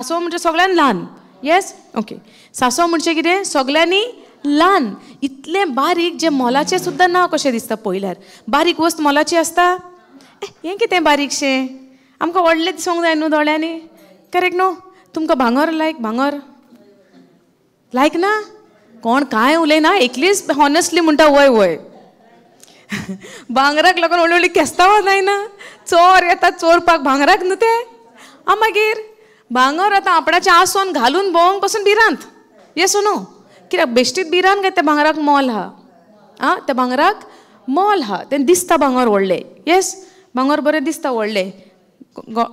सांसव म्हणजे सगळ्यान ल्हान. येस, ओके. सांसव म्हणजे कितें? सगळ्यांनी ल्हान, इतलें बारीक जें मोलाचें सुद्दां ना कशें दिसता पळयल्यार. बारीक वस्त मोलाची आसता? हें कितें बारीकशें? आमकां व्हडलें दिसूंक जाय न्हू दोळ्यांनी, करेक्ट न्हू? तुमकां भांगर लायक? भांगर लायक ना? कोण कांय उलयना, एकलीच हॉनेस्टली म्हणटा वय वय. भांगराक लागून व्हडली व्हडली केस्तांवां जायना, चोर येता चोरपाक भांगराक न्हू तें. आं मागीर भांगर आतां आपणाचें आसोन घालून भोंवंक पसून भिरांत. येस न्हू? कित्याक बेश्टीत भिरांत काय त्या भांगराक मोल आहा? आं, त्या भांगराक मोल आहा, तें दिसता भांगर व्हडलें. येस, भांगर बरें दिसता व्हडलें,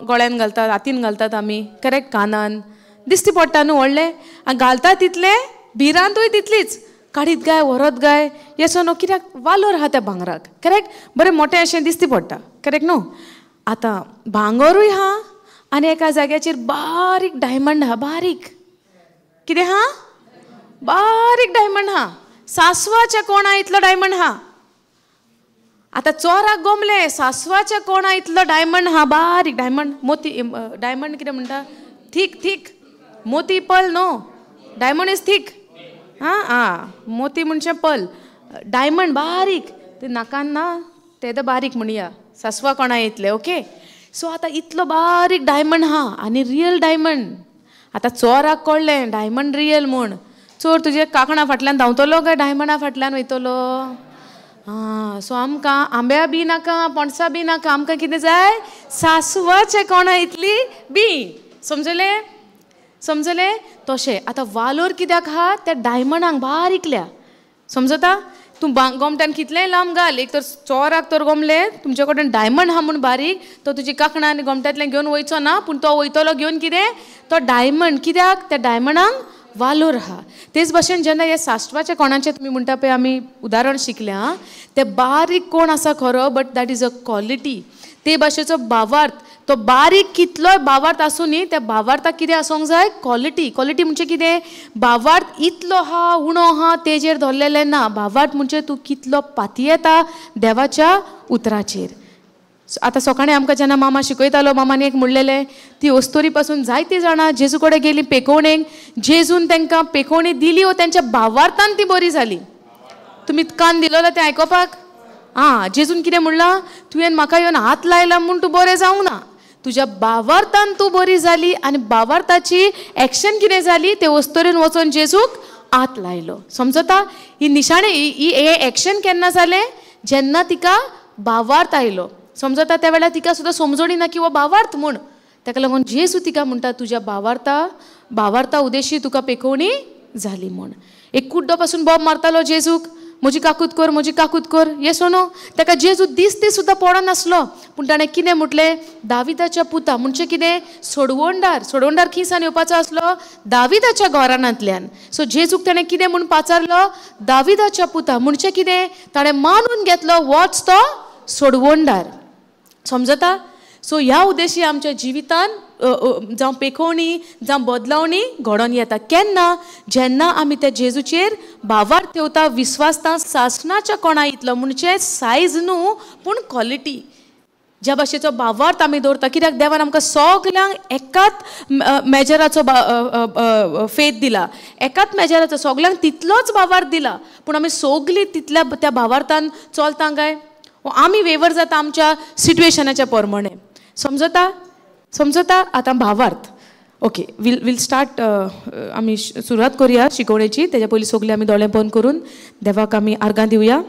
गळ्यान घालतात, हातीन घालतात आमी, करेक्ट? कानान दिसती पडटा न्हू व्हडलें. आनी घालता तितलें भिरांतूय तितलीच, काडीत गाय व्हरत गाय. येस न्हू? कित्याक वालोर आहा त्या भांगराक, करेक्ट? बरें मोटें अशें दिसती पडटा, करेक्ट न्हू? आतां भांगरूय आहा आनी एका जाग्याचेर बारीक डायमंड आहा. बारीक कितें आहा? बारीक डायमंड आहा, सांसवाच्या कोणा इतलो डायमंड आहा. आतां चोराक गोमलें, सांसवाच्या कोणा इतलो डायमंड आहा, बारीक डायमंड, मोती डायमंड कितें म्हणटा? थीक, थीक मोती, पल न्हू, डायमंड is थीक. आं आं, मोती म्हणजे पल, डायमंड बारीक, ते नाकान ना ते तर बारीक म्हणया, सांसवा कोणा इतले. ओके, सो आतां इतलो बारीक डायमंड आहा आनी रियल डायमंड. आतां चोराक कळ्ळें डायमंड रियल म्हूण, चोर तुजे कांकणा फाटल्यान धांवतलो काय डायमंडा फाटल्यान वयतलो? आं, सो आमकां आंब्या बी नाका, पणसा बी नाका, आमकां कितें जाय? सांसवाचे कोणा इतली बी. समजलें? समजलें? तशें आतां वालोर कित्याक आहा? त्या डायमंडांक बारीकल्या. समजता? तूं गोमट्यान कितलेंय लांब घाल, एक तर चोराक तर गोमलें तुमचे कडेन डायमंड आहा म्हूण बारीक, तो तुजी कांकणां आनी गोमट्यांतल्यान घेवन वयचो ना, पूण तो वयतलो घेवन कितें? तो डायमंड. कित्याक? त्या डायमंडांक वालोर आहा. तेच भशेन जेन्ना हे सांसवाच्या कोणाचें तुमी म्हणटा पळय आमी उदाहरण शिकल्या, तें बारीक कोण आसा खरो, but that is a quality. ते भाशेचो भावार्थ, तो बारीक कितलोय भावार्थ आसूं न्ही, त्या भावार्थाक कितें आसूंक जाय? क्वॉलिटी. क्वॉलिटी म्हणजे कितें? भावार्थ इतलो आहा उणो आहा तेजेर धरलेलें ना. भावार्थ म्हणजे तूं कितलो पातयेता देवाच्या उतराचेर. आतां सकाळीं आमकां जेन्ना मामा शिकयतालो, मामानी एक म्हणलेलें, ती अस्तोरी पासून जायतीं जाणां जेजू कडेन गेलीं पेकोवणेक, जेजून तांकां पेकोवणी दिली वो तेंच्या भावार्थान ती बरी जाली. तुमी कान दिलो तें आयकोपाक? आं, जेजून कितें म्हणलां? तुवें म्हाका येवन हात लायला म्हूण तूं बरें जावंक ना, तुज्या भावार्थान तूं बरी जाली. आनी भावार्थाची एक्शन कितें जाली? ते अस्तोरेन वचोन जेजूक हात लायलो. समजता? ही निशाणी, ही एक्शन केन्ना जालें? जेन्ना तिका भावार्थ आयलो. समजता? त्या वेळार तिका सुद्दां समजणी ना की हो भावार्थ म्हूण. ताका लागून जेजू तिका म्हणटा, तुज्या भावार्था उदेशी तुका पेकोवणी जाली म्हूण. एक कुड्डो पासून बोब मारतालो जेजूक, म्हजी काकूत कर, म्हजी काकूत कर. येस न्हू? ताका जेजू दिसती सुद्दां पडनासलो, पूण ताणें कितें म्हटलें? दाविदाच्या पुता. म्हणजे कितें? सोडवणदार. सोडवणदार खंयसान येवपाचो आसलो? दाविदाच्या घराण्यांतल्यान. सो जेजूक ताणें कितें म्हूण पाचारलो? दाविदाच्या पुता. म्हणजे कितें? ताणें मानून घेतलो वच तो सोडवणदार. समजता? सो ह्या उद्देशी आमच्या जिवितान जावं पेकोवणी जावं बदलावणी घडोवन येता. केन्ना? जेन्ना आमी त्या जेजूचेर भावार्थ ठेवता, विस्वासता. सासणाच्या कोणा इतलो म्हणजे सायज न्हू, पूण क्वॉलिटी. ज्या भाशेचो भावार्थ आमी दवरता, कित्याक देवान आमकां सगल्यांक एकाच मेजराचो फेथ दिला, एकाच मेजराचो सगल्यांक तितलोच भावार्थ दिला, पूण आमी सगलीं तितल्या त्या भावार्थान चलता काय आमी वेवर जाता आमच्या सिट्युएशनाच्या प्रमाणे. समजता? समजता? आतां भावार्थ. Okay, will start. आमी सुरवात करुया शिकोवणेची. तेज्या पयलीं सगळीं आमी दोळे बंद करून देवाक आमी आर्गां दिवया.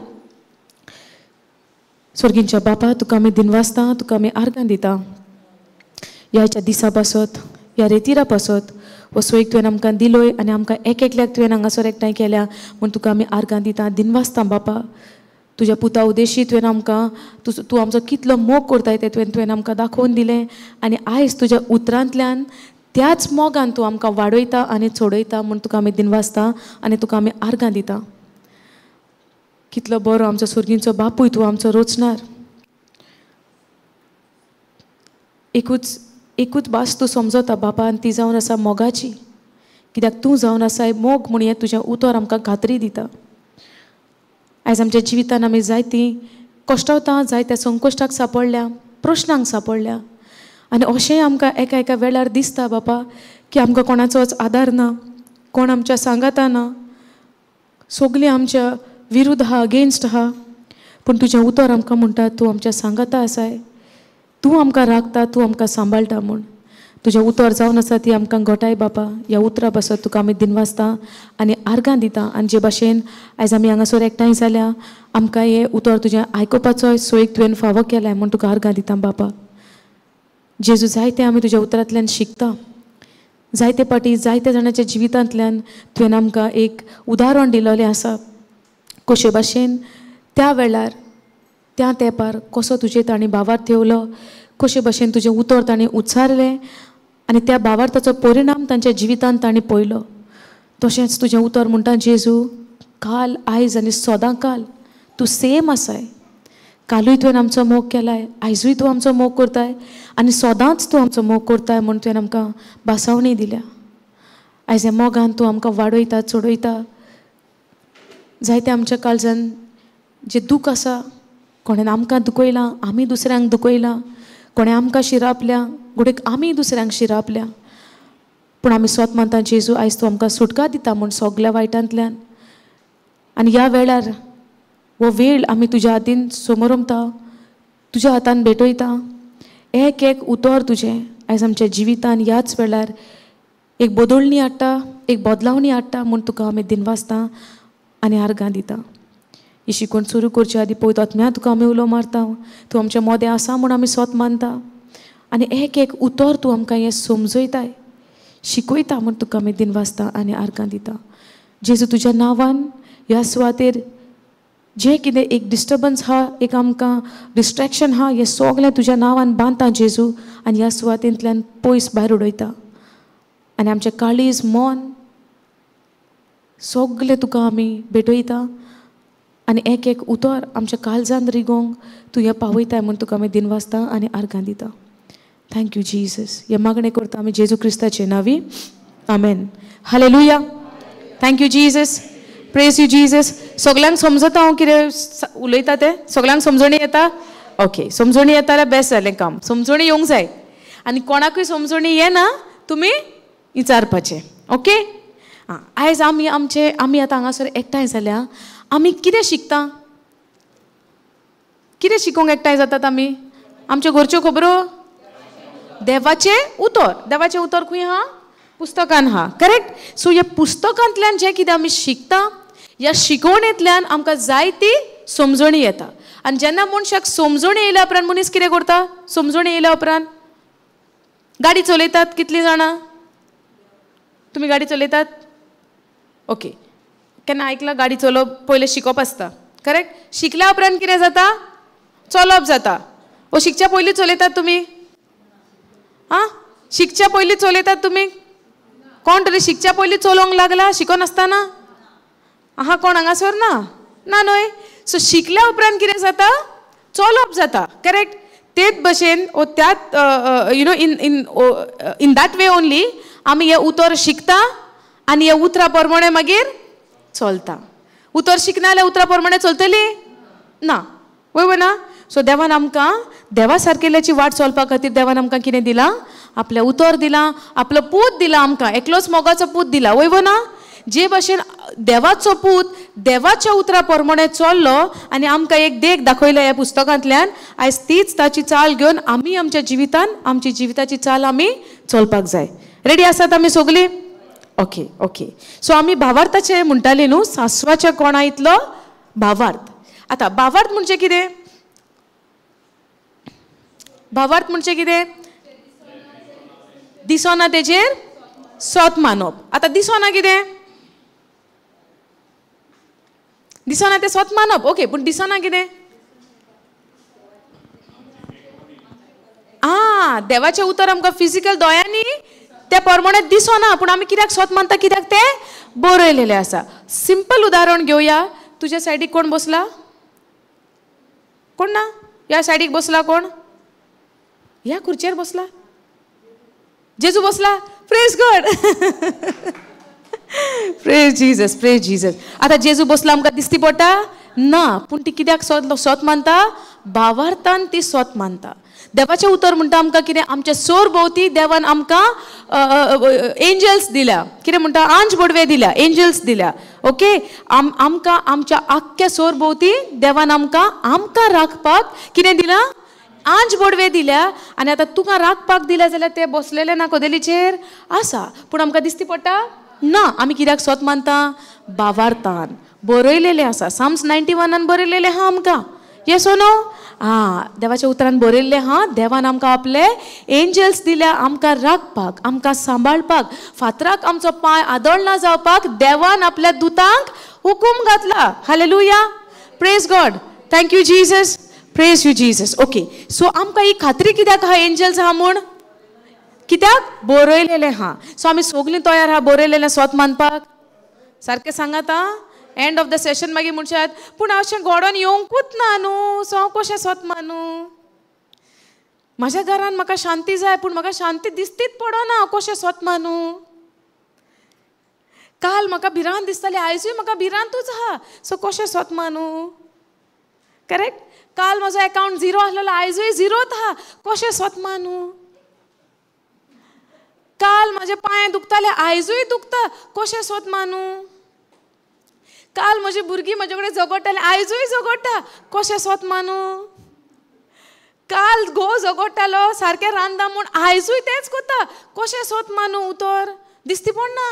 स्वर्गींच्या बापा, तुका आमी दिनवासता, तुका आमी आर्गां दिता. ह्या दिसा पासत, ह्या रेतिरा पासत हो सोयीक तुवें आमकां दिलोय आनी आमकां एक एकल्याक तुवें हांगासर एकठांय केल्या म्हूण तुका आमी आर्गां दिता, दिनवासता बापा. तुज्या पुता उदेशी तुवें आमकां, तूं आमचो कितलो मोग करताय तें तुवें आमकां दाखोवन दिलें आनी आयज तुज्या उतरांतल्यान त्याच मोगान तूं आमकां वाडयता आनी चडयता म्हूण तुका आमी दिनवासता आनी तुका आमी आर्गां दिता. कितलो बरो आमचो सुर्गींचो बापूय तूं आमचो रोचणार. एकूच एकूच भास तूं समजता बापा, आनी ती जावन आसा मोगाची. कित्याक तूं जावन आसा मोग म्हूण हें तुजें उतर आमकां खात्री दिता. आयज आमच्या जिवितान आमी जायतीं कश्टवता, जायत्या संकश्टाक सांपडल्या, प्रश्नांक सांपडल्या, आनी अशेंय आमकां एका एका वेळार दिसता बापा की आमकां कोणाचोच आदार ना, कोण आमच्या सांगाता ना, सगळीं आमच्या विरुद्ध आहा, अगेन्स्ट आहा. पूण तुजें उतर आमकां म्हणटा तूं आमच्या सांगाता आसाय, तूं आमकां राखता, तूं आमकां सांबाळटा म्हूण. तुजें उतर जावन आसा ती आमकां घटाय बापा. ह्या उतरा पासत तुका आमी दिनवासता आनी आर्गां दिता. आनी जे भाशेन आयज आमी हांगासर एकठांय जाल्या, आमकां हें उतर तुजें आयकुपाचोय सोयीक तुवें फावो केलाय म्हूण तुका आर्गां दिता बापा. जेजू, जायते आमी तुज्या उतरांतल्यान शिकता, जायते पाटी जायत्या जाणाच्या जिवितांतल्यान तुवें आमकां एक उदाहरण दिलेलें आसा, कशे भाशेन त्या वेळार त्या तेंपार कसो तुजेर तांणी भावार्थ ठेवलो, कशे भाशेन तुजें उतर तांणी उच्चारलें आनी त्या भावार्थाचो परिणाम तांच्या जिवितांत तांणी पळयलो. तशेंच तुजें उतर म्हणटा जेजू, काल आयज आनी सदां काल तूं सेम आसाय. कालूय तुवें आमचो मोग केलाय, आयजूय तूं आमचो मोग करताय आनी सदांच तूं आमचो मोग करताय म्हूण तुवें आमकां भासावणी दिल्या. आयज ह्या मोगान तूं आमकां वाडयता, चडयता. जायते आमच्या काळजान जें दूख आसा, कोणें आमकां दुखयलां, आमी दुसऱ्यांक दुखयलां, कोणें आमकां शिरापल्या, घडयेक आमी दुसऱ्यांक शिरापल्या, पूण आमी स्वत मानता जेजू आयज तूं आमकां सुटका दिता म्हूण सगल्या वायटांतल्यान. आनी ह्या वेळार हो वेळ आमी तुज्या हातीन समोरमता, तुज्या हातान भेटयता. एक एक उतर तुजें आयज आमच्या जिवितान ह्याच वेळार एक बदलणी हाडटा, एक बदलावणी हाडटा म्हूण तुका आमी दिनवासता आनी आर्गां दिता. ही शिकवण सुरू करच्या आदी पळयता आत्म्या तुका आमी उलो मारता, तूं आमच्या मोदें आसा म्हूण आमी स्वत मानता आनी एक एक उतर तूं आमकां हें समजयताय, शिकयता म्हूण तुका आमी दिनवासता आनी आर्गां दिता. जेजू, तुज्या नांवान ह्या सुवातेर जें कितें एक डिस्टर्बन्स आहा, एक आमकां डिस्ट्रेक्शन आहा, हें सगळें तुज्या नांवान बांदता जेजू आनी ह्या सुवातेंतल्यान पयस भायर उडयता. आनी आमचें काळीज, मन सगळें तुका आमी भेटयता आनी एक एक उतर आमच्या काळजान रिगोवंक तूं हें पावयताय म्हूण तुका आमी दिनवासता आनी आर्गां दिता. Thank you Jesus. हें मागणें करता आमी जेजू क्रिस्ताचे नांवी, आमेन. Hallelujah. Thank you Jesus. Praise you Jesus. सगल्यांक समजता हांव कितें उलयता तें? सगल्यांक समजणी येता? ओके, समजणी येता जाल्यार बेस्ट जालें काम. समजणी येवंक जाय आनी कोणाकूय समजणी येना तुमी विचारपाचें. ओके, आं, आयज आमी आमचे आमी आतां हांगासर एकठांय जाल्या, आमी कितें शिकता, कितें शिकोवंक एकठांय जातात आमी? आमच्यो घरच्यो खबरो, देवाचें उतर. देवाचें उतर खंय आहा? पुस्तकान आहा, करेक्ट. सो ह्या पुस्तकांतल्यान जें कितें आमी शिकता, ह्या शिकवणेंतल्यान आमकां जायती समजणी येता. आनी जेन्ना मनशाक समजणी येयल्या उपरांत मनीस कितें करता? समजणी येयल्या उपरांत गाडी चलयतात. कितलीं जाणां तुमी गाडी चलयतात? ओके, केन्ना आयकलां गाडी चलोवप पयलें शिकप आसता, करेक्ट. शिकल्या उपरांत कितें जाता? चलोवप जाता. ओ शिकच्या पयलीं चलयतात तुमी? आं, शिकच्या पयलीं चलयतात तुमी? कोण तरी शिकच्या पयलीं चलोवंक लागला शिकनासतना? आहा, कोण हांगासर ना? ना न्हय. सो शिकल्या उपरांत कितें जाता? चलोवप जाता, करेक्ट. तेच भशेन ओ त्याच you know in in in that way only आमी हें उतर शिकता आनी ह्या उतरा प्रमाणे मागीर चलता. उतर शिकना जाल्यार उतरा प्रमाणे चलतली ना, वय ना? सो देवान आमकां देवा सारकेल्याची वाट चलपा खातीर देवान आमकां कितें दिलां? आपलें उतर दिलां, आपलो पूत दिला आमकां, एकलोच मोगाचो पूत दिला, वय ना? जे भाशेन देवाचो पूत देवाच्या उतरा प्रमाणे चल्लो आनी आमकां एक देख दाखयल्या ह्या पुस्तकांतल्यान, आयज तीच ताची चाल घेवन आमी आमच्या जिवितान आमची जिविताची चाल आमी चलपाक जाय. रेडी आसात आमी सगळीं? Okay okay. सो आमी भावार्थाचे म्हणटाले न्हू, सासवाच्या कोणा इतलो भावार्थ. आतां भावार्थ म्हणजे कितें? भावार्थ म्हणजे कितें? दिसना तेजेर सोत मानप. आतां दिसना कितें? दिसना तें सोत मानप, ओके. पूण दिसना कितें? आं, देवाचें उतर आमकां फिजिकल दोळ्यांनी त्या प्रमाणे दिसना, पूण आमी कित्याक सोत मानता? कित्याक तें बरयलेलें आसा. सिंपल उदाहरण घेवया. तुज्या सायडीक कोण बसला? कोण ना? ह्या सायडीक बसला कोण? ह्या खुर्चेर बसला? जेजू बसला? Praise God. Praise Jesus, praise Jesus. आतां जेजू बसला आमकां दिसती पडटा ना, पूण ती कित्याक सोत सोत मानता? भावार्थान ती सोत मानता. देवाचें उतर म्हणटा आमकां कितें, आमच्या सोर भोंवती देवान आमकां एंजल्स दिल्या. कितें म्हणटा, आंज बोडवे दिल्या, एंजल्स दिल्या. ओके, आमकां आमच्या आख्ख्या सोर भोंवती देवान आमकां आमकां राखपाक कितें दिलां, आंज बोडवे दिल्या. आनी आतां तुका राखपाक दिल्या जाल्यार ते बसलेले ना कदेलीचेर आसा, पूण आमकां दिसती पडटा ना. आमी कित्याक सोत मानता, बावार्थान बरयलेलें आसा. साम्स 91 बरयलेलें आहा आमकां. येस नो? आं, देवाच्या उतरान बरयल्लें आहा, देवान आमकां आपले एंजल्स दिल्या आमकां राखपाक, आमकां सांबाळपाक, फातराक आमचो पांय आदळ ना जावपाक देवान आपल्या दुतांक हुकूम घातला. Hallelujah, praise God, thank you Jesus, praise you Jesus. Okay, so आमकां ही खात्री कित्याक आहा एंजल्स आहा म्हूण, कित्याक बरयलेलें आहा. सो आमी सगलीं तयार आहा बरयलेलें स्वत मानपाक. सारकें सांगात आं, एंड ऑफ the session मागीर म्हणशात पूण अशें घडोन येवंकूच ना न्हू, सो हांव कशें सोत मानू, म्हाज्या घरान म्हाका शांती जाय पूण म्हाका शांती दिसतीच पडना, हांव कशें सोत मानू, काल म्हाका भिरांत दिसताली आयजूय म्हाका भिरांतूच आहा, सो कशें सोत मानू. करेक्ट? काल म्हजो एकावंट झिरो आसलेलो आयजूय झिरोत आहा, कशें सोत मानू. काल म्हजे पांय दुखताले आयजूय दुखता, कशें सोत मानू. काल म्हजी भुरगीं म्हजे कडेन झगडटालीं आयजूय झगडटा, कशें सोत मानू. काल घोव झगडटालो सारकें रांदा म्हूण आयजूय तेंच करता, कशें सोत मानू. उतर दिसती पडना.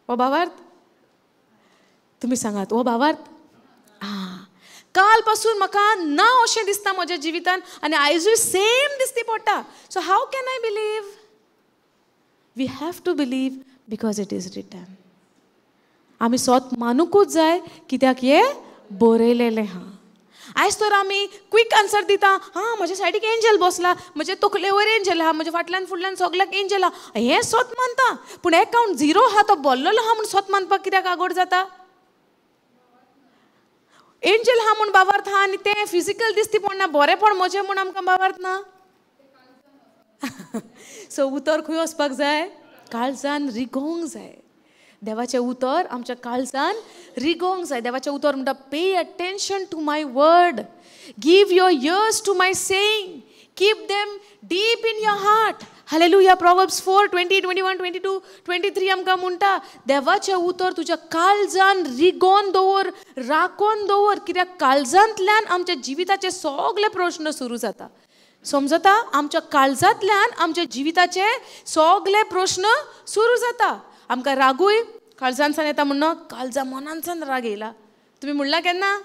हो भावार्थ तुमी सांगात, हो भावार्थ. आं, काल पासून म्हाका ना अशें दिसता म्हज्या जिवितान आनी आयजूय सेम दिसती पडटा. So how can I believe? We have to believe because it is written. आमी सोत मानुकूच जाय कित्याक हें बरयलेलें आहा. आयज तर आमी क्विक आन्सर दिता, हां म्हज्या सायडीक एंजल बसला, म्हजे तकले वयर एंजल आहा, म्हज्या फाटल्यान फुडल्यान सगल्याक एंजल आहा, हें सोत मानता. पूण एकावंट झिरो आहा तो बोल्लेलो आहा म्हूण सोत मानपाक कित्याक आगोड जाता? एंजल आहा म्हूण बावार्थ आहा आनी तें फिजिकल दिसती पडना, बरेंपण म्हजें म्हूण आमकां बावार्थ ना. सो उतर खंय वचपाक जाय, काळजान रिगोवंक जाय. देवाचें उतर आमच्या काळजान रिगोवंक जाय. देवाचें उतर म्हणटा, pay attention to my word, give your ears to my saying, keep them deep in your heart. Hallelujah. Proverbs 4:20, 21, 22, 23 आमकां म्हणटा देवाचें उतर तुज्या काळजान रिगोवन दवर, राखोन दवर, कित्याक काळजांतल्यान आमच्या जिविताचे सगळे प्रश्न सुरू जाता. समजता? आमच्या काळजांतल्यान आमच्या जिविताचे सगळे प्रश्न सुरू जाता. आमकां रागूय काळजानसान येता म्हणून काळजा मनानसान राग येयला. तुमी म्हणला केन्ना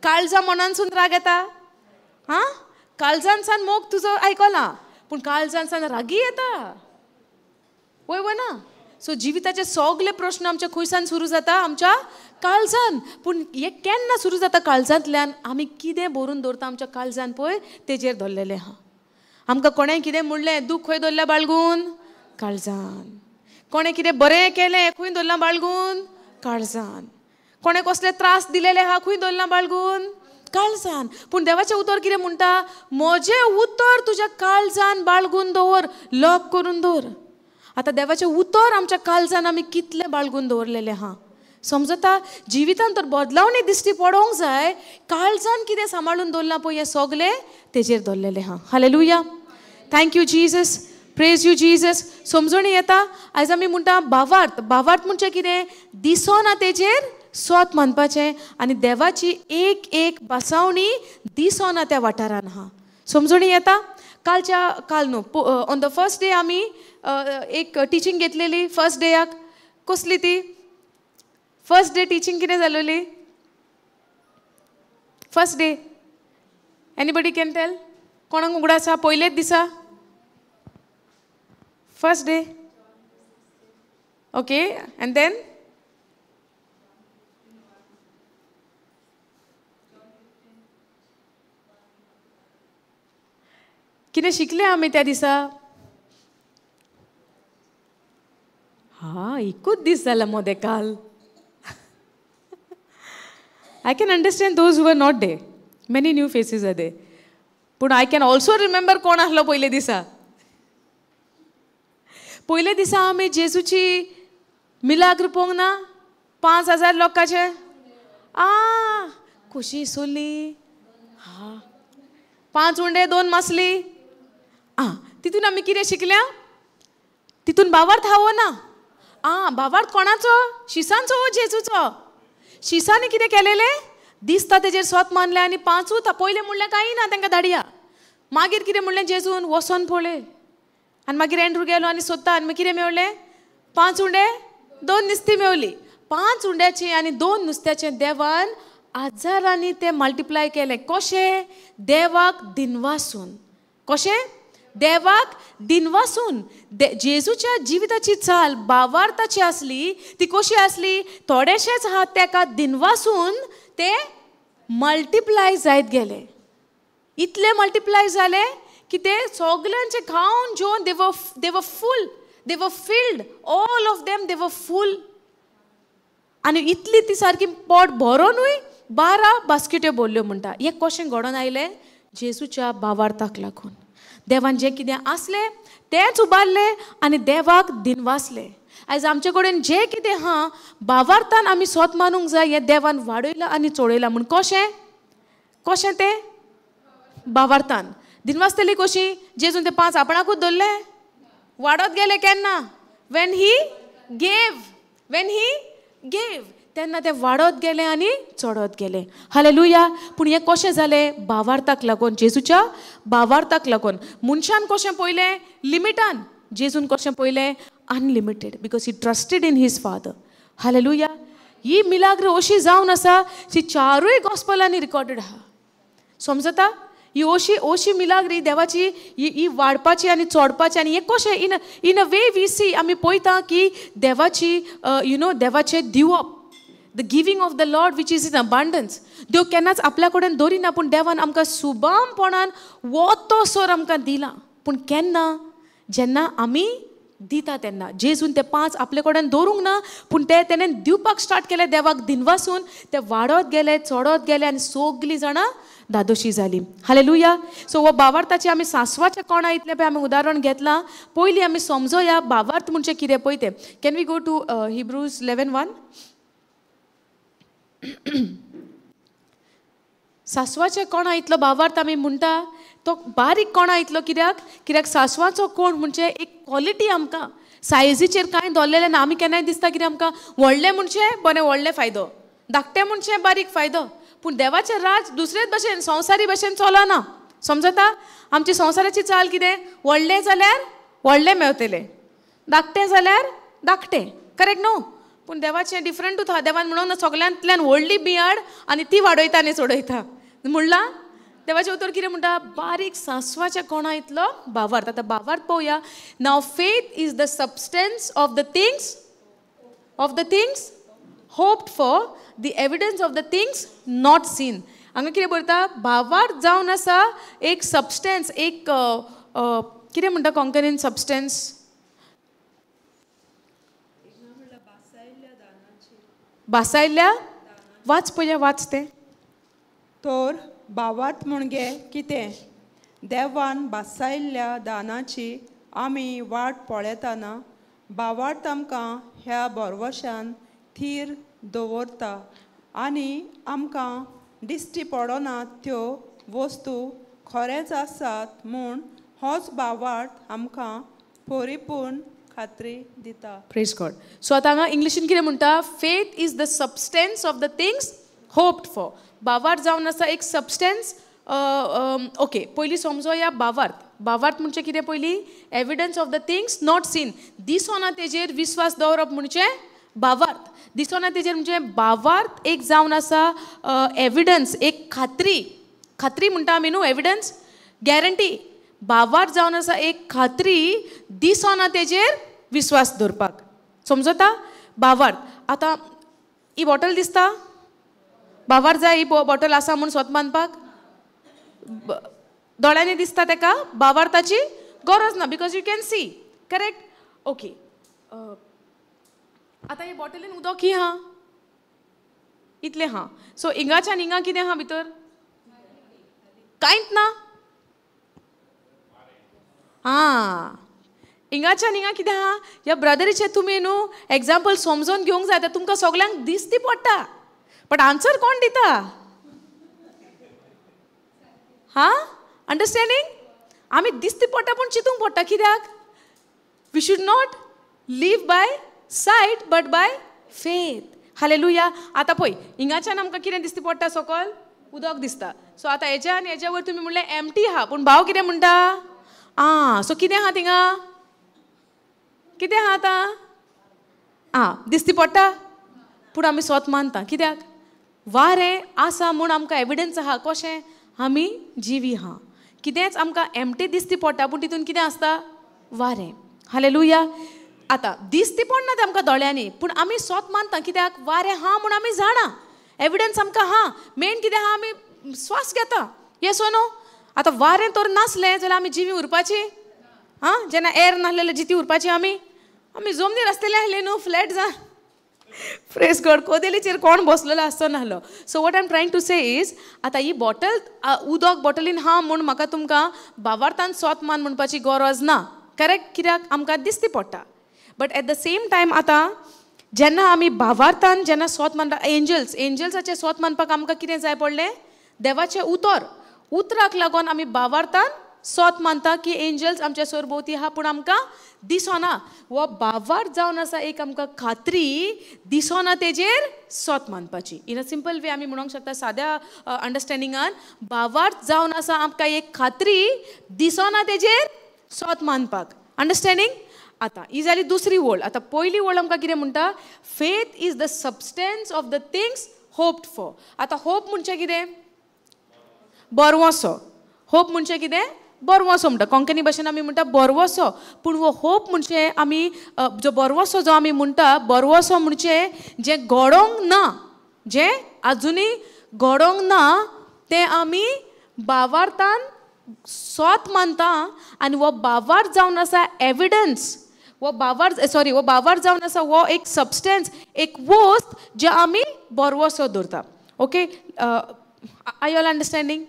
काळजा मनानसून राग येता? हां, काळजानसान मोग तुजो आयकला पूण काळजानसान रागी येता, वय वय ना? सो जिविताचे सगळे प्रश्न आमच्या खंयसान सुरू जाता, आमच्या काळजान. पूण हे केन्ना सुरू जाता? काळजांतल्यान. आमी कितें भरून दवरता आमच्या काळजान पळय तेजेर धरलेलें आहा. आमकां कोणें कितें म्हणलें दूख खंय दवरल्या बाळगून? काळजान. कोणें कितें बरें केलें खंय दवरलां बाळगून? काळजान. कोणें कसले त्रास दिलेले आहा खंय दवरलां बाळगून? काळजान. पूण देवाचें उतर कितें म्हणटा, म्हजें उतर तुज्या काळजान बाळगून दवर, लॉक करून दवर. आतां देवाचें उतर आमच्या काळजान आमी कितलें बाळगून दवरलेलें आहा समजता? जिवितान तर बदलावणी दिश्टी पडोवंक जाय. काळजान कितें सांबाळून दवरलां पळय हें सगलें तेजेर दवरलेलें आहा. Hallelujah, thank you Jesus, praise you Jesus. समजणी येता? आयज आमी म्हणटा भावार्थ. भावार्थ म्हणजे कितें, दिसना तेजेर सोत मानपाचें आनी देवाची एक एक बसावणी दिसना त्या वाठारान आहा. समजणी येता? कालच्या काल न्हू, ऑन the first day आमी एक टिचींग घेतलेली. फर्स्ट डेयाक कसली ती फर्स्ट डे टिचींग कितें जालोली? First day anybody can tell? कोणाक उगडास आसा पयलेच दिसा? First day, okay, and then कितें शिकले आमी त्या दिसा? हा, एकूच दीस जाला मदें काल. I can understand those who are not there, many new faces are there, पूण I can also remember कोण आसलो पयले दिसा. पयले दिसा आमी जेजूची मिलाग्र पळोवंक ना, 5000 लोकांचे. आ, कशी सोली. हा, 5 उंडे 2 मासली. आं, तितून आमी कितें शिकल्या? तितून भावार्थ हावो ना. आं, भावार्थ कोणाचो? शिसांचो वो जेजूचो? शिसांनी कितें केलेलें? दिसता तेजेर स्वत मानलें आनी 5 पयलें म्हणलें कांय ना तांकां धाडया. मागीर कितें म्हणलें जेजून? वचोन पळय. आनी मागीर एंड्रू गेलो आनी सोदता आनी मागीर कितें मेवलें? 5 उंडे 2 नुस्तीं मेवली. 5 उंड्याचें आनी 2 नुस्त्याचें देवान हजारांनी तें मल्टिप्लाय केलें. कशें? देवाक दिनवासून. कशें? देवाक दिनवासून. जेजूच्या जिविताची चाल भावार्थाची आसली. ती कशी आसली? थोडेशेच आहा तेका दिनवासून ते मल्टिप्लाय जायत गेले. इतले मल्टिप्लाय जाले की ते सगल्यांचे खावन जेवन they were full, they were filled, all of them they were full. आनी इतली ती सारकी पोट भरोनूय 12 बास्केट्यो भरल्यो म्हणटा. हें कशें घडोवन आयलें? जेजूच्या भावार्थाक लागून. देवान जें कितें आसलें तेंच उबारलें आनी देवाक दिनवासलें. आयज आमचे कडेन जें कितें आहा भावार्थान आमी स्वत मानूंक जाय. हें देवान वाडयलां आनी चडयलां म्हूण. कशें? कशें तें? भावार्थान. दिनवासतली कशी? जेजून ते 5 आपणाकूच दवरले, वाडत गेले केन्ना? When he gave, when he gave, तेन्ना ते वाडत गेले आनी चडत गेले. हालेलुया. पूण हें कशें जालें? भावार्थाक लागून, जेजूच्या भावार्थाक लागून. मनशान कशें पळयलें? लिमिटान. जेजून कशें पळयलें? Unlimited, because he trusted in his father. Hallelujah. ही मिलाग्र अशी जावन आसा ती 4 गॉस्पलांनी रिकॉर्डेड आहा. समजता? ही अशी अशी मिलाग्री देवाची ही वाडपाची आनी चोडपाची. आनी हें कशें in in a way we see, आमी पळयता की देवाची you know देवाचें दिवप, the giving of the Lord which is in abundance. देव केन्नाच आपल्या कडेन दवरिना, पूण देवान आमकां सुबामपणान वतोसर आमकां दिलां. पूण केन्ना? जेन्ना आमी दिता तेन्ना. जेजून ते 5 आपले कडेन दवरूंक ना, पूण ते तेणें दिवपाक स्टार्ट केले देवाक दिनवासून. ते वाडत गेले, चडत गेले आनी सगलीं जाणां धादोशी जाली. हालेलुया. सो हो भावार्थाची आमी सांसवाच्या कोणा इतलें पळय आमी उदाहरण घेतलां. पयलीं आमी समजोया भावार्थ म्हणजे कितें पळय तें. Can we go to Hebrews 11:1? सांसवाच्या कोणा इतलो भावार्थ आमी म्हणटा तो बारीक कोणा इतलो कित्याक? कित्याक सांसवाचो कोण म्हणजे एक क्वॉलिटी आमकां सायजीचेर कांय दवरलेलें ना. आमी केन्नाय दिसता कितें आमकां व्हडलें म्हणजे बरें व्हडलें फायदो, धाकटें म्हणजे बारीक फायदो. पूण देवाचें राज दुसरेच भशेन, संवसारी भशेन चलना. समजता? आमची संवसाराची चाल कितें? व्हडलें जाल्यार व्हडलें मेवतलें, धाकटें जाल्यार धाकटें. करेक्ट न्हू? पूण देवाचें डिफरंटूच आहा. देवान म्हणून सगल्यांतल्यान व्हडली बियाड आनी ती वाडयता आनी सोडयता म्हणलां. देवाचें उतर कितें म्हणटा? बारीक सांसवाच्या कोणा इतलो भावार्थ. आतां भावार्थ पळोवया. Now faith is the substance of the things, of the things hoped for, the evidence of the things not seen. हांगा कितें बरयता? भावार्थ जावन आसा एक सबस्टन्स, एक कितें म्हणटा कोंकणीन सबस्टन्स? भासायल्ल्या. वाच पळया, वाच तें. तर भावार्थ म्हणजे कितें? देवान भासायल्ल्या दानाची आमी वाट पळयतना भावार्थ आमकां ह्या भरवशान थीर दवरता आनी आमकां दिश्टी पडना त्यो वस्तू खरेंच आसात म्हूण होच भावार्थ आमकां परिपूर्ण खात्री दिता. Praise God. सो आतां हांगा इंग्लिशीन कितें म्हणटा? Faith is the substance of the things hoped for. भावार्थ जावन आसा एक सबस्टन्स. ओके, पयलीं समजोया भावार्थ. भावार्थ म्हणजे कितें? पयलीं evidence of the things not seen. दिसोना तेजेर विस्वास दवरप म्हणजे भावार्थ. दिसोना तेजेर म्हणजे भावार्थ एक जावन आसा एविडन्स, एक खात्री. खात्री म्हणटा आमी न्हू, एविडन्स, गॅरंटी. भावार्थ जावन आसा एक खात्री, दिसोना तेजेर विस्वास दवरपाक. समजता? भावार्थ. आतां ही बॉटल दिसता? भावार्थ जाय ही बॉटल आसा म्हूण स्वत मानपाक? दोळ्यांनी दिसता तेका भावार्थाची गरज ना, because you can see. Correct? Okay. आतां हे बॉटलीन उदक ही आहा, इतलें आहा. सो हिंगाच्यान हिंगा कितें आहा भितर? कांयच ना. आं, हिंगाच्यान हिंगा कितें आहा? ह्या ब्रदरीचें तुमी न्हू एग्जाम्पल समजून घेवंक जाय. आतां तुमकां सगल्यांक दिसती पडटा, बट आन्सर कोण दिता? हां, अंडरस्टँडींग? आमी दिसती पडटा पूण चिंतूंक पडटा. कित्याक? We should not live by sight but by faith. Hallelujah. आतां पळय हिंगाच्यान आमकां कितें दिसती पडटा? सकल उदक दिसता. सो आतां हेज्या आनी हेज्या वयर तुमी म्हणलें एमटी आहा, पूण भाव कितें म्हणटा? आं, सो कितें आहा थिंगा? कितें आहा आतां? आं, दिसती पडटा पूण आमी स्वत मानता. कित्याक? वारें आसा म्हूण आमकां एविडन्स आहा. कशें? आमी जिवी आहा. कितेंच आमकां एमटी दिसती पडटा पूण तितून कितें आसता? वारें. हालेलुया. आतां दिसती पडना तें आमकां दोळ्यांनी, पूण आमी स्वत मानता. कित्याक? वारें आहा म्हूण आमी जाणा, एविडन्स आमकां आहा. मेन कितें आहा? आमी स्वास घेता. येस ओ नो? आतां वारें तर नासलें जाल्यार आमी जिवी उरपाची? आं, जेन्ना एर नासलें जाल्यार जिती उरपाची आमी? आमी जमनीर आसतले आसले न्हू, फ्लॅट जा. प्रेस गॉड, कोदेलीचेर कोण बसलेलो आसचो नासलो. So what I am trying to say is, आतां ही बॉटल उदक बॉटलीन आहा म्हूण म्हाका तुमकां बावार्थान सोत मान म्हणपाची गरज ना. करेक्ट? कित्याक? आमकां दिसती पडटा. But at the same time आतां जेन्ना आमी भावार्थान जेन्ना सोत मानता, एंजल्स, एंजल्साचें सोत मानपाक आमकां कितें जाय पडलें? देवाचें उतर. उतराक लागून आमी भावार्थान सोत मानता की एंजल्स आमच्या सरभोंवती आहा पूण आमकां दिसना. हो भावार्थ जावन आसा एक आमकां खात्री, दिसना तेजेर सोत मानपाची. इन अ सिंपल वे आमी म्हणूंक शकता, साद्या अंडरस्टँडिंगान, भावार्थ जावन आसा आमकां एक खात्री, दिसना तेजेर सोत मानपाक. अंडरस्टँडींग? आतां ही जाली दुसरी वळ. आतां पयली वळ आमकां कितें म्हणटा? Faith is the substance of the things hoped for. आतां होप म्हणजे कितें? बरवसो. होप म्हणजे कितें? बरवसो म्हणटा. कोंकणी भाशेन आमी म्हणटा बरवसो. पूण हो होप म्हणजे आमी जो बरवसो जो आमी म्हणटा, बरवसो म्हणजे जें घडोवंक ना, जें आजुनूय घडोवंक ना तें आमी भावार्थान सोत मानता. आनी हो भावार्थ जावन आसा एविडन्स, हो भावार्थ, सॉरी, हो भावार्थ जावन आसा हो एक सबस्टन्स, एक वस्त जे आमी बरवसो दवरता. Okay, are you all understanding?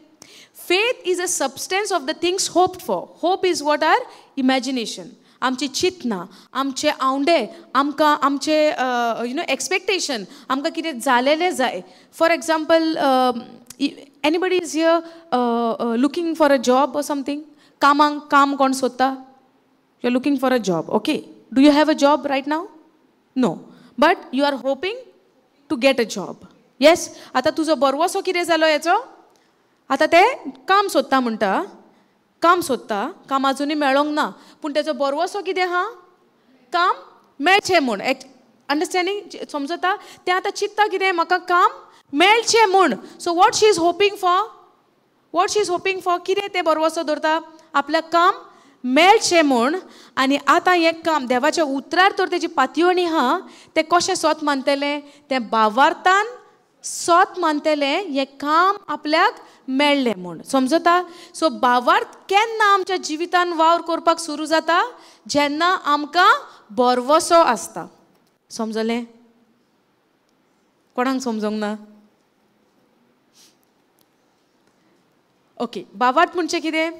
Faith is a substance of the things hoped for. Hope is what? Our imagination, आमची चिंतना, आमचे आवंडे, आमकां आमचे you know expectation, आमकां कितें जालेलें जाय. For example, anybody is here looking for a job or something? कामाक काम कोण सोदता? You are looking for a job. Okay, do you have a job right now? No, but you are hoping to get a job. Yes. आतां तुजो बरवसो कितें जालो हेचो? आतां ते काम सोदता म्हणटा, काम सोदता, काम आजुनूय मेळोंक ना, पूण तेजो बरवसो कितें आहा? काम मेळचें म्हूण. अंडरस्टँडींग? समजता? तें आतां चिंत्ता कितें? म्हाका काम मेळचें म्हूण. So what she is hoping for? What she is hoping for? कितें तें बरवसो दवरता? आपल्याक काम मेळचें म्हूण. आनी आतां हें काम देवाच्या उतरार तर तेजी पातयेवणी आहा, तें कशें सोत मानतलें? तें भावार्थान सोत मानतलें हें काम आपल्याक मेळ्ळें म्हूण. समजता? सो भावार्थ केन्ना आमच्या जिवितान वावर करपाक सुरू जाता? जेन्ना आमकां बरवसो आसता. समजलें? कोणाक समजोंक ना? ओके, भावार्थ म्हणजे कितें?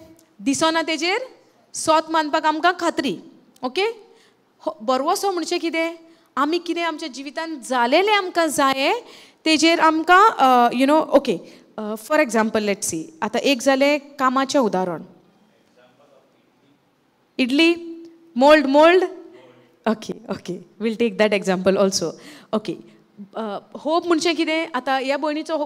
दिसना तेजेर सोत मानपाक आमकां खात्री. ओके, बरवसो म्हणजे कितें? आमी कितें आमच्या जिवितान जालेलें आमकां जाय तेजेर आमकां you know. Okay, for example, let see, आतां एक जालें कामाचें उदाहरण. Idli mould mould. Okay okay, we'll take that example also. Okay, hope म्हणजे कितें? आतां ह्या भयणीचो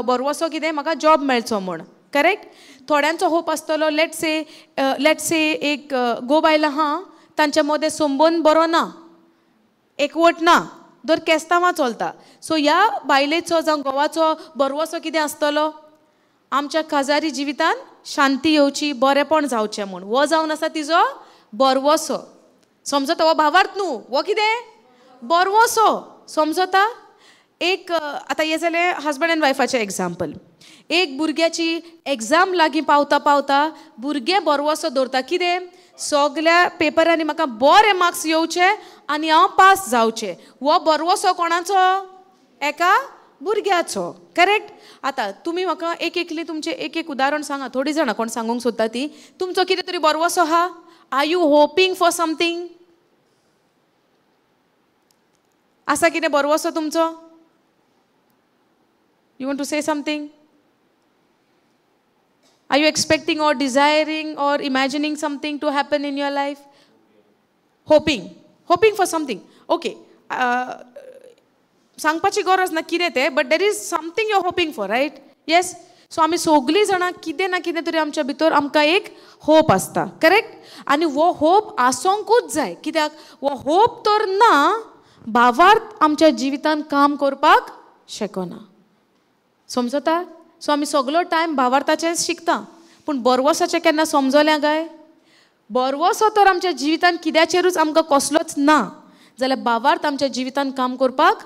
बरवसो कितें? म्हाका जॉब मेळचो म्हूण. करेक्ट? थोड्यांचो होप आसतलो, लेट से एक गो बायल आहा, तांच्या मदें संबंद बरो ना, एकवट ना, दर केस्तांवां चलता. सो ह्या बायलेचो जावं घोवाचो बरवसो कितें आसतलो? आमच्या काजारी जिवितान शांती येवची, बरेंपण जावचें म्हूण. हो जावन आसा तिजो बरवसो. समजता? हो भावार्थ न्हू, हो कितें? बरवसो. समजता? एक आतां हें जालें हजबंड एंड वायफाचें एग्जाम्पल. एक भुरग्याची एग्जाम लागीं पावता पावता भुरगें बरवसो दवरता कितें? सगल्या पेपरांनी म्हाका बरे मार्क्स येवचे आनी हांव पास जावचें. हो बरवसो कोणाचो? एका भुरग्याचो. करेक्ट? आतां तुमी म्हाका एक एकली तुमचें एक एक उदाहरण सांगा. थोडीं जाणां कोण सांगूंक सोदता ती, तुमचो कितें तरी बरवसो आहा? Are you hoping for something? आसा कितें बरवसो तुमचो? You want to say something? Are you expecting or desiring or imagining something to happen in your life? Hoping. Hoping for something. Okay. सांगपाची गरज ना कितें तें, but there is something you are hoping for, right? Yes. So आमी सगळीं जाणां कितें ना कितें तरी आमच्या भितर आमकां एक होप आसता, करेक्ट? आनी हो होप आसोंकूच जाय. कित्याक हो होप तर ना, भावार्थ आमच्या जिवितान काम करपाक शकना. समजता? सो आमी सगलो टायम भावार्थाचेंच शिकता, पूण बरवसाचें केन्ना समजलें काय? बरवसो तर आमच्या जिवितान कित्याचेरूच आमकां कसलोच ना जाल्यार भावार्थ आमच्या जिवितान काम करपाक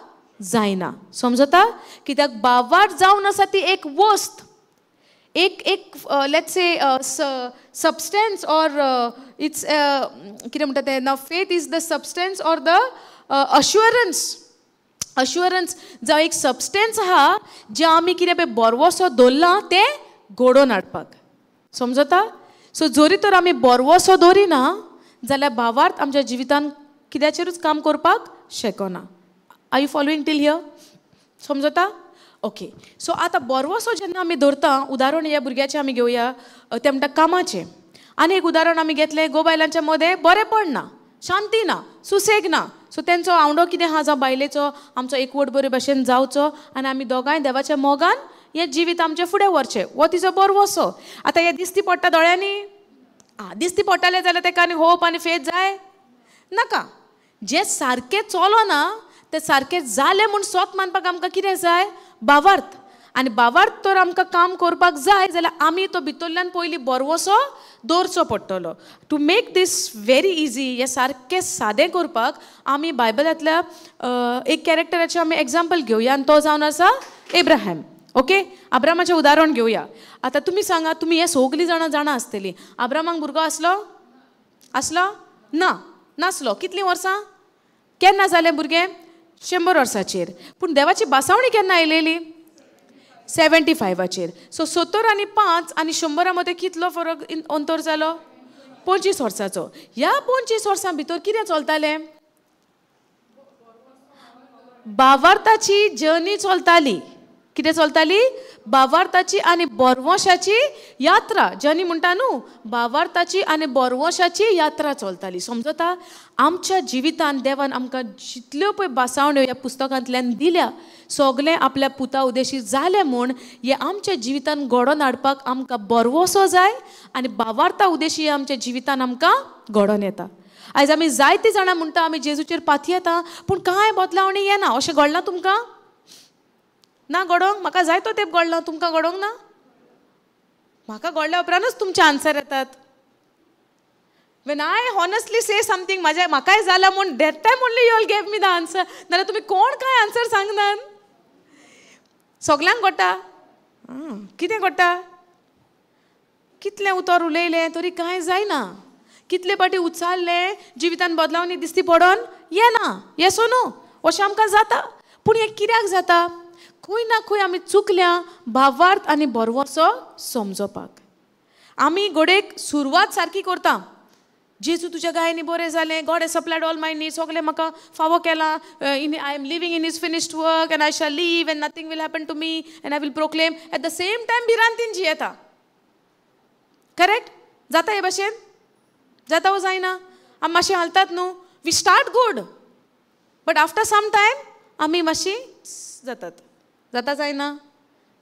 जायना. समजता? कित्याक भावार्थ जावन आसा ती एक वस्त, एक एक let's say substance or it's कितें म्हणटा तें ना, faith is the substance or the assurance. Assurance जावं एक सबस्टन्स आहा जें आमी कितें पळय बरवसो दवरला तें घडोवन हाडपाक. समजता? सो जरी तर आमी बरवसो दवरिना जाल्यार भावार्थ आमच्या जिवितान कित्याचेरूच काम करपाक शकना. Are you following till here? समजता? ओके. सो आतां बरवसो जेन्ना आमी दवरता, उदाहरण ह्या भुरग्याचें आमी घेवया, तें म्हणटा कामाचें. आनी एक उदाहरण आमी घेतलें, गो बायलांच्या मदें बरेंपण ना, शांती ना, सुसेग ना. सो तेंचो आवंडो कितें आहा, जावं बायलेचो, आमचो एकवट बरे भशेन जावचो आनी आमी दोगांय देवाच्या मोगान हें जिवीत आमचें फुडें व्हरचें, हो तिचो बरवसो. आतां हें दिसती पडटा दोळ्यांनी? आं, दिसती पडटालें जाल्यार तेका आनी होप आनी फेथ जाय नाका. जें सारकें चलना तें सारकें जालें म्हूण सोत मानपाक आमकां कितें जाय? भावार्थ. आनी भावार्थ तर आमकां काम करपाक जाय जाल्यार आमी तो भितरल्यान पयलीं बरवसो दवरचो पडटलो. To make this very easy, हें सारकें सादें करपाक आमी बायबलांतल्या एक कॅरेक्टराचें आमी एग्जाम्पल घेवया आनी तो जावन आसा एब्राहम. ओके, अब्रामाचें उदाहरण घेवया. आतां तुमी सांगा, तुमी हें सगळीं जाणां जाणा आसतलीं, अब्रामाक भुरगो आसलो? आसलो ना? नासलो. कितलीं वर्सां? केन्ना जालें भुरगें? 100 वर्साचेर. पूण देवाची बासावणी केन्ना आयलेली? 75. सो 70 आनी 5 आनी 100 मदें कितलो फरक अंतर जालो? 25 वर्साचो. ह्या 25 वर्सां भितर कितें चलतालें? भावार्थाची जर्नी चलताली. कितें चलताली? भावार्थाची आनी बरवशाची यात्रा. जर्नी म्हणटा न्हू, भावार्थाची आनी बरवशाची यात्रा चलताली. समजता? आमच्या जिवितान देवान आमकां जितल्यो पळय बासावण्यो ह्या पुस्तकांतल्यान दिल्या, सगळें आपल्या पुता उदेशी जालें म्हूण हें आमच्या जिवितान घडोवन हाडपाक आमकां बरवसो जाय आनी भावार्था उदेशी आमच्या जिवितान आमकां घडोवन येता. आयज आमी जायतीं जाणां म्हणटा आमी जेजूचेर पातयेता, पूण कांय बदलावणी येना. अशें घडलां तुमकां? ना घडोवंक? म्हाका जायतो तेंप घडला, तुमकां घडोवंक ना? म्हाका घडल्या उपरांतच तुमचे आन्सर येतात. When I honestly say something, म्हाज्या म्हाकाय जालां म्हूण that time only you all gave me the answer. नाल्यार तुमी कोण कांय आन्सर सांगनात. सगल्यांक घडटा. कितें घडटा? कितलें उतर उलयलें तरी कांय जायना, कितले फावटी उच्चारलें जिवितान बदलावणी दिसती पडोन येना. येसो न्हू? अशें आमकां जाता. पूण हें कित्याक जाता? खंय ना खंय आमी चुकल्या भावार्थ आनी बरवसो समजोपाक. आमी घडयेक सुरवात सारकी करता, जेजू तुज्या गायनी बरें जालें, God has supplied all my needs, सगळें म्हाका फावो केलां, I am living in his finished work and I shall live and nothing will happen to me and I will proclaim. At the same time भिरांतीन जियेता. Correct? जाता हे भाशेन? जाता वो जायना? आमी मातशें हालतात न्हू. We start good but after some time आमी मातशी जातात. जाता जायना?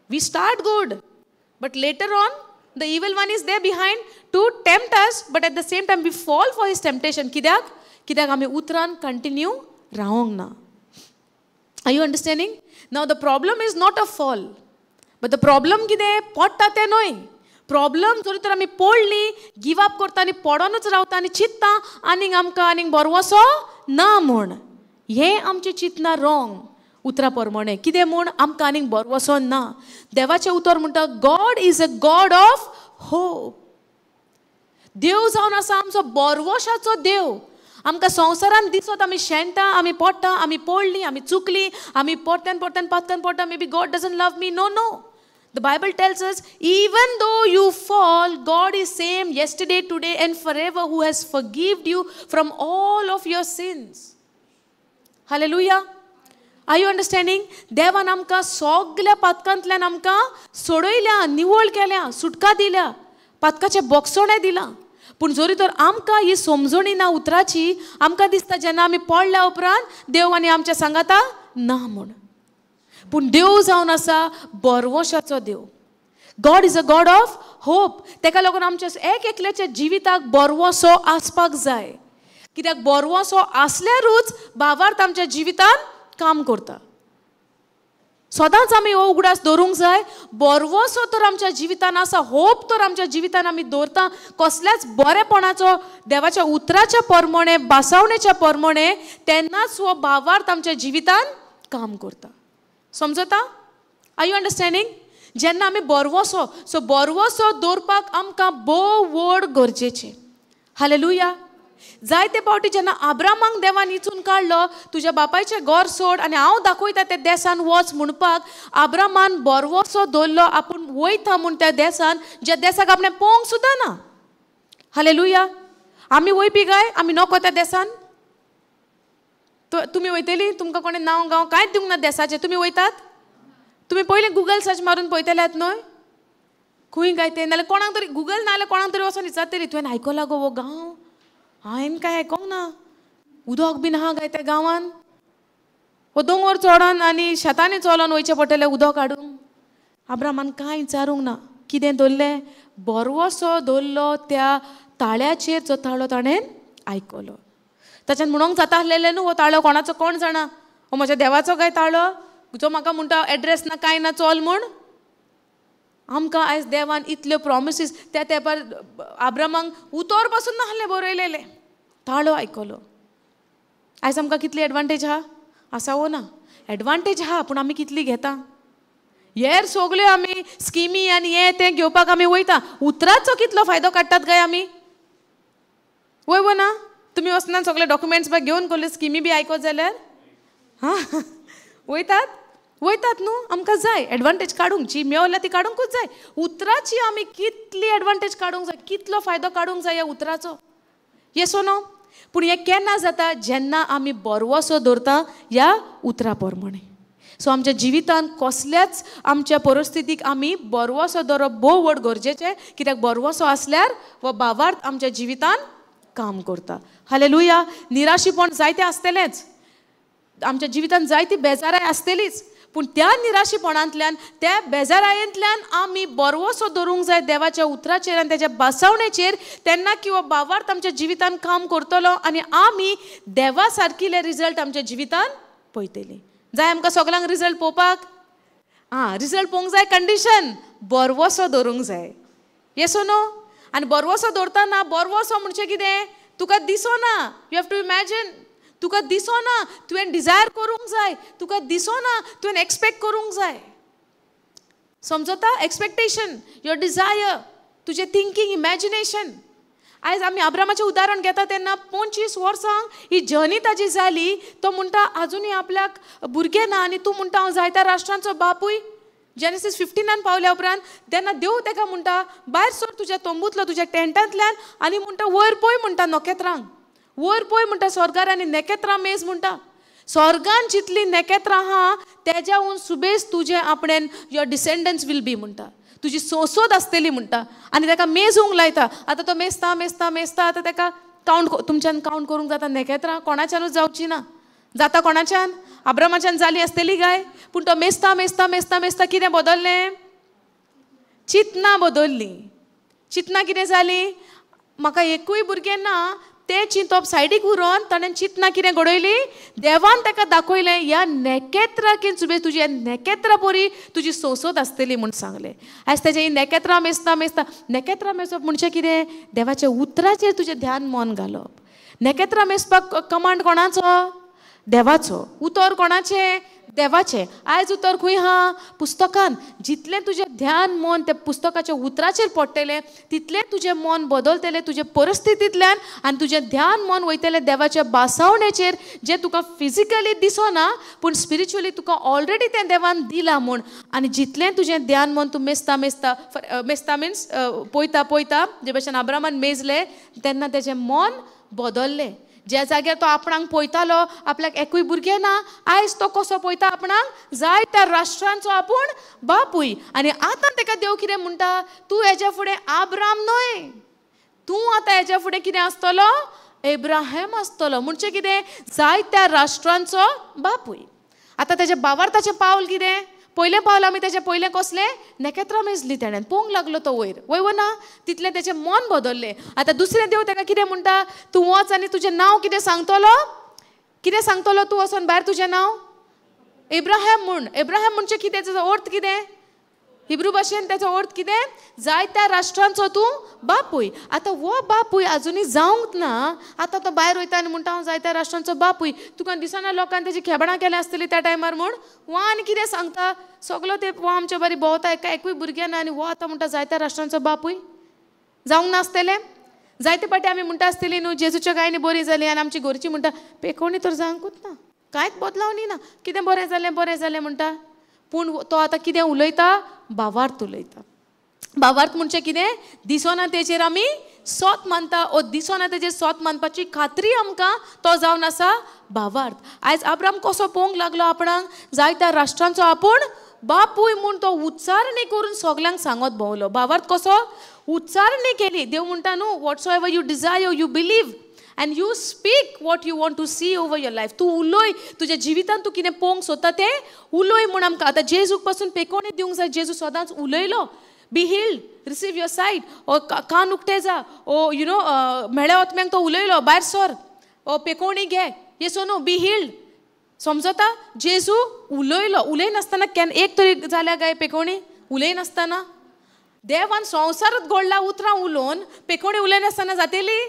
We start good but later on the evil one is there behind to tempt us, but at the same time we fall for his temptation. कित्याक? कित्याक आमी उतरान continue रावोंक ना. Are you understanding? Now the problem is not a fall, but the problem कितें पडटा तें न्हय. Problem जरी तर आमी पडली, गिव अप करता आनी पडोनूच रावता आनी चिंतता आनीक आमकां आनीक बरवसो ना म्हूण. हें आमचें चिंतना रॉंग. उतरा प्रमाणे कितें म्हूण आमकां आनीक बरवसो ना. देवाचें उतर म्हणटा God is a God of hope. देव जावन आसा आमचो बरवशाचो देव. आमकां संवसारान दिसत आमी शेणटा, आमी पडटा, आमी पडलीं, आमी चुकलीं, आमी परत्यान परत्यान पातकान पडटा. Maybe God doesn't love me. No no. The Bible tells us, even though you fall, God is same yesterday, today and forever, who has forgiven you from all of your sins. Hallelujah. Are you understanding? देवान आमकां सगल्या पातकांतल्यान आमकां सोडयल्या, निवळ केल्या, सुटका दिल्या, पातकाचें बोगसणें दिलां. पूण जरी तर आमकां ही समजणी ना उतराची, आमकां दिसता जेन्ना आमी पडल्या उपरांत देव आनी आमच्या सांगाता ना म्हूण. पूण देव जावन आसा बरवशाचो देव. God is a God of hope. तेका लागून आमच्या एक एकल्याच्या जिविताक बरवसो आसपाक जाय. कित्याक बरवसो आसल्यारूच भावार्थ आमच्या जिवितान काम करता. सदांच आमी हो उगडास दवरूंक जाय, बरवसो तर आमच्या जिवितान आसा, होप तर आमच्या जिवितान आमी दवरता, कसल्याच बरेपणाचो देवाच्या उतराच्या परमणे, बासावणेच्या परमणे, तेन्नाच हो भावार्थ आमच्या जिवितान काम करता. समजता? Are you understanding? जेन्ना आमी बरवसो, सो बरवसो दवरपाक आमकां भोव व्हड गरजेचें. हालेलुया. जायते फावटी जेन्ना आब्रामाक देवान इचून काडलो, तुज्या बापायचें घर सोड आनी हांव दाखयता त्या देसान वच म्हणपाक, आब्रामान बरवसो दवरलो आपूण वयता म्हूण त्या देसान, ज्या देसाक आपणें पळोवंक सुद्दां ना. हालेलुया. आमी वयपी काय? आमी नको त्या देसान? तुमी वयतली? तुमकां कोणें नांव गांव कांयच दिवंक ना देसाचें, तुमी वयतात? तुमी पयलीं गुगल सर्च मारून पळयतल्यात न्हय खंय काय तें? नाल्यार कोणाक तरी गुगल नाल्यार कोणाक तरी वचोन विचारतली, तुवें आयकलां गो हो गांव? हांवें कांय आयकोंक ना. उदक बीन आहा काय त्या गांवान? हो दोंगर चडोन आनी शेतांनी चलोन वयचें पडटलें उदक हाडूंक. आब्रामान कांय विचारूंक ना. कितें दवरलें? बरवसो दवरलो त्या ताळ्याचेर, जो ताळो ताणें आयकलो. ताच्यान म्हणूंक जाता आसलेलें न्हू हो ताळो कोणाचो कोण जाणा, हो म्हज्या देवाचो काय ताळो जो म्हाका म्हणटा एड्रेस ना कांय ना चल म्हूण. आमकां आयज देवान इतल्यो प्रोमिसीस त्या तेंपार आब्रामाक उतर पासून नासलें बरयलेलें, ताळो आयकलो. आयज आमकां कितली एडवांटेज आहा? आसा वो ना? एडवांटेज आहा, पूण आमी कितली घेता? हेर सगल्यो आमी स्किमी आनी हें तें घेवपाक आमी वयता. उतराचो कितलो फायदो काडटात काय आमी? वय वो ना? तुमी वचनात सगळे डॉक्युमेंट्स बी घेवन कसल्यो स्किमी बी आयकत जाल्यार? हां, वयतात? वयतात न्हू. आमकां जाय एडवांटेज काडूंक, जी मेवल्या ती काडूंकूच जाय. उतराची आमी कितली एडवांटेज काडूंक जाय, कितलो फायदो काडूंक जाय ह्या उतराचो. येस नो? पूण हें केन्ना जाता? जेन्ना आमी बरवसो दवरता ह्या उतरा प्रमाणे. सो आमच्या जिवितान कसल्याच आमच्या परिस्थितीक आमी बरवसो दवरप भोव व्हड गरजेचें. कित्याक बरवसो आसल्यार हो भावार्थ आमच्या जिवितान काम करता. हालेलुया. निराशीपण जायतें आसतलेंच आमच्या जिवितान, जायती बेजाराय आसतलीच, पूण त्या निराशीपणांतल्यान, त्या बेजारायेंतल्यान आमी बरवसो दवरूंक जाय देवाच्या उतराचेर आनी तेच्या बासावणेचेर. तेन्ना किंवा भावार्थ आमच्या जिवितान काम करतलो आनी आमी देवा सारकिले रिजल्ट आमच्या जिवितान पळयतली. जाय आमकां सगल्यांक रिजल्ट पळोवपाक? आं, रिजल्ट पळोवंक जाय, कंडिशन बरवसो दवरूंक जाय. येस नो? आनी बरवसो दवरतना, बरवसो म्हणजे कितें? तुका दिसना, you have to imagine. तुका दिसना, तुवें डिजायर करूंक जाय. तुका दिसना, तुवें एक्सपेक्ट करूंक जाय. समजता? एक्सपेक्टेशन, your Dzire, तुजें थिंकींग, इमॅजिनेशन. आयज आमी आब्रामाचें उदाहरण घेता तेन्ना 25 वर्सांक ही जर्नी ताजी जाली. तो म्हणटा आजुनूय आपल्याक भुरगें ना आनी तूं म्हणटा हांव जायत्या राष्ट्रांचो बापूय. जेनेसीस 15 पावल्या उपरांत तेन्ना देव ताका म्हणटा भायर सर तुज्या तंबूतलो, तुज्या टेंटांतल्यान, आनी म्हणटा वयर पळय म्हणटा नखेत्रांक, वयर पळय म्हणटा स्वर्गार आनी नखेत्रां मेज म्हणटा. स्वर्गान जितली नखेत्रां आहा तेज्याहून सुबेज तुजें आपणें your descendants will be म्हणटा, तुजी सोसोद आसतली म्हणटा. आनी ताका मेजूंक लायता. आतां तो मेजता मेजता मेजता, आतां ताका कावंट, तुमच्यान कावंट करूंक जाता नखेत्रां? कोणाच्यानूच जावची ना. जाता कोणाच्यान? आब्रामाच्यान जाली आसतली काय? पूण तो मेजता मेजता मेजता मेजता कितें बदल्लें? चिंतनां बदल्लीं. चिंतनां कितें जालीं? म्हाका एकूय भुरगें ना तें चिंतप सायडीक उरोन ताणें चिंतनां कितें घडयली? देवान ताका दाखयलें ह्या नखेत्रां सुबेज तुजी ह्या नखेत्रां परी तुजी सोसोद आसतली म्हूण सांगलें. आयज तेजें ही नखेत्रां मेजता मेजता, नखेत्रां मेजप म्हणजे कितें? देवाच्या उतराचेर तुजें ध्यान मन घालप. नखेत्रां मेजपाक कमांड कोणाचो? देवाचो. उतर कोणाचें? देवाचें. आयज उतर खंय आहा? पुस्तकान. जितलें तुजें ध्यान मन त्या पुस्तकाच्या उतराचेर पडटलें तितलें तुजें मन बदलतलें तुजे परिस्थितींतल्यान, आनी तुजें ध्यान मन वयतलें देवाच्या बासावणेचेर, जें तुका फिजिकली दिसना पूण स्पिरिच्युअली तुका ऑलरेडी तें देवान दिलां म्हूण. आनी जितलें तुजें ध्यान मन तूं मेजता मेजता, मेजता मिन्स पळयता पळयता, जे भशेन आब्रामान मेजलें तेन्ना तेजें मन बदल्लें. ज्या जाग्यार तो आपणाक पळयतालो आपल्याक एकूय भुरगें ना, आयज तो कसो पळयता आपणाक जायत्या राष्ट्रांचो आपूण बापूय. आनी आतां ताका देव कितें म्हणटा, तूं हेज्या फुडें आब्राम न्हय, तूं आतां हेज्या फुडें कितें आसतलो, एब्राहेम आसतलो. म्हणजे कितें, जायत्या राष्ट्रांचो बापूय. आतां तेज्या बावार्थाचें पावल कितें, पयलें पावल आमी तेजें पयलें कसलें, नखेत्रां मेजली तेणें, पोवंक लागलो तो वयर, वय वो ना, तितलें तेजें मन बदल्लें. आतां दुसरें देव ताका कितें म्हणटा, तूं वच आनी तुजें नांव कितें सांगतलो, कितें सांगतलो तूं वचोन भायर तुजें नांव एब्राहेम म्हूण. एब्राहेम म्हणजे कितें, तेजो अर्थ कितें, हिब्रू भाशेन तेजो अर्थ कितें, जायत्या राष्ट्रांचो तूं बापूय. आतां हो बापूय आजुनूय जावंक ना, आतां तो भायर वयता आनी म्हणटा हांव जायत्या राष्ट्रांचो बापूय. तुका दिसना लोकांनी तेजी खेबणां केल्या आसतली त्या टायमार म्हूण, हो आनी कितें सांगता सगलो ते हो आमच्या बरी भोंवता, एका एकूय भुरगें ना आनी हो आतां म्हणटा जायत्या राष्ट्रांचो बापूय. जावंक नासतलें? जायते फावटी आमी म्हणटा आसतली न्हू, जेजूच्या गायनी बरी जाली आनी आमची घरची म्हणटा पेकोणी तर जावंकूच ना, कांयच बदलावनी ना, कितें बरें जालें बरें जालें म्हणटा. पूण तो आतां कितें उलयता, भावार्थ उलयता. भावार्थ म्हणजे कितें, दिसना तेजेर आमी सोत मानता, ओ दिसना तेजेर सोत मानपाची खात्री आमकां तो जावन आसा भावार्थ. आयज आब्राम कसो पळोवंक लागलो आपणाक जायत्या राष्ट्रांचो आपूण बापूय म्हूण, तो उच्चारणी करून सगल्यांक सांगत भोंवलो. भावार्थ कसो उच्चारणी केली. देव म्हणटा न्हू, whatsoever you desire you believe and you speak what you want to see over your life. तूं उलय, तुज्या जिवितांत तूं कितें पळोवंक सोदता तें उलय म्हूण आमकां. आतां जेजूक पासून पेकोणी दिवंक जाय, जेजू सदांच उलयलो, be healed, receive your sight, ओ कान उक्ते जा, ओ you know मेळ्या ओतम्यांक तो उलयलो भायर सर, ओ पेकोणी घे, येस न्हू, बी हिल्ड. समजता, जेजू उलयलो, उलयनासतना केन्ना एक तरी जाल्या काय पेकोणी उलयनासतना? देवान संवसारच घडला उतरां उलोवन, पेकोणी उलयनासतना जातली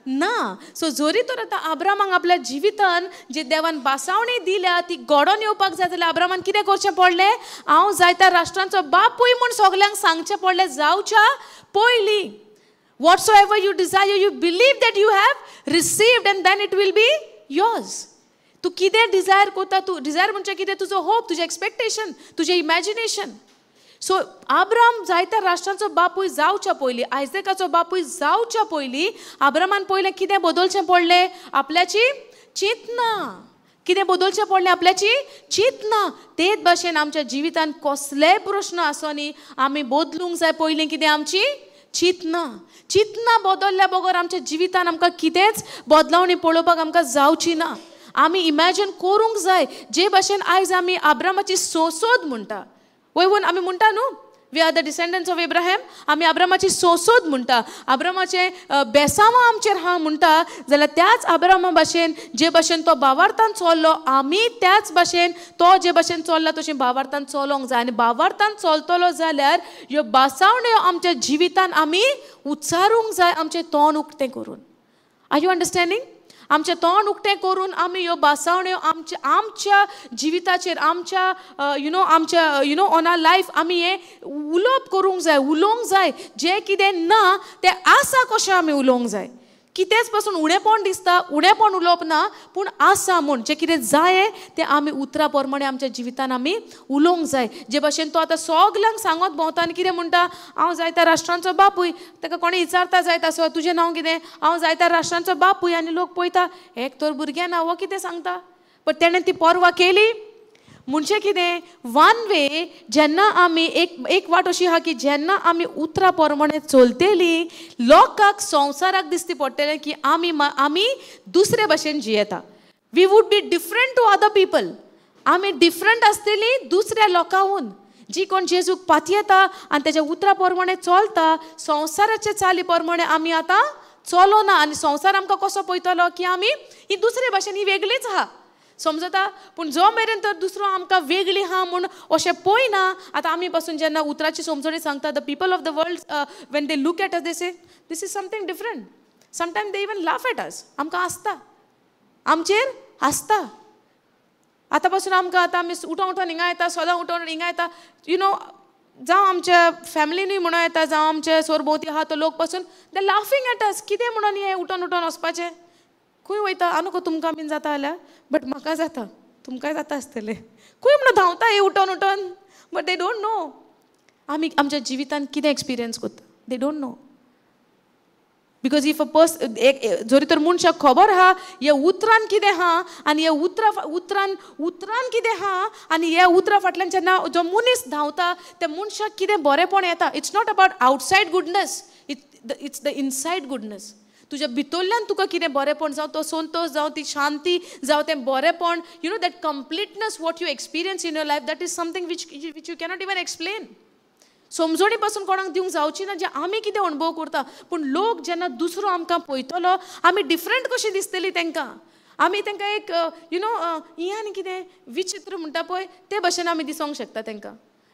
ना. सो जरी तर आतां आब्रामाक आपल्या जिवितान जे देवान बासावणी दिल्या ती घडोवन येवपाक जाय जाल्यार आब्रामान कितें करचें पडलें, हांव जायत्या राष्ट्रांचो बापूय म्हूण सगल्यांक सांगचें पडलें जावच्या पयलीं. Whatsoever you desire you believe that you have received and then it will be yours. तूं कितें डिजायर करता, तूं डिजायर म्हणजे कितें, तुजो होप, तुजें एक्सपेक्टेशन, तुजें इमॅजिनेशन. सो आब्राम जायत्या राष्ट्रांचो बापूय जावच्या पयलीं, आयजकाचो बापूय जावच्या पयलीं आब्रामान पयलें कितें बदलचें पडलें, आपल्याची चिंतना. कितें बदलचें पडलें, आपल्याची चिंतना. तेच भाशेन आमच्या जिवितांत कसलेय प्रश्न आसो न्ही, आमी बदलूंक जाय पयलीं कितें, आमची चिंतना. चिंतना बदलल्या बगर आमच्या जिवितांत आमकां कितेंच बदलावणी पळोवपाक आमकां जावची ना. आमी इमॅजीन करूंक जाय. जे भाशेन आयज आमी आब्रामाची सोसोद म्हणटा, वय वोन आमी म्हणटा न्हू, we are the descendants of Abraham, आमी आब्रामाची सोसोद म्हणटा, आब्रामाचें बेसांवां आमचेर आहा म्हणटा, जाल्यार त्याच आब्रामा भाशेन जे भाशेन तो भावार्थान चल्लो, आमी त्याच भाशेन तो जे भाशेन चल्ला तशें भावार्थान चलोंक जाय. आनी भावार्थान चलतलो जाल्यार ह्यो बासावण्यो आमच्या जिवितान आमी उच्चारूंक जाय, आमचें तोंड उक्तें करून. Are you understanding? आमचें तोंड उक्तें करून आमी ह्यो बासावण्यो आमच्या आमच्या जिविताचेर, आमच्या you know, आमच्या you know on our life आमी हें उलोवप करूंक जाय, उलोवंक जाय. जें कितें ना तें आसा कशें आमी उलोवंक जाय. कितेंच पासून उणेपण दिसता, उणेपण उलोवप ना, पूण आसा म्हूण जें कितें जाय तें आमी उतरां प्रमाणे आमच्या जिवितान आमी उलोवंक जाय. जे भाशेन तो आतां सगल्यांक सांगत भोंवता आनी कितें म्हणटा, हांव जायत्या राष्ट्रांचो बापूय. ताका कोणी विचारता जायत आसो, तुजें नांव कितें, हांव जायत्या राष्ट्रांचो बापूय. आनी लोक पळयता एक तर भुरगें ना, हो कितें सांगता, पण तेणें ती पर्वा केली. म्हणजे कितें, वन वे जेन्ना आमी एक एक वाट अशी आहा की जेन्ना आमी उतरां प्रमाणे चलतली, लोकांक संवसाराक दिसती पडटलें की आमी आमी दुसरे भाशेन जियेता. We would be different to other people. आमी डिफरंट आसतली दुसऱ्या लोकांहून. जी कोण जेजूक पातयेता आनी तेज्या उतरां प्रमाणे चलता, संवसाराचे चाली प्रमाणे आमी आतां चलोना. आनी संवसार आमकां कसो पळयतलो की आमी ही दुसरे भाशेन ही वेगळीच आहा, समजता. पूण जो मेरेन तर दुसरो आमकां वेगळी आहा म्हूण अशें पळयना. आतां आमी पासून जेन्ना उतराची समजणी सांगता, the people of the world when they look at us they say this is something different. Sometime they even laugh at us. आमकां आसता, आमचेर आसता. आतां पासून आमकां आतां आमी उठोन उठोन हिंगा येता, सदां उठोन हिंगा येता, you know, जावं आमच्या फॅमिलीनूय म्हणूं येता, जावं आमच्या सोरभोंवती आहा तो लोक पासून दे लाफींग एट अस. कितें म्हणून हें उठोन उठोन वचपाचें, खंय वयता आनी तुमकां बीन जाता जाल्यार, बट म्हाका जाता, तुमकांय जाता आसतलें. खंय म्हणून धांवता हे उठोन उठोन, बट they don't know आमी आमच्या जिवितान कितें एक्सपिरियन्स करता. They don't know. Because if a person एक जरी तर मनशाक खबर आहा ह्या उतरान कितें आहा आनी ह्या उतरान उतरान कितें आहा आनी ह्या उतरा फाटल्यान जेन्ना जो मनीस धांवता त्या मनशाक कितें बरेंपण येता. It's not about outside goodness, it's the inside goodness. तुज्या भितरल्यान तुका कितें बरेंपण, जावं तो संतोश, जावं ती शांती, जावं तें बरेंपण, you know that completeness what you experience in your life, that is something which which you cannot even explain. समजणी पासून कोणाक दिवंक जावची ना जे आमी कितें अणभव करता. पूण लोक जेन्ना दुसरो आमकां पळयतलो आमी डिफरंट कशी दिसतली तांकां, आमी तांकां एक you know हें आनी कितें विचित्र म्हणटा पळय ते भशेन आमी दिसोंक शकता तांकां.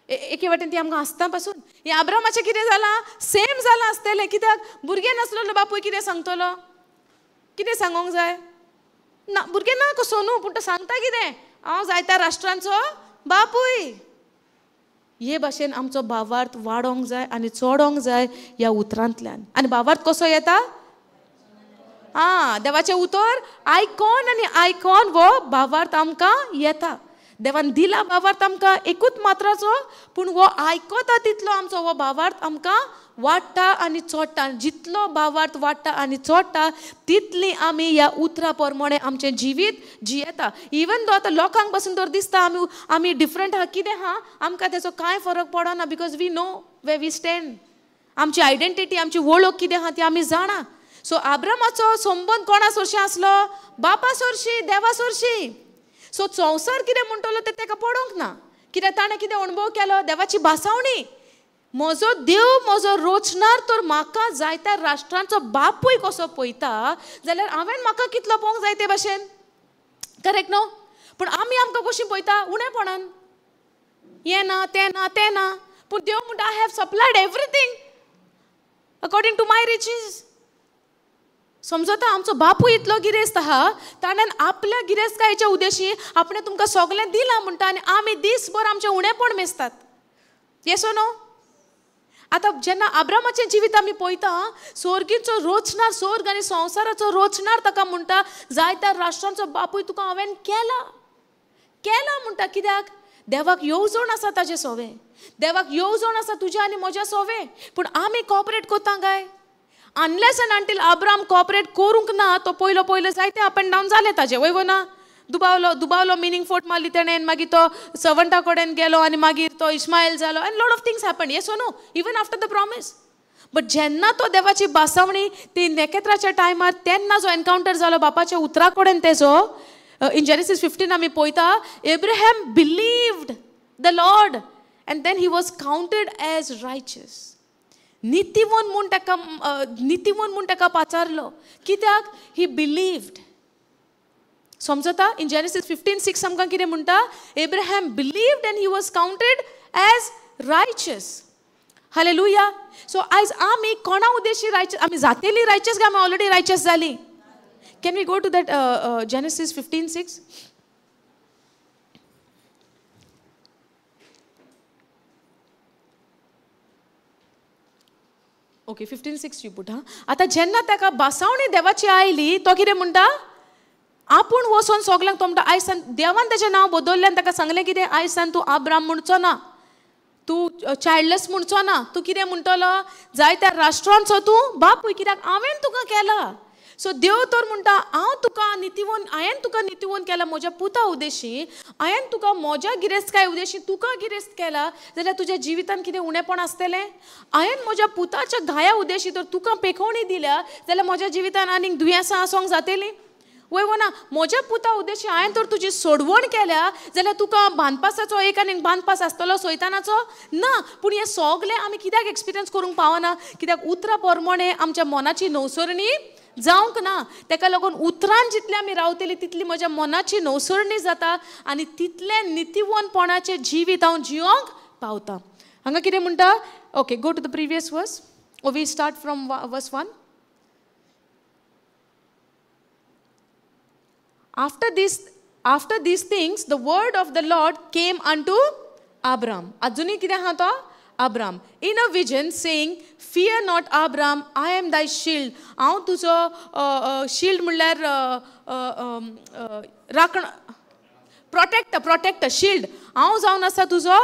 एके वाटेन ती आमकां आसता पासून. हें आब्रामाचें कितें जालां सेम जालां आसतलें, कित्याक भुरगें नासलेलो बापूय कितें सांगतलो, कितें सांगोंक जाय ना, भुरगें ना कसो न्हू, पूण तो सांगता कितें, हांव जायत्या राष्ट्रांचो बापूय. हे भाशेन आमचो भावार्थ वाडोंक जाय आनी चडोंक जाय ह्या उतरांतल्यान. आनी भावार्थ कसो येता? आं, देवाचें उतर आयकोन आनी आयकोन हो भावार्थ आमकां येता. देवान दिला भावार्थ आमकां एकूच मात्राचो, पूण हो आयकता तितलो आमचो हो भावार्थ आमकां वाडटा आनी चडटा. जितलो भावार्थ वाडटा आनी चडटा तितली आमी ह्या उतरा प्रमाणे आमचें जिवीत जियेता. इवन दो आतां लोकांक पासून तर दिसता आमी आमी डिफरंट आहा कितें आहा, आमकां तेचो कांय फरक पडना, because we know where we stand. आमची आयडेंटिटी, आमची वळख कितें आहा ती आमी जाणा. सो आब्रामाचो संबंद कोणा सरशी आसलो? बापा सरशी, देवा सरशी. सो संवसार कितें म्हणटलो तें ताका पडोंक ना, कित्याक ताणें कितें अणभव केलो? देवाची भासावणी. म्हजो देव म्हजो रोचणार तर म्हाका जायत्या राष्ट्रांचो बापूय कसो पळयता जाल्यार हांवें म्हाका कितलो पळोवंक जाय ते भाशेन, करेक्ट न्हू? पूण आमी आमकां कशीं पळयता? उणेपणान, हें ना तें ना तें ना. पूण देव म्हणटा I have supplied everything according to my riches. समजता? आमचो बापूय इतलो गिरेस्त आहा, ताणें आपल्या गिरेस्तकायेच्या उद्देशी आपणें तुमकां सगळें दिलां म्हणटा, आनी आमी दीसभर आमचें उणेपण मेजतात. येस नो? आतां जेन्ना आब्रामाचें जिवीत आमी पळयता, स्वर्गीचो रोचणार, स्वर्ग आनी संवसाराचो रोचणार ताका म्हणटा जायत्या राष्ट्रांचो बापूय तुका हांवें केला केला म्हणटा. कित्याक? देवाक येवजण आसा ताजे सोवे, देवाक येवजण आसा तुज्या आनी म्हज्या सोवे. पूण आमी कॉपरेट करता काय? Unless and until Abram cooperate करूंक ना, तो पयलो पयलो जायते अप एंड डावन जाले ताजे, वय वो ना? दुबावलो दुबावलो मिनींग फोट मारली तेणें, मागीर तो सर्वंटा कडेन गेलो आनी मागीर तो इस्मायल जालो, and lot of things happen. Yes no? Even after the promise. But जेन्ना तो देवाची बासावणी ती नेकेत्राच्या टायमार तेन्ना जो एनकावंटर जालो बापाच्या उतरा कडेन तेजो, इन जेनेसीस 15 आमी पळयता, Abraham believed the Lord and then he was counted as righteous. नितीवन म्हूण ताका, नितीवन म्हूण ताका पाचारलो. कित्याक? ही बिलीव्ड. समजता? इन जेनेसीस 15:6 आमकां कितें म्हणटा? Abraham believed and he was counted as righteous. Hallelujah. So आयज आमी कोणा उद्देशी रायचस, आमी जातेली रायचस काय आमी ऑलरेडी रायचस जाली? Can we go to that Genesis 15:6? Okay, 15:6 you put. हा, आतां जेन्ना ताका बासावणी देवाची आयली, तो कितें म्हणटा? आपूण वचोन सगल्यांक तो म्हणटा आयज सान देवान ताचें नांव बदल्लें आनी ताका सांगलें कितें, आयज सान तूं आब्राम म्हणचो ना, तूं चायल्डलेस म्हणचो ना, तूं कितें म्हणटलो? जायत्या राष्ट्रांचो तूं बापूय, कित्याक हांवें तुका केला. सो देव तर म्हणटा हांव तुका नितीवन, हांवें तुका नितीवन केला म्हज्या पुता उद्देशी, हांवें तुका म्हज्या गिरेस्तकाय उद्देशी तुका गिरेस्त केला, जाल्यार तुज्या जिवितान कितें उणेपण आसतलें? हांवें म्हज्या पुताच्या घाया उद्देशी तर तुका पेखवणी दिल्या, जाल्यार म्हज्या जिवितान आनीक दुयेंसां आसूंक जातलीं? वय वो ना? म्हज्या पुता उद्देशी हांवें तर तुजी सोडवण केल्या, जाल्यार तुका बांदपासाचो एक आनीक बांदपास आसतलो सैतानाचो ना. पूण हें सगळें आमी कित्याक एक्सपिरियन्स करूंक पावना? कित्याक उतरा प्रमाणे आमच्या मनाची नवसरणी जावंक ना. ताका लागून उतरान जितलें आमी रावतली तितली म्हज्या मनाची नवसरणी जाता आनी तितलें नितीवनपणाचें जिवीत हांव जियोंक पावता. हांगा कितें म्हणटा? Okay, go to the previous verse. We start from verse 1. After these things, the word of the Lord came unto Abram. Ajuni कितें आहा तो? Abram. In a vision saying, Fear not, Abram, I am thy shield. हांव तुजो shield म्हणल्यार राखण, protector, protector, shield. हांव जावन आसा तुजो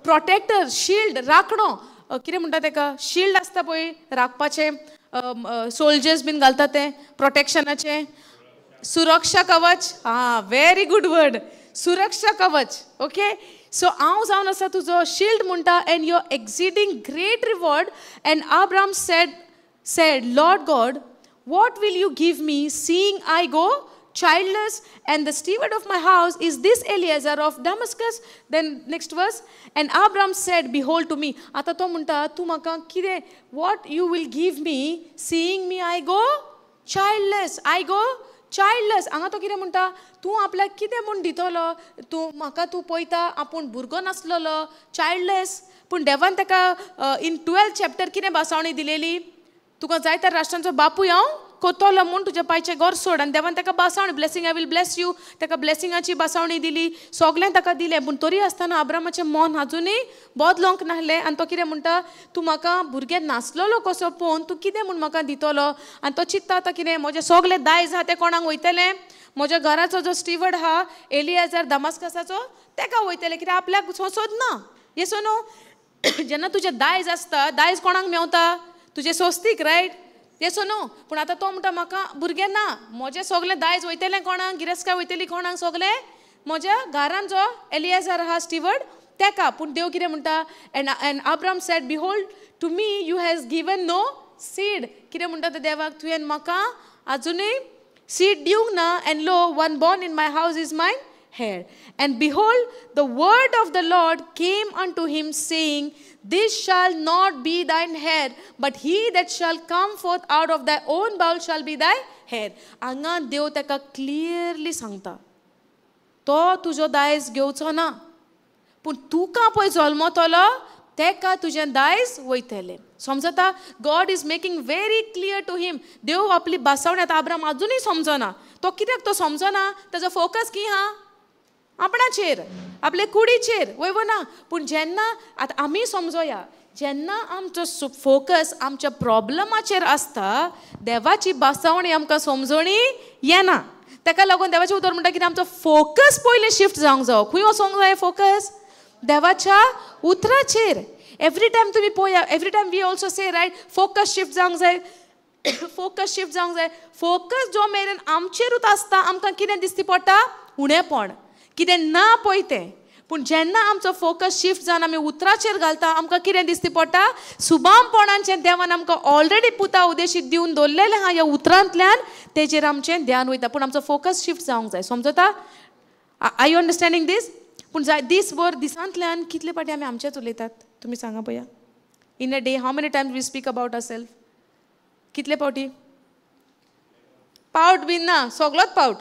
प्रोटेक्टर, शिल्ड, राखणो. कितें म्हणटा तेका? शिल्ड आसता पळय राखपाचें, सोल्जर्स बीन घालता तें प्रोटेक्शनाचें? सुरक्षा कवच. आं, व्हेरी गूड वर्ड, सुरक्षा कवच. ओके, सो हांव जावन आसा तुजो शिल्ड म्हणटा, and your exceeding great reward. And Abram said, Lord God, what will you give me, seeing I go childless, and the steward of my house is this Eliezer of Damascus? Then next verse, and Abram said, behold to me. Ata to munta tu maka kide, what you will give me, seeing me I go childless, I go childless. Anga to kide munta tu आपल्याक कितें म्हूण दितलो, तूं म्हाका तूं पळयता आपूण भुरगो नासलेलो, चायल्डलेस. पूण देवान ताका इन 12 चॅप्टर कितें भासावणी दिलेली, तुका जायत्या राष्ट्रांचो बापूय हांव कोतलो म्हूण तुज्या पायचें घर सोड. आनी देवान ताका बासावणी, blessing I will bless you, ताका ब्लेसिंगाची बासावणी दिली, सगळें ताका दिलें. पूण तरी आसतना अब्रामाचें मन आजुनूय बदलोंक नासलें. आनी तो कितें म्हणटा, तूं म्हाका भुरगें नासलेलो कसो पळोवन तूं कितें म्हूण म्हाका दितलो. आनी तो चित्ता आतां कितें, म्हजें सगळें दायज आहा तें कोणाक वयतलें, म्हज्या घराचो जो स्टिवर्ड आहा एलियाजार दमास्कसाचो तेका वयतलें, कित्याक आपल्याक सोदना. येसो न्हू, जेन्ना तुजें दायज आसता, दायज कोणाक मेवता, तुजें सोस्तीक, रायट? येसो न्हू. पूण आतां तो म्हणटा म्हाका भुरगें ना, म्हजें सगळें दायज वयतलें कोणाक, गिरेस्काय वयतली कोणाक, सगळें म्हज्या घरान जो एलियाजार आहा स्टिवर्ड तेका. पूण देव कितें म्हणटा, and Abram said, behold to me you has given no seed. कितें म्हणटा ते देवाक, तुवें म्हाका आजुनूय सीड दिवंक ना. And lo, one born in my house is mine heir. And behold, the word of the Lord came unto him, saying, This shall not be thine heir, but he that shall come forth out of thy own bowel shall be thy heir. हांगा देव ताका clearly सांगता, तो तुजो दायज घेवचो ना, पूण तुका पळय जल्मतलो तेका तुजें दायज वयतलें. समजता? God is making very clear to him. देव आपली भासावणी आतां अब्राम आजुनूय समजना. तो कित्याक तो समजना, ताजो फोकस की हा आपणाचेर, आपले कुडीचेर, वय वो ना. पूण जेन्ना आतां आमी समजोया, जेन्ना आमचो फोकस आमच्या प्रॉब्लमाचेर आसता, देवाची भासावणी आमकां समजणी येना. ताका लागून देवाचें उतर म्हणटा कितें, आमचो फोकस पयलीं शिफ्ट जावंक जावो. खंय वचोंक जाय फोकस? देवाच्या उतराचेर. एवरी टायम तुमी पळया, every time we also say, right, focus shift जावंक जाय, फोकस शिफ्ट जावंक जाय. फोकस जो मेरेन आमचेरूच आसता, आमकां कितें दिसती पडटा, उणेपण, कितें ना पळय तें. पूण जेन्ना आमचो फोकस शिफ्ट जावन आमी उतराचेर घालता, आमकां कितें दिसती पडटा, सुबामपणाचें देवान आमकां ऑलरेडी पुता उदेशीत दिवन दवरलेलें आहा ह्या उतरांतल्यान, तेजेर आमचें ध्यान वयता. पूण आमचो फोकस शिफ्ट जावंक जाय. समजता? Are you understanding these? पूण जाय दीसभर दिसांतल्यान कितले पाटी आमी आमचेच उलयतात, तुमी सांगा पळया. In a day how many times we speak about our self? कितले पावटी? पावट बीन ना, सगलोच पावट.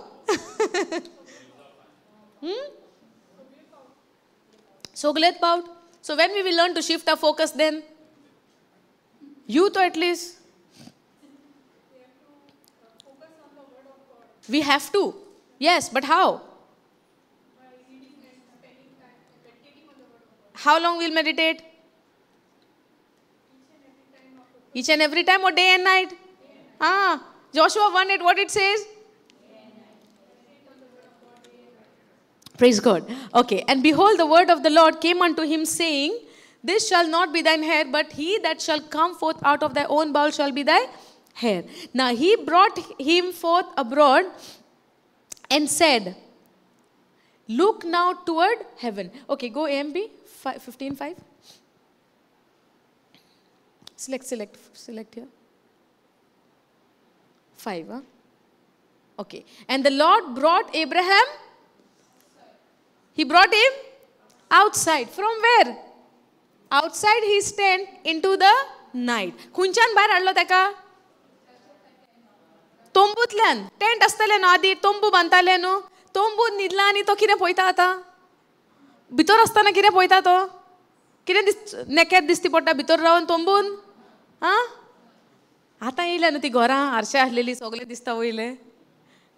सगलेच पावट. So when we will learn to shift our focus, then you to at least we have to. Yes, but how? How long we'll meditate? Each and every time or day and night? Ah, Joshua 1:8, what it says? Praise God. Okay, and behold, the word of the Lord came unto him, saying, This shall not be thine heir, but he that shall come forth out of thy own bowel shall be thy heir. Now he brought him forth abroad and said, Look now toward heaven. Okay, go AMB 15:5. Select here. 5, huh? Okay. And the Lord brought Abraham. He brought him outside. From where? Outside his tent into the night. खंयच्यान भायर हाडलो ताका? तंबूंतल्यान. Tent आसताले न्हू आदी, तंबू बांदताले न्हू. तंबूत न्हिदला आनी तो कितें पळयता आतां? भितर आसतना कितें पळयता तो? कितें this नेकेत दिसती पडटा भितर रावन तंबून? आं, आतां येयल्या न्हू ती घरां आरशे आसलेली, सगळें दिसता वयलें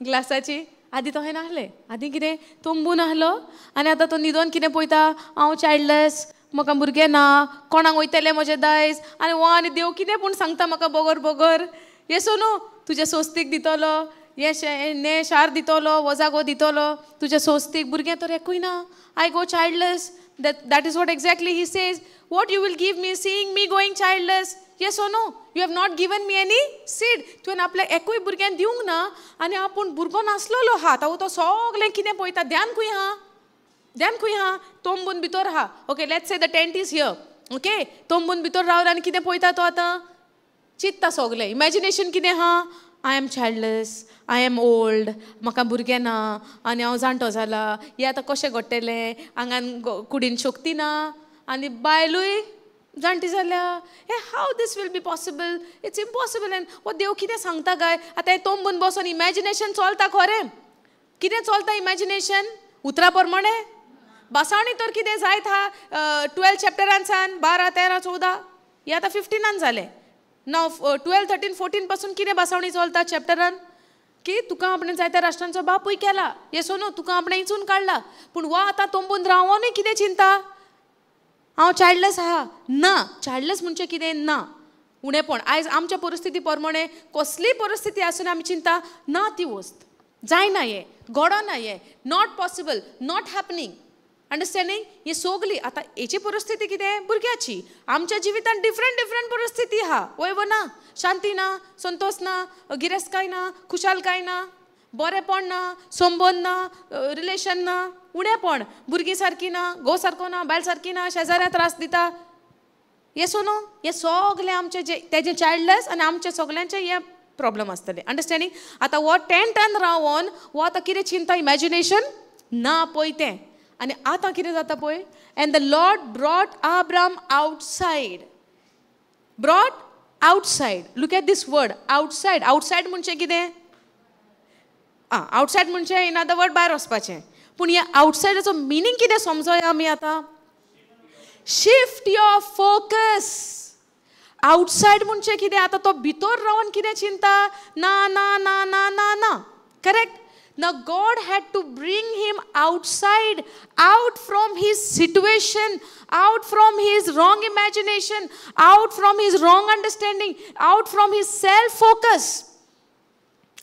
ग्लासाची. आदी तशें नासलें. आदी कितें तंबून आसलो आनी आतां तो न्हिदोन कितें पळयता, हांव चायल्डलेस, म्हाका भुरगें ना, कोणाक वयतलें म्हजें दायज, आनी हो आनी देव कितें पूण सांगता म्हाका बगर बगर. येसो न्हू, तुज्या सोस्तीक दितलो, हें ने शार दितलो, हो जागो दितलो तुज्या सोस्तीक, भुरगें तर एकूय ना. I go childless. That is what exactly he says. What you will give me, seeing me going childless? Yes or no? You have not given me any seed. तुवें आपल्या एकूय भुरग्यान दिवंक ना आनी आपूण भुरगो नासलेलो आहा. आतां तो सगळें कितें पळयता, ध्यान खंय आहा, ध्यान खंय आहा, तोंबून भितर आहा. Okay, let's say the tent is here. Okay, तोंबून भितर रावला आनी कितें पळयता तो आतां, चिंतता सगळें. इमॅजिनेशन कितें आहा, I am childless, I am old, म्हाका भुरगें ना आनी हांव जाणटो जाला, हें आतां कशें घडटलें, आंगान कुडीन शक्ती ना आनी बायलूय जाणटी जाल्या, हे how this will be possible, it's impossible. And हो देव कितें सांगता काय? आतां हें तोंबून बसून इमॅजिनेशन चलता खरें. कितें चलता इमॅजिनेशन? उतरा प्रमाणे बासावणी तर कितें जायत आहा 12 चॅप्टरान सान 12, 13, 14, हे आतां 15 जालें. नाव 12, 13, 14 पासून कितें बासावणी चलता चॅप्टरान की तुका आपणें जायत्या राष्ट्रांचो बापूय केला, येस नो, तुका आपणें इंचून काडला. पूण वा आतां तोंबून रावोनूय कितें चिंता, हांव चायल्डलेस आहा. ना, चायल्डलेस म्हणजे कितें ना, उणेपण. आयज आमच्या परिस्थिती प्रमाणे कसलीय परिस्थिती आसून आमी चिंता ना ती वस्त जायना, हें घडना, हें not possible, not happening. Understanding? ही सगळी आतां हेची परिस्थिती कितें भुरग्याची. आमच्या जिवितान डिफरंट डिफरंट परिस्थिती आहा, वय वो ना, शांती ना, संतोष ना, गिरेस्तकाय ना, खुशालकाय ना, बरेपण ना, संबंद ना, रिलेशन ना, उणेपण, भुरगीं सारकी ना, घोव सारको ना, बायल सारकी ना, शेजाऱ्या त्रास दिता. येस नो? हे सगळे आमचे जे तेजे चायल्डलेस आनी आमचे सगळ्यांचे हे प्रॉब्लम आसतले. अंडरस्टँडींग? आतां हो टेंटान रावन हो आतां कितें चिंता, इमॅजिनेशन ना पळय तें. आनी आतां कितें जाता पळय, and the Lord brought Abram outside. Brought outside, look at this word outside. Outside म्हणजे कितें? आं, आवटसायड म्हणजे इन अदर वर्ड भायर वचपाचें. पूण ह्या आवटसायडाचो मिनींग कितें समजोया आमी आतां? Shift your focus. Outside म्हणजे कितें? आतां तो भितर रावन कितें चिंता, ना ना ना ना ना ना, correct? Now God had to bring him outside, out from his situation, out from his wrong imagination, out from his wrong understanding, out from his self-focus.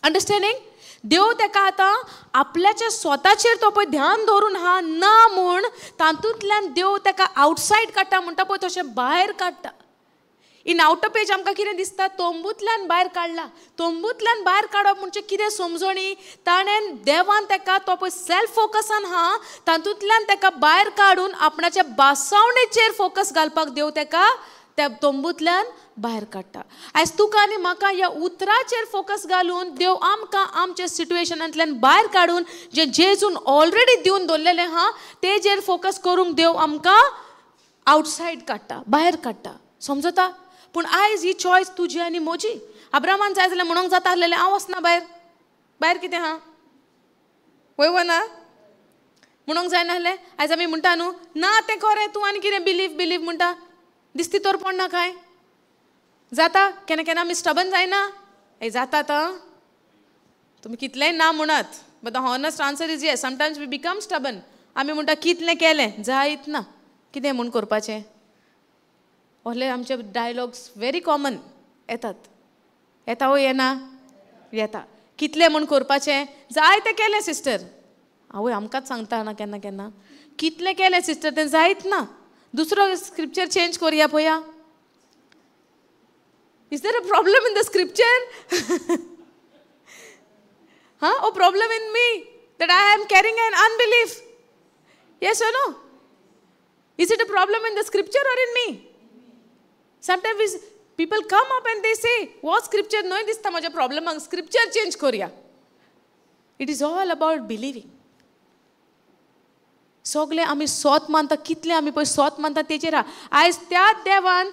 Understanding? देव तेका आतां आपल्याच्या स्वताचेर तो पळय ध्यान दवरून हा ना म्हूण तातूंतल्यान देव तेका आवटसायड काडटा म्हणटा पळय, तशें भायर काडटा. इन आवटर पेज आमकां कितें दिसता, तोंबूंतल्यान भायर काडला. तोंबूंतल्यान भायर काडप म्हणजे कितें समजणी, ताणें देवान तेका तो पळय सेल्फ फोकसान आहा तातूंतल्यान तेका भायर काडून आपणाच्या बासावणेचेर फोकस घालपाक देव तेका त्या तोंबूंतल्यान भायर काडटा. आयज तुका आनी म्हाका ह्या उतराचेर फोकस घालून देव आमकां आमच्या सिट्युएशनांतल्यान भायर काडून जे जेजून ऑलरेडी दिवन दवरलेलें आहा तेजेर फोकस करूंक देव आमकां आवटसायड काडटा, भायर काडटा. समजता? पूण आयज ही चॉयस तुजी आनी म्हजी. अब्रामान जाय जाल्यार म्हणूंक जाता आसलेलें हांव वचना भायर, भायर कितें आहा, वय वो ना म्हणूंक जायना आसलें. आयज आमी म्हणटा न्हू, ना तें खरें, तूं आनी कितें बिलीव बिलीव म्हणटा, दिसती तर पडना काय जाता. केन्ना केन्ना आमी स्टबन जायना, ए जाता आतां तुमी कितलेंय ना म्हणत, but the honest answer is yes, sometimes we become stubborn. आमी म्हणटा कितलें केलें जायत ना, कितें म्हूण करपाचें. असले आमचे डायलॉग्स व्हेरी कॉमन येतात. येता वो येना? येता. कितलें म्हूण करपाचें, जायतें केलें सिस्टर, आवय आमकांच सांगता ना केन्ना केन्ना, कितलें केलें सिस्टर तें जायत ना, दुसरो स्क्रिप्चर चेंज करुया पळया. Is there a problem in the scripture? हां, oh problem in me that I am carrying an unbelief. Yes or no? Is it a problem in the scripture or in me? Sometimes people come up and they say, what scripture न्हय दिसता म्हज्या प्रॉब्लमाक, scripture change करुया. It is all about believing. सगळे आमी सोत मानता, कितले आमी पळय सोत मानता तेचेर आहा. आयज त्या देवान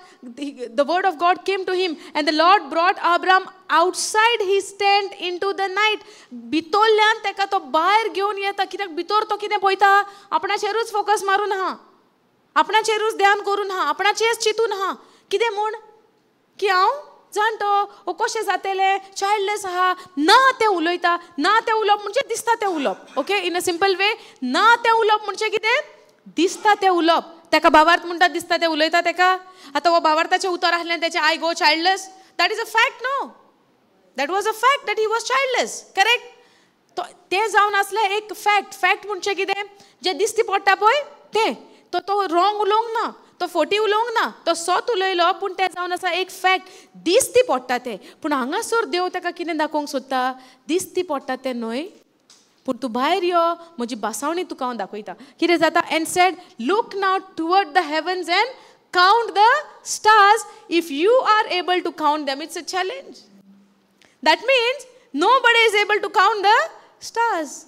the word of God came to him and the Lord brought Abram outside his tent into the night. भितरल्यान तेका तो भायर घेवन येता, कित्याक भितर तो कितें पळयता, आपणाचेरूच फोकस मारून आहा, आपणाचेरूच ध्यान करून आहा, आपणाचेरच चिंतून आहा. कितें म्हूण की हांव जाणटो ओ कशें जातलें, चायल्डलेस आहा, ना तें उलयता, ना तें उलोवप म्हणजे दिसता तें उलोवप. Okay, in a simple way, ना तें उलोवप म्हणजे कितें दिसता तें उलोवप. ताका भावार्थ म्हणटा दिसता तें उलयता ताका. आतां हो भावार्थाचें उतर आसलें तेचें, I go childless, that is a fact no, that was a fact that he was childless, correct? तो तें जावन आसलें एक फॅक्ट. फॅक्ट म्हणजे कितें, जें दिसती पडटा पळय तें. तो तो रॉंग उलोवंक ना, तो फोटी उलोवंक ना, तो सोत उलयलो, पूण तें जावन आसा एक फॅक्ट, दिसती पडटा तें. पूण हांगासर देव ताका कितें दाखोवंक सोदता, दिसती पडटा तें न्हय, पूण तूं भायर यो, म्हजी बासावणी तुका हांव दाखयता. कितें जाता, and said look now toward the heavens and count the stars if you are able to count them. It's a challenge. That means nobody is able to count the stars.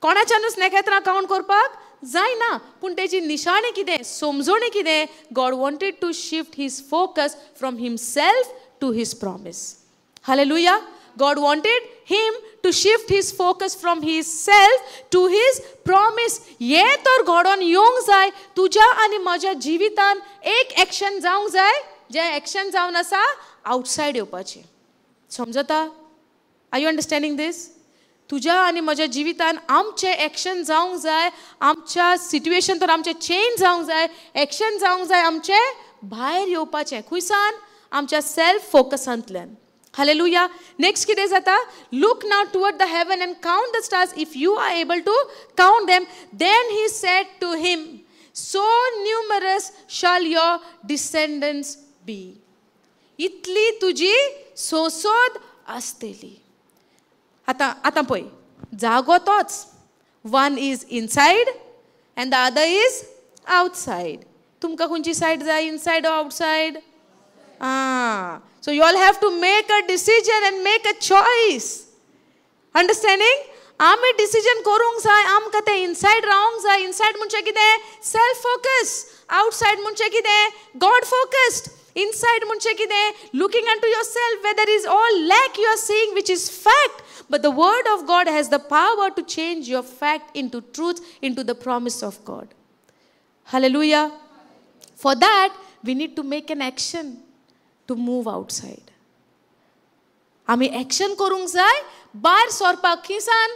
कोणाच्यानूच नखेत्रां कावंट करपाक जायना. पूण तेजी निशाणी कितें, समजोणी कितें, God wanted to shift his focus from himself to his promise. Hallelujah. God wanted him to shift his focus from his self to his promise. हें तर घडोवन येवंक जाय तुज्या आनी म्हज्या जिवितान एक एक्शन जावंक जाय, जें एक्शन जावन आसा आवटसायड येवपाचें. समजता? Are you understanding this? तुज्या आनी म्हज्या जिवितान आमचें एक्शन जावंक जाय, आमच्या सिट्युएशन तर आमचें चेंज जावंक जाय, एक्शन जावंक जाय आमचें भायर येवपाचें. खुंयसान? आमच्या सेल्फ फोकसांतल्यान. हालेलुया. नेक्स्ट कितें जाता, look now toward the heaven and count the stars if you are able to count them. Then he said to him, so numerous shall your descendants be. इतली तुजी सोसोद आसतली. आतां आतां पळय, जागो तोच, one is inside and the other is outside. तुमकां खंयची सायड जाय, inside or outside? Ah, so you all have to make a decision and make a choice. Understanding? आमी डिसिजन करूंक जाय, आमकां तें इनसायड रावंक जाय. इनसायड म्हणजे कितें? Self focus. आवटसायड म्हणजे कितें? गॉड फोकस्ड. इनसायड म्हणजे कितें? Looking unto yourself where there is all lack you are seeing, which is fact, but the word of God has the power to change your fact into truth, into the promise of God. Hallelujah. For that we need to make an action to move outside. आमी action करूंक जाय भायर सरपाक. खंयसान?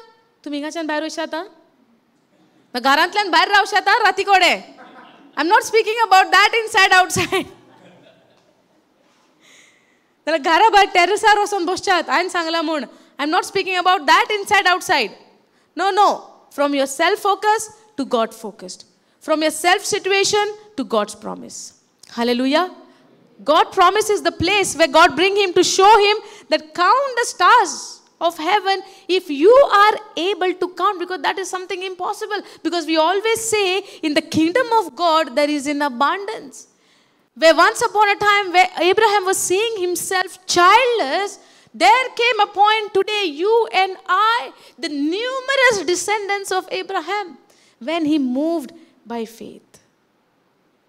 तुमी हिंगाच्यान भायर वयशात? घरांतल्यान भायर रावशात राती कडेन? I am not speaking about that inside outside. जाल्यार घरा भायर टेरसार वचोन बसच्यात हांवें सांगलां म्हूण. I am not speaking about that inside outside. No no, from your self focus to God focused, from your self situation to God's promise. Hallelujah. God promises the place where God bring him to show him that count the stars of heaven if you are able to count, because that is something impossible. Because we always say in the kingdom of God there is in abundance. Where once upon a time where Abraham was seeing himself childless, there came a point today you and I, the numerous descendants of Abraham, when he moved by faith.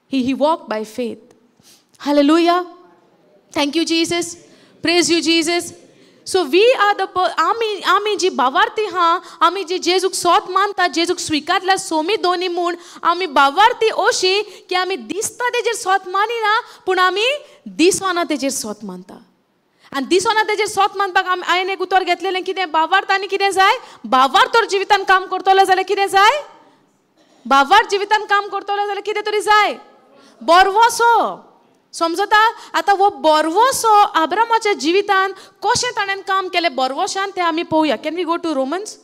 He walked by faith. Hallelujah. Thank you, Jesus. Praise you, Jesus. So we are the आमी जी बावार्थी हा, आमी जी जेजूक सोत मानता, जेजूक स्विकारला सोमी दोनी म्हूण आमी बावार्थी अशी की आमी दिसता तेजेर सोत मानिना, पूण आमी दिसना तेजेर सोत मानता. आनी दिसना तेजेर सोत मानपाक आमी हांवें एक उतर घेतलेलें कितें, बावार्थ आनी कितें जाय? बावार्थ तर जिवितान काम करतलो जाल्यार कितें जाय? बावार्थ जिवितान काम करतलो जाल्यार कितें तरी जाय, बरवसो. समजता? आतां हो बरवसो आब्रामाच्या जिवितान कशें ताणें काम केलें बरवशान तें आमी पळोवया. Can we go to Romans?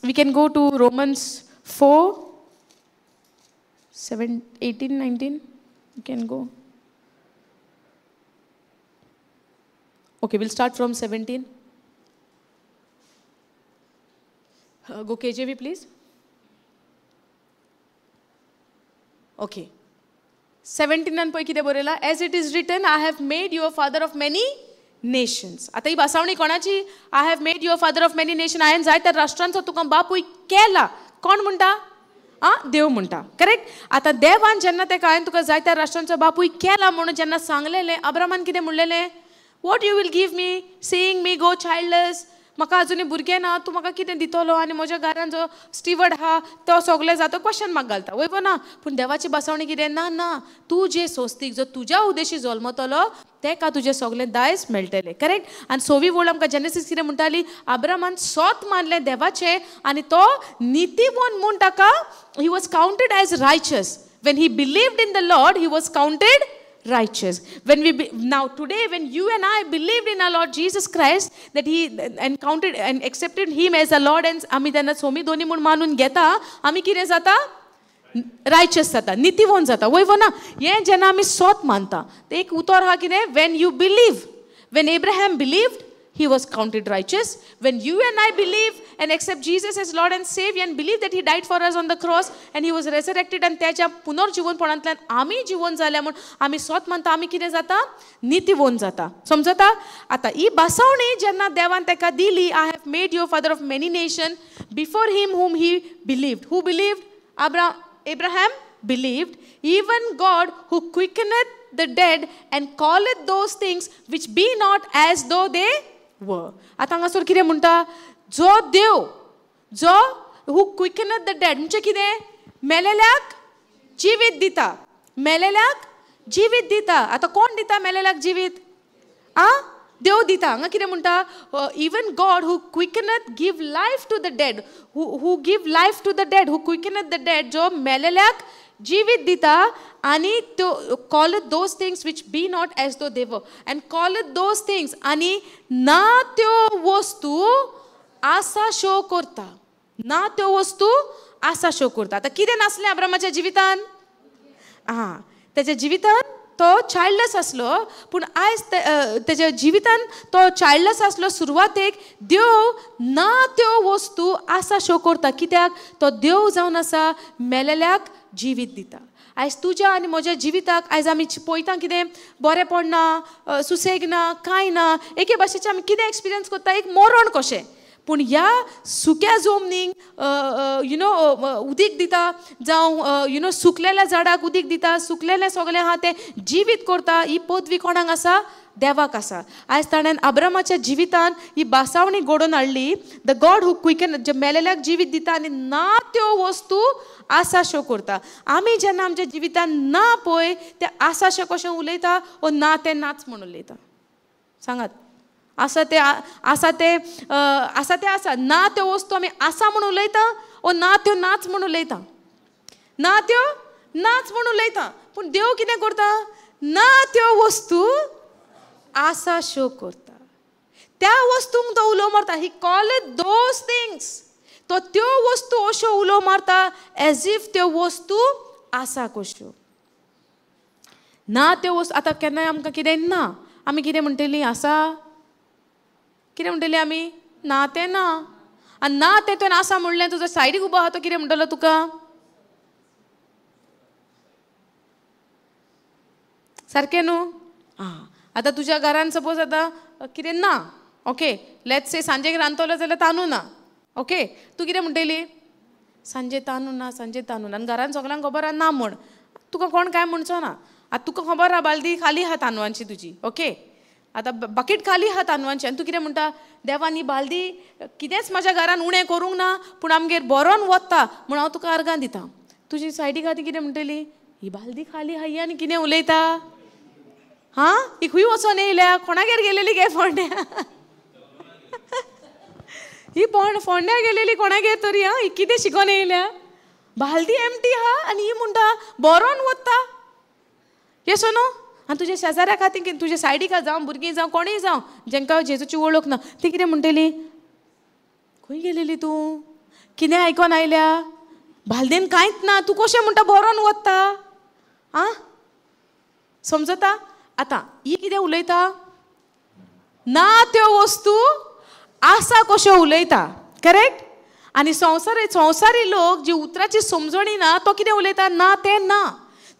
We can go to Romans 4, 7, 18, 19. You can go. Okay, we'll start from 17. Go KJV, please. Okay. 17 पळय कितें बरयलां, as it is written, I have made you a father of many nations. आतां ही भासावणी कोणाची? I have made you a father of many nation. हांवें जायत्या राष्ट्रांचो तुका बापूय केला. कोण म्हणटा? आं, देव म्हणटा. करेक्ट? आतां देवान जेन्ना तेका हांवें तुका जायत्या राष्ट्रांचो बापूय केला म्हणून जेन्ना सांगलेलें, अब्रामान कितें म्हणलेलें? What you will give me seeing me go childless? म्हाका अजुनूय भुरगें ना, तूं म्हाका कितें दितलो? आनी म्हज्या घरान जो स्टिवर्ड आहा तो सगळें जाता क्वेश्चन मार्क घालता, वय ना? पूण देवाची बसवणी कितें? ना ना, तूं जे सोस्तीक जो तुज्या उद्देशी जल्मतलो तेका तुजें सगळें दायज मेळटलें. करेक्ट? आनी सोवी वळ आमकां जेनेसीस कितें म्हणटाली, आब्रामान सोत मानलें देवाचें आनी तो नितीवन म्हूण ताका he was counted as righteous. When he believed in the Lord he was counted Righteous. When we now today, when you and I believed in our Lord Jesus Christ, that he encountered and accepted him as a Lord, and आमी तेन्ना सोमी दोनी म्हूण मानून घेता, आमी कितें जाता? रायचस जाता, नितीवंत जाता. वय वो ना? हें जेन्ना आमी सोत मानता, एक उतर आहा कितें? When you believe, when Abraham believed, he was counted righteous. When you and I believe and accept Jesus as Lord and Savior and believe that he died for us on the cross and he was resurrected and त्याच्या पुनर्जीवनपणांतल्यान आमी जिवन जाल्या म्हूण आमी स्वत मानता, आमी कितें जाता? नितीवंत जाता. समजता? आतां ही बसवणी जेन्ना देवान ताका दिली, I have made you father of many nation before him whom he believed. Who believed? Abraham believed. Even God who quickeneth the dead and calleth those things which be not as though they were. आतां हांगासर कितें म्हणटा? जो देव जो हू क्विकनथ the dead म्हणजे कितें? मेलेल्याक जिवीत दिता. मेलेल्याक जिवीत दिता. आतां कोण दिता मेलेल्याक जिवीत? आ, देव दिता. हांगा कितें म्हणटा? Even God who quickeneth give life to the dead, who give life to the dead, who quickeneth the dead, जो मेलेल्याक जिवीत दिता आनी त्यो calleth those things which be not as though they were and calleth those things, आनी ना त्यो वस्तू आसा शो करता. ना त्यो वस्तू आसा शो करता. आतां कितें नासलें अब्रामाच्या जिवितान? आं, तेच्या जिवितान तो चायल्डलेस आसलो, पूण आयज तेच्या जिवितान तो चायल्डलेस आसलो सुरवातेक, देव ना त्यो वस्तू आसा शो करता. कित्याक? तो देव जावन आसा मेलेल्याक जिवीत दिता. आयज तुज्या आनी म्हज्या जिविताक आयज आमी पळयता कितें बरें पडना, सुसेग ना, कांय ना, एके भाशेचें आमी कितें एक्सपिरियन्स करता? एक मरण कशें. पूण ह्या सुक्या जमनीक you know उदीक दिता, जावं you know सुकलेल्या झाडाक उदीक दिता, सुकलेलें सगळें आहा तें जिवीत करता. ही पदवी कोणाक आसा? देवाक आसा. आयज ताणें अब्रामाच्या जिवितान ही बासावणी घडोवन हाडली. The God who quicken, जे मेलेल्याक जिवीत दिता आनी ना त्यो वस्तू आसा शो करता. आमी जेन्ना आमच्या जिवितान ना पळय तें आसा शो कशें उलयता ओ ना तें नाच म्हूण उलयता. सांगात, आसा तें आसा तें आसा तें आसा, ना त्यो वस्तू आमी आसा म्हूण उलयता ओ ना त्यो नाच म्हूण उलयता, ना त्यो नाच म्हूण उलयता. पूण देव कितें करता? ना त्यो वस्तू आसा शो करता. त्या वस्तूंक तो उलो मारता. ही कॉल those things. तो त्यो वस्तू अश्यो उलो मारता एज if त्यो वस्तू आसा कश्यो. ना त्यो वस्तू. आतां केन्नाय आमकां कितें ना, आमी कितें म्हणटलीं? आसा. कितें म्हणटलीं आमी? ना तें ना. आनी ना तें तुवें आसा म्हणलें, तुजो सायडीक उबो आहा तो कितें म्हणटलो तुका? सारकें न्हू? आं, आतां तुज्या घरान सपोज आतां कितें ना, ओके, let's से सांजेक रांदतलो जाल्यार तांदूळ ना, ओके, तूं कितें म्हणटली? सांजे तांदूळ ना, सांजे तांदूळ ना. आनी घरान सगळ्यांक खबर आहा ना म्हूण, तुका कोण कांय म्हणचो ना. आतां तुका खबर आहा बालदी खाली आहा तांदळांची तुजी, ओके, आतां बकेट खाली आहा तांदळांची, आनी तूं कितें म्हणटा? देवान ही बालदी कितेंच म्हज्या घरान उणें करूंक ना, पूण आमगेर बरोन वता म्हूण हांव तुका अर्गां दिता. तुजी सायडीक आहा ती कितें म्हणटली? ही बालदी खाली आहा ही आनी कितें उलयता? हां, ही खंय वचोन येयल्या? कोणागेर गेलेली गे फोंड्या? ही फोंड्या गेलेली कोणागेर तरी? आं, ही कितें शिकोन येयल्या? बालदी एमटी आहा आनी ही म्हणटा बरोन वता. येसो न्हू? आनी तुज्या शेजाऱ्या खातीर, तुज्या सायडीक जावं, भुरगीं जावं, कोणूय जावं, जेंका जेजूची वळख ना, ती कितें म्हणटली? खंय गेलेली तूं? कितें आयकोन आयल्या? बालदेन कांयच ना, तूं कशें म्हणटा बरोन वता? आं, समजता? आतां ही कितें उलयता? ना त्यो वस्तू आसा कश्यो उलयता. करेक्ट? आनी संवसारी लोक जी उतराची समजणी ना, तो कितें उलयता? ना तें ना.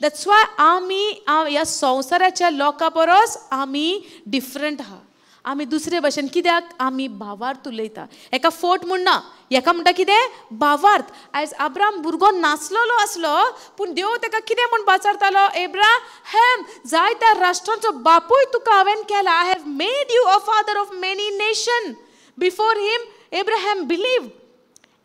That's why आमी ह्या संवसाराच्या लोकां परस आमी डिफरंट आहा. आमी दुसरे भाशेन. कित्याक? आमी भावार्थ उलयता. एका फोट म्हणना, हेका म्हणटा कितें? भावार्थ. आयज अब्राम भुरगो नासलेलो आसलो, पूण देव ताका कितें म्हूण पाचारतालो? एब्राहम, जायत्या राष्ट्रांचो बापूय तुका हांवें केला. I have made you a father of many nation. Before him Abraham believe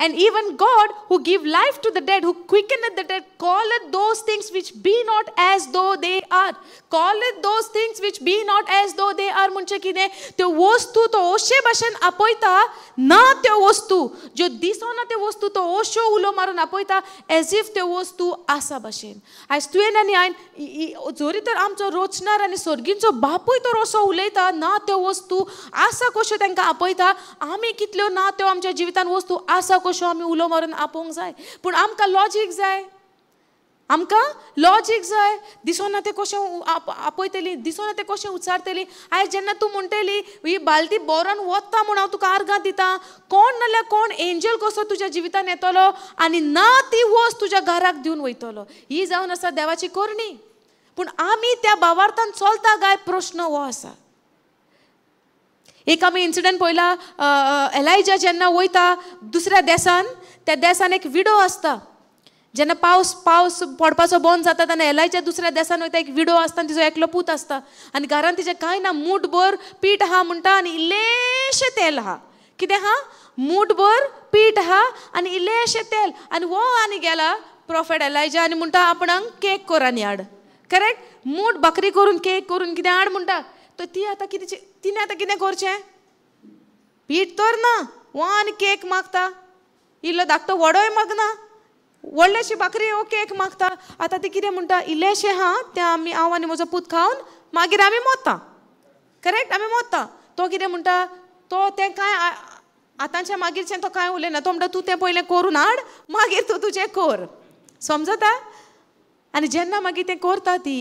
And even God who give life to the dead, who quickeneth the dead, calleth those things which be not as though they are. Calleth those things which be not as though they are. म्हणजे कितें, त्यो वस्तू तो अशे भाशेन आपयता ना, त्यो वस्तू ज्यो दिसना त्यो वस्तू तो अश्यो उलो मारून आपयता एज if त्यो वस्तू आसा भाशेन. आयज तुवें आनी हांवें जरी तर आमचो रचणार आनी सर्गींचो बापूय तर असो उलयता ना, त्यो वस्तू आसा कश्यो तांकां आपयता, आमी कितल्यो ना त्यो आमच्या जिवितान वस्तू आसा कश्यो आमी उलो मारून आपोवंक जाय. पूण आमकां लॉजीक जाय, आमकां लॉजीक जाय. दिसना तें कशें आपयतली, दिसना तें कशें उच्चारतली. आयज जेन्ना तूं म्हणटली ही बालदी बोरोन वता म्हूण हांव तुका आर्गां दिता, कोण नाल्यार कोण एंजल कसो तुज्या जिवितान येतलो आनी ना ती वस्त तुज्या घराक दिवन वयतलो. ही जावन आसा देवाची करणी. पूण आमी त्या भावार्थान चलता काय प्रश्न हो आसा. एक आमी इन्सिडंट पळयला, एलायजा जेन्ना वयता दुसऱ्या देसान, त्या देसान एक विडो आसता. जेन्ना पावस पावस पडपाचो बंद जाता तेन्ना एलायजा दुसऱ्या देसान वयता, एक विडो आसता आनी तिजो एकलो पूत आसता आनी घरान तिचें कांय ना, मूठभर पीठ आहा म्हणटा आनी इल्लेशें तेल आहा. कितें आहा? मूठभर पीठ आहा आनी इल्लेशें तेल. आनी हो आनी गेला प्रोफेट एलायजा आनी म्हणटा आपणाक केक कर आनी हाड. करेक्ट? मूठ भाकरी करून केक करून कितें हाड म्हणटा. तर ती आतां कितें, तिणें आतां कितें करचें? पीठ तर ना, हो आनी केक मागता, इल्लो धाकटो वडोय मागना, व्हडलेशी भाकरी हो केक मागता. आतां ती कितें म्हणटा, इल्लेशें आहा तें आमी हांव आनी म्हजो पूत खावन मागीर आमी मोत्ता. करेक्ट? आमी मोत्ता. तो कितें म्हणटा, तो तें कांय आतांच्या मागीरचें तो कांय उलयना. तो म्हणटा तूं तें पयलें करून हाड, मागीर तूं तुजें कर. समजता? आनी जेन्ना मागीर तें करता ती,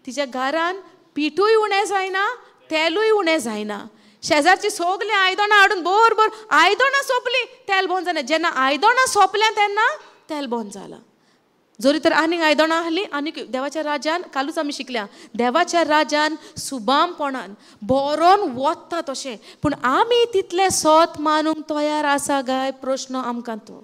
तिच्या घरान पिठूय उणें जायना, तेलूय उणें जायना. शेजारची सगळीं आयदनां हाडून बरोबर आयदनां सोंपलीं, तेल बंद जालें. जेन्ना आयदनां सोंपल्यां तेन्ना तेल बंद जालां. जरी तर आनीक आयदनां आहलीं आनीक देवाच्या राज्यान, कालूच आमी शिकल्या, देवाच्या राज्यान सुबामपणान बरोन वता तशें. पूण आमी तितलें सोत मानूंक तयार आसा काय प्रश्न आमकां तो.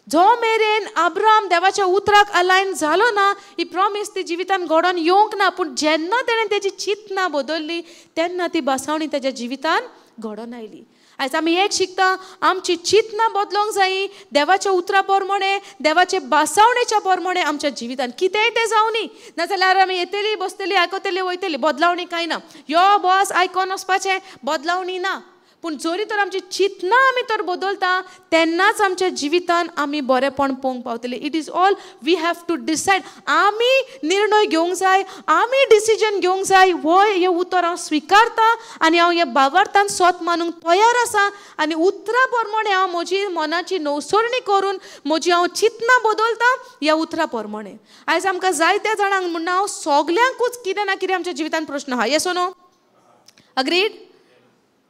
जो मेरेन अब्राम देवाच्या उतराक अलायन जालो ना, ही प्रॉमीस ती जिवितान घडोवन येवंक ना. पूण जेन्ना तेणें तेजी चिंतना बदल्ली तेन्ना ती बसावणी तेज्या जिवितान घडोवन आयली. आयज आमी एक शिकता, आमची चिंतना बदलोंक जायी देवाच्या उतरा प्रमाणे, देवाचे बसावणेच्या प्रमाणे आमच्या जिवितान कितेंय तें जावनी. नाजाल्यार आमी येतली बसतली आयकतली वयतली, बदलावणी कांय ना. यो बस आयकोन वचपाचें, बदलावणी ना. पूण जरी तर आमची चिंतना आमी तर बदलता तेन्नाच आमच्या जिवितान आमी बरेंपण पळोवंक पावतले. It is all we have to decide. आमी निर्णय घेवंक जाय, आमी डिसिजन घेवंक जाय. वय हें उतर हांव स्विकारता आनी हांव ह्या भावार्थान सोत मानूंक तयार आसा आनी उतरा प्रमाणे हांव म्हजी मनाची नवसरणी करून म्हजी हांव चिंतना बदलता ह्या उतरा प्रमाणे. आयज आमकां जायत्या जाणांक म्हणून हांव सगल्यांकूच कितें ना कितें आमच्या जिवितान प्रश्न आहा. येस नो? अग्रीड?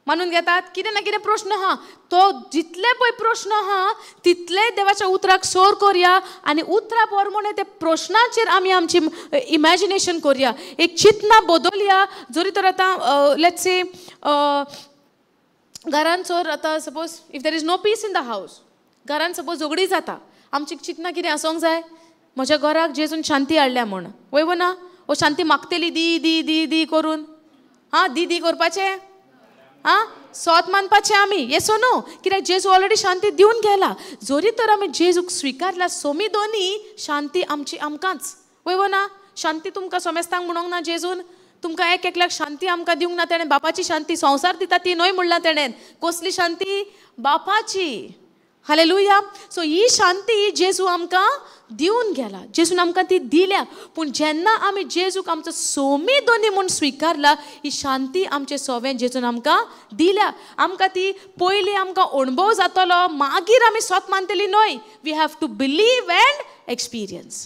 मानून घेतात? कितें ना कितें प्रश्न आहा. तो जितले पळय प्रश्न आहा तितले देवाच्या उतराक सोर करया आनी उतरा प्रमाणे ते प्रश्नाचेर आमी आमची इमॅजिनेशन करया, एक चिंतना बदलया. जरी तर आतां let's say घरान सर आतां suppose if there is no peace in the house, घरान सपोज झगडी जाता, आमची चिंतना कितें आसूंक जाय, म्हज्या घराक जेजून शांती हाडल्या म्हूण. वय वो ना? ओ शांती मागतली दी दी दी दी करून. आं दी दी करपाचें, आं सोत मानपाचें आमी. येस नो? कित्याक जेजू ऑलरेडी शांती दिवन गेला. जरी तर आमी जेजूक स्विकारला सोमी दोनी शांती आमची आमकांच. वय वो ना? शांती तुमकां सोमेस्तांक म्हणूंक ना जेजून, तुमकां एक एकल्याक शांती आमकां दिवंक ना तेणें. बापाची शांती संवसार दिता ती न्हय म्हणला तेणें. कसली शांती? बापाची. हालेलुया. सो ही शांती जेजू आमकां दिवन गेला, जेजून आमकां ती दिल्या. पूण जेन्ना आमी जेजूक आमचो सोमी दोनी म्हूण स्विकारला, ही शांती आमचे सोवें जेजून आमकां दिल्या. आमकां ती पयलीं आमकां अणभव जातलो, मागीर आमी सोत मानतली न्हय. We have to believe and experience.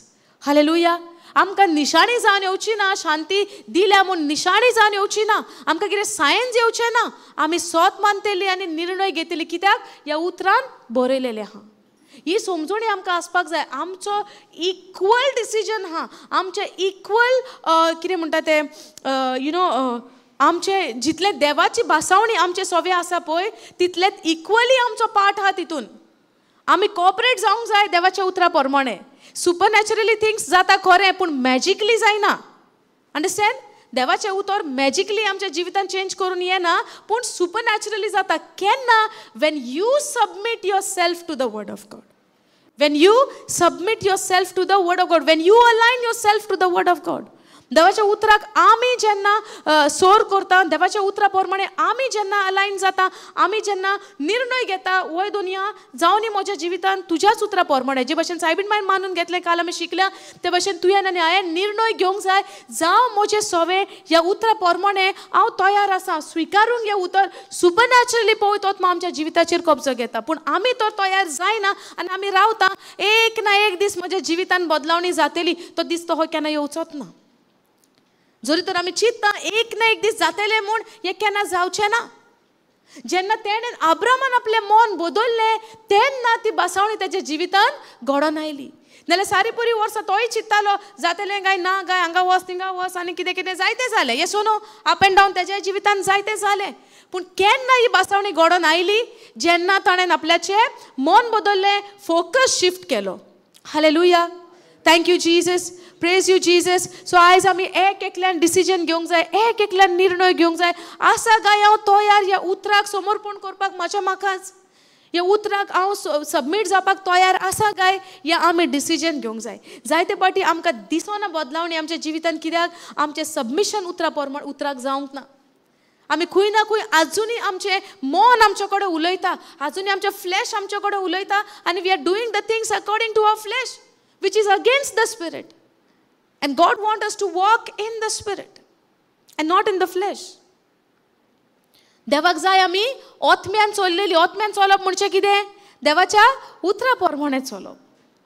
Hallelujah. आमकां निशाणी जावन येवची ना, शांती दिल्या म्हूण निशाणी जावन येवची ना, आमकां कितें सायन्स येवचें ना. आमी सोत मानतली आनी निर्णय घेतली. कित्याक? ह्या उतरान बरयलेलें आहा. ही समजणी आमकां आसपाक जाय. आमचो इक्वल डिसिजन आहा, आमचें इक्वल कितें म्हणटा तें, you know, आमचे जितले देवाची भासावणी आमचे सोवे आसा पळय तितलेच इक्वली आमचो पार्ट आहा तितून. आमी कॉपरेट जावंक जाय देवाच्या उतरा प्रमाणे. सुपरनॅचरली थिंग्स जाता खरें, पूण मॅजिकली जायना. अंडरस्टँड? देवाचें उतर मॅजिकली आमच्या जिवितान चेंज करून येना, पूण सुपरनॅचरली जाता. केन्ना? When you submit yourself to the word of God. When you submit yourself to the word of God, when you align yourself to the word of God. देवाच्या उतराक आमी जेन्ना सोर करता, देवाच्या उतरा प्रमाणे आमी जेन्ना अलायन जाता, आमी जेन्ना निर्णय घेता, वय दुनिया जावनी म्हज्या जिवितान तुज्याच उतरा प्रमाणे, जे भशेन सायबीन मायन मानून घेतलें, काल आमी शिकल्या ते भशेन तुवें आनी हांवें निर्णय घेवंक जाय, जावं म्हजें सवे ह्या उतरा प्रमाणे हांव तयार आसा स्विकारूंक हें उतर. सुपरनॅचरली पवित्र आत्मा आमच्या जिविताचेर कब्जो घेता, पूण आमी तर तयार जायना आनी आमी रावता. एक ना एक दीस म्हज्या जिवितान बदलावणी जातली, तो दीस तो हो केन्ना येवचोच ना. जरी तर आमी चिंतता एक ना एक दीस जातले म्हूण, हें केन्ना जावचें ना. जेन्ना तेणेन आब्रामान आपलें मन बदललें तेन्ना ती बसावणी तेच्या जिवितान घडोवन आयली. नाल्यार सारी पुरी वर्सां तोय चिंत्तालो जातलें काय ना काय, हांगा वच थिंगा वच आनी कितें कितें जायतें जालें. येस नो, अप एंड डावन तेज्या जिवितान जायतें जालें. पूण केन्ना ही बसावणी घडोवन आयली? जेन्ना ताणें आपल्याचें मन बदललें, फोकस शिफ्ट केलो. Hallelujah, thank you Jesus, praise you Jesus. So आयज आमी एक एकल्यान डिसिजन घेवंक जाय, एक एकल्यान निर्णय घेवंक जाय, आसा काय हांव तयार ह्या उतराक समर्पण करपाक म्हाज्या म्हाकाच, ह्या उतराक हांव सबमीट जावपाक तयार आसा काय, या आमी डिसिजन घेवंक जाय. जायते फावटी आमकां दिसना बदलावणी आमच्या जिवितान, कित्याक आमचें सबमिशन उतरा प्रमाण उतराक जावंक ना. आमी खंय ना खंय आजुनूय आमचें मन आमचे कडेन उलयता, आजुनूय आमचें फ्लॅश आमचे कडेन उलयता, आनी we are doing the things according to our flesh, which is against the spirit. And God wants us to walk in the spirit and not in the flesh. देवाक जाय आमी आत्म्यान चल्लेली. आत्म्यान चलप म्हणजे कितें? देवाच्या उतरा प्रमाणे चलप.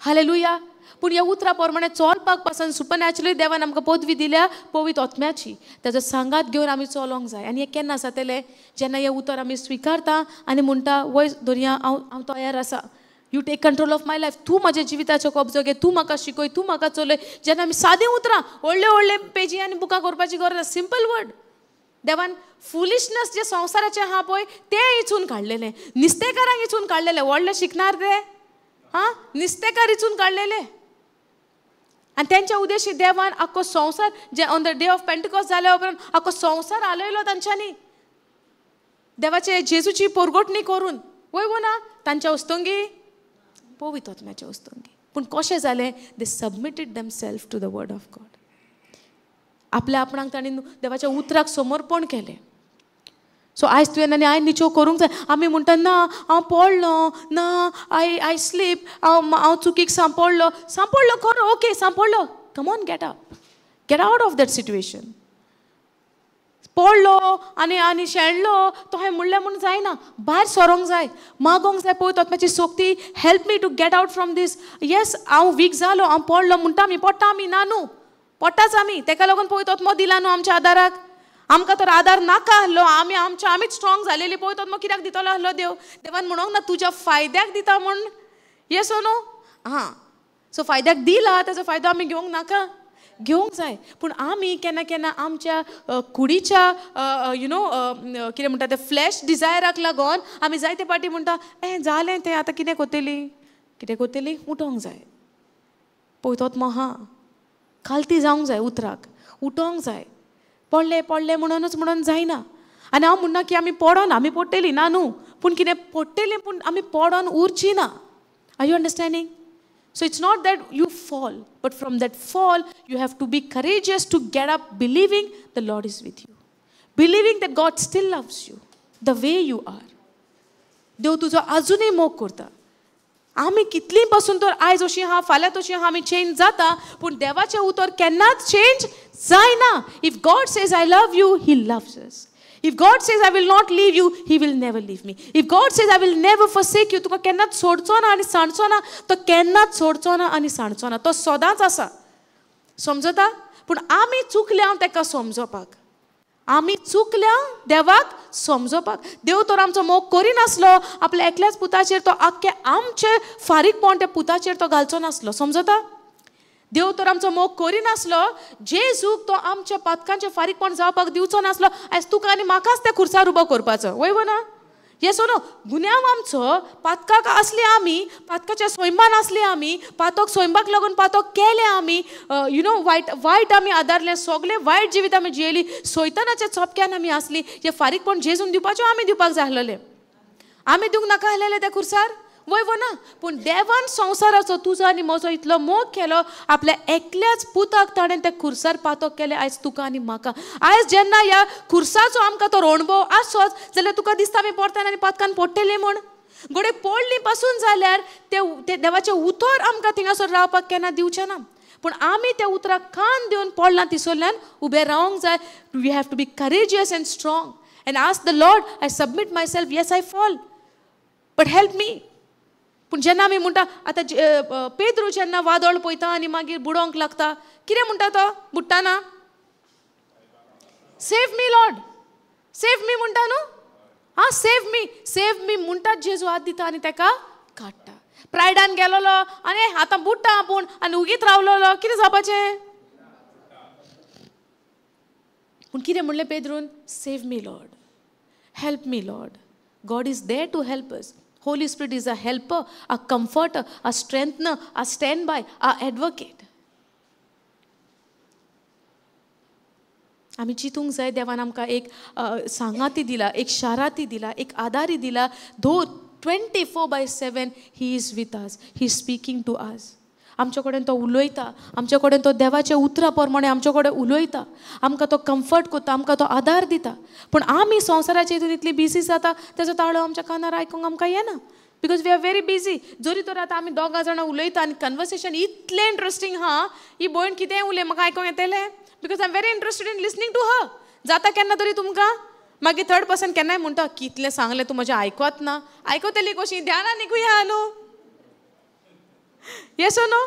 हालेलुया. पूण ह्या उतरा प्रमाणे चलपाक पासून सुपरनॅचरली देवान आमकां पदवी दिल्या पवित्र आत्म्याची, ताजो सांगात घेवन आमी चलोंक जाय. आनी हें केन्ना जातलें? जेन्ना हें उतर आमी स्विकारता आनी म्हणटा, वय दर्या हांव तयार आसा, you take control of my life, तूं म्हज्या जिविताचो कब्जो घे, तूं म्हाका शिकय, तूं म्हाका चलय. जेन्ना आमी सादें उतरां, व्हडले व्हडले पेजी आनी बुकां करपाची गरज आसा, सिंपल वर्ड. देवान फुलिशनस जे संवसाराचें आहा पळय तें इचून काडलेलें, नुस्तेकारांक इचून काडलेलें, व्हडले शिकणार ते हां नुस्तेकार इचून काडलेले. आनी तेंच्या उद्देशी देवान आख्खो संवसार जे on the day of Pentecost जाल्या उपरांत आख्खो संवसार हालयलो तांच्यांनी, देवाचे जेजूची पोरगोटणी करून. वय गो ना तांच्या वस्तुंगी, पवित्र आत्म्याच्या वस्तुंगी. पूण कशें जालें? They submitted themselves to the word of God. आपल्या आपणाक तांणी देवाच्या उतराक समर्पण केलें. सो आयज तुवें आनी हांवें निचो करूंक जाय. आमी म्हणटा ना हांव पडलो ना, I slip, हांव चुकीक सांपडलो. सांपडलो खरो, okay सांपडलो, come on get up, get out of that situation. पडलो आनी आनी शेणलो तो हांवें म्हणलें म्हूण जायना, भायर सरोंक जाय, मागोंक जाय पवित्र आत्म्याची शक्ती, help me to get out from this. Yes हांव वीक जालो, हांव पडलो म्हणटा आमी, पडटा आमी ना न्हू, पडटाच आमी, तेका लागून पवित्र आत्मो दिला न्हू आमच्या आदाराक. आमकां तर आदार नाका आहलो, आमी आमच्या आमीच स्ट्रॉंग जालेली, पवित्र आत्मो कित्याक दितलो आहलो देव? देवान म्हणोंक ना तुज्या फायद्याक दिता म्हूण. येस न्हू? हां, सो फायद्याक दिला ताजो फायदो आमी घेवंक नाका, घेवंक जाय. पूण आमी केन्ना केन्ना आमच्या कुडीच्या you know कितें म्हणटा ते फ्लॅश डिजायराक लागून आमी जायते फावटी म्हणटा, ए जालें तें, आतां कितें करतली, कितें करतली, उठोंक जाय. पवित्र आत्मो आहा, खालती जावंक जाय, उतराक उठोंक जाय. पडले पडले म्हणूनच म्हणून जायना. आनी हांव म्हणना की आमी पडोन, आमी पडटली ना न्हू, पूण कितें पडटली, पूण आमी पडोन उरची ना. Are you understanding? So it's not that you fall, but from that fall you have to be courageous to get up, believing the Lord is with you, believing that God still loves you the way you are. देव तुजो आजुनूय मोग करता. आमी कितलीं पासून तर आयज अशीं आहा, फाल्यां तशीं आहा, आमी चेंज जाता, पूण देवाचें उतर केन्नाच चेंज जायना. If God says I love you, he loves us. If God says I will not leave you, he will never leave me. If God says I will never forsake you, तुका केन्नाच सोडचो ना आनी सांडचो ना, तो केन्नाच सोडचो ना आनी सांडचो ना, तो सदांच आसा. समजता? पूण आमी चुकल्या ताका समजोवपाक, आमी चुकल्या देवाक समजोवपाक. देव तर आमचो मोग करिनासलो, आपल्या एकल्याच पुताचेर तो आख्खे आमचे फारीकपण त्या पुताचेर तो घालचो नासलो. समजता? देव तर आमचो मोग करिनासलो, जेजूक तो आमच्या पातकांचें फारीकपण जावपाक दिवचो नासलो. आयज तुका आनी म्हाकाच त्या खुर्सार उबो करपाचो. वय वो ना? येस नो? गुन्यांव आमचो, पातकाक आसले आमी, पातकाच्या स्वयंबान आसले आमी, पातक स्वयंबाक लागून पातक केले आमी, you know वायट वायट आमी आदारले, सगळे वायट जिवीत आमी जियेली, सैतानाच्या चोपक्यान आमी आसली. जे फारीकपण जेजून दिवपाच्यो आमी दिवपाक जाय आसलेले, आमी दिवंक नाका आसलेले त्या खुर्सार, वय वो ना? पूण देवान संवसाराचो तुजो आनी म्हजो इतलो मोग केलो, आपल्या एकल्याच पुताक ताणें त्या खुर्सार पातक केलें आयज तुका आनी म्हाका. आयज जेन्ना ह्या खुर्साचो आमकां तो अणभव आसत जाल्यार तुका दिसता आमी परतान आनी पातकान पडटले म्हूण. घडये पडली पासून जाल्यार ते देवाचें उतर आमकां थिंगासर रावपाक केन्ना दिवचें ना. पूण आमी त्या उतराक कान दिवन पडलां तिसरल्यान उबें रावंक जाय. We have to be courageous and strong and ask the Lord, I submit myself, yes I fall, but help me. पूण जेन्ना आमी म्हणटा आतां पेद्रू जेन्ना वादळ पळयता आनी मागीर बुडोवंक लागता, कितें म्हणटा तो बुडटाना? Save me Lord, save me म्हणटा न्हू? आं, सेव मी, सेव मी म्हणटात जेजू हात दिता आनी ताका काडटा. प्रायडान गेलोलो आनी आतां बुडटा आपूण आनी उगीत रावलोलो, कितें जावपाचें? पूण कितें म्हणलें पेद्रून? Save me Lord, help me Lord. God is there to help us. Holy Spirit is a helper, a comforter, a strengthener, a standby, a advocate. आमी चिंतूंक जाय देवान आमकां एक सांगाती दिला, एक शाराती दिला, एक आदारी दिला. दो 24/7 he is with us, he is speaking to us. आमचे कडेन तो उलयता, आमचे कडेन तो देवाच्या उतरा प्रमाणे आमचे कडेन उलयता, आमकां तो कम्फर्ट करता, आमकां तो आदार दिता. पूण आमी संवसाराच्या हितून इतली बिजी जाता, तेजो ताळो आमच्या कानार आयकूंक आमकां येना, because we are very busy. जरी तर आतां आमी दोगां जाणां उलयता आनी कन्वर्सेशन इतलें इंट्रस्टींग आहा, ही भयण कितेंय उलय म्हाका आयकूंक येतलें, because I am very interested in listening to her. जाता केन्ना तरी तुमकां मागीर थर्ड पर्सन केन्नाय म्हणटा कितलें सांगलें तूं म्हजें आयकत ना, आयकतली कशी, ध्यानान आयकुया न्हू. Yes or no?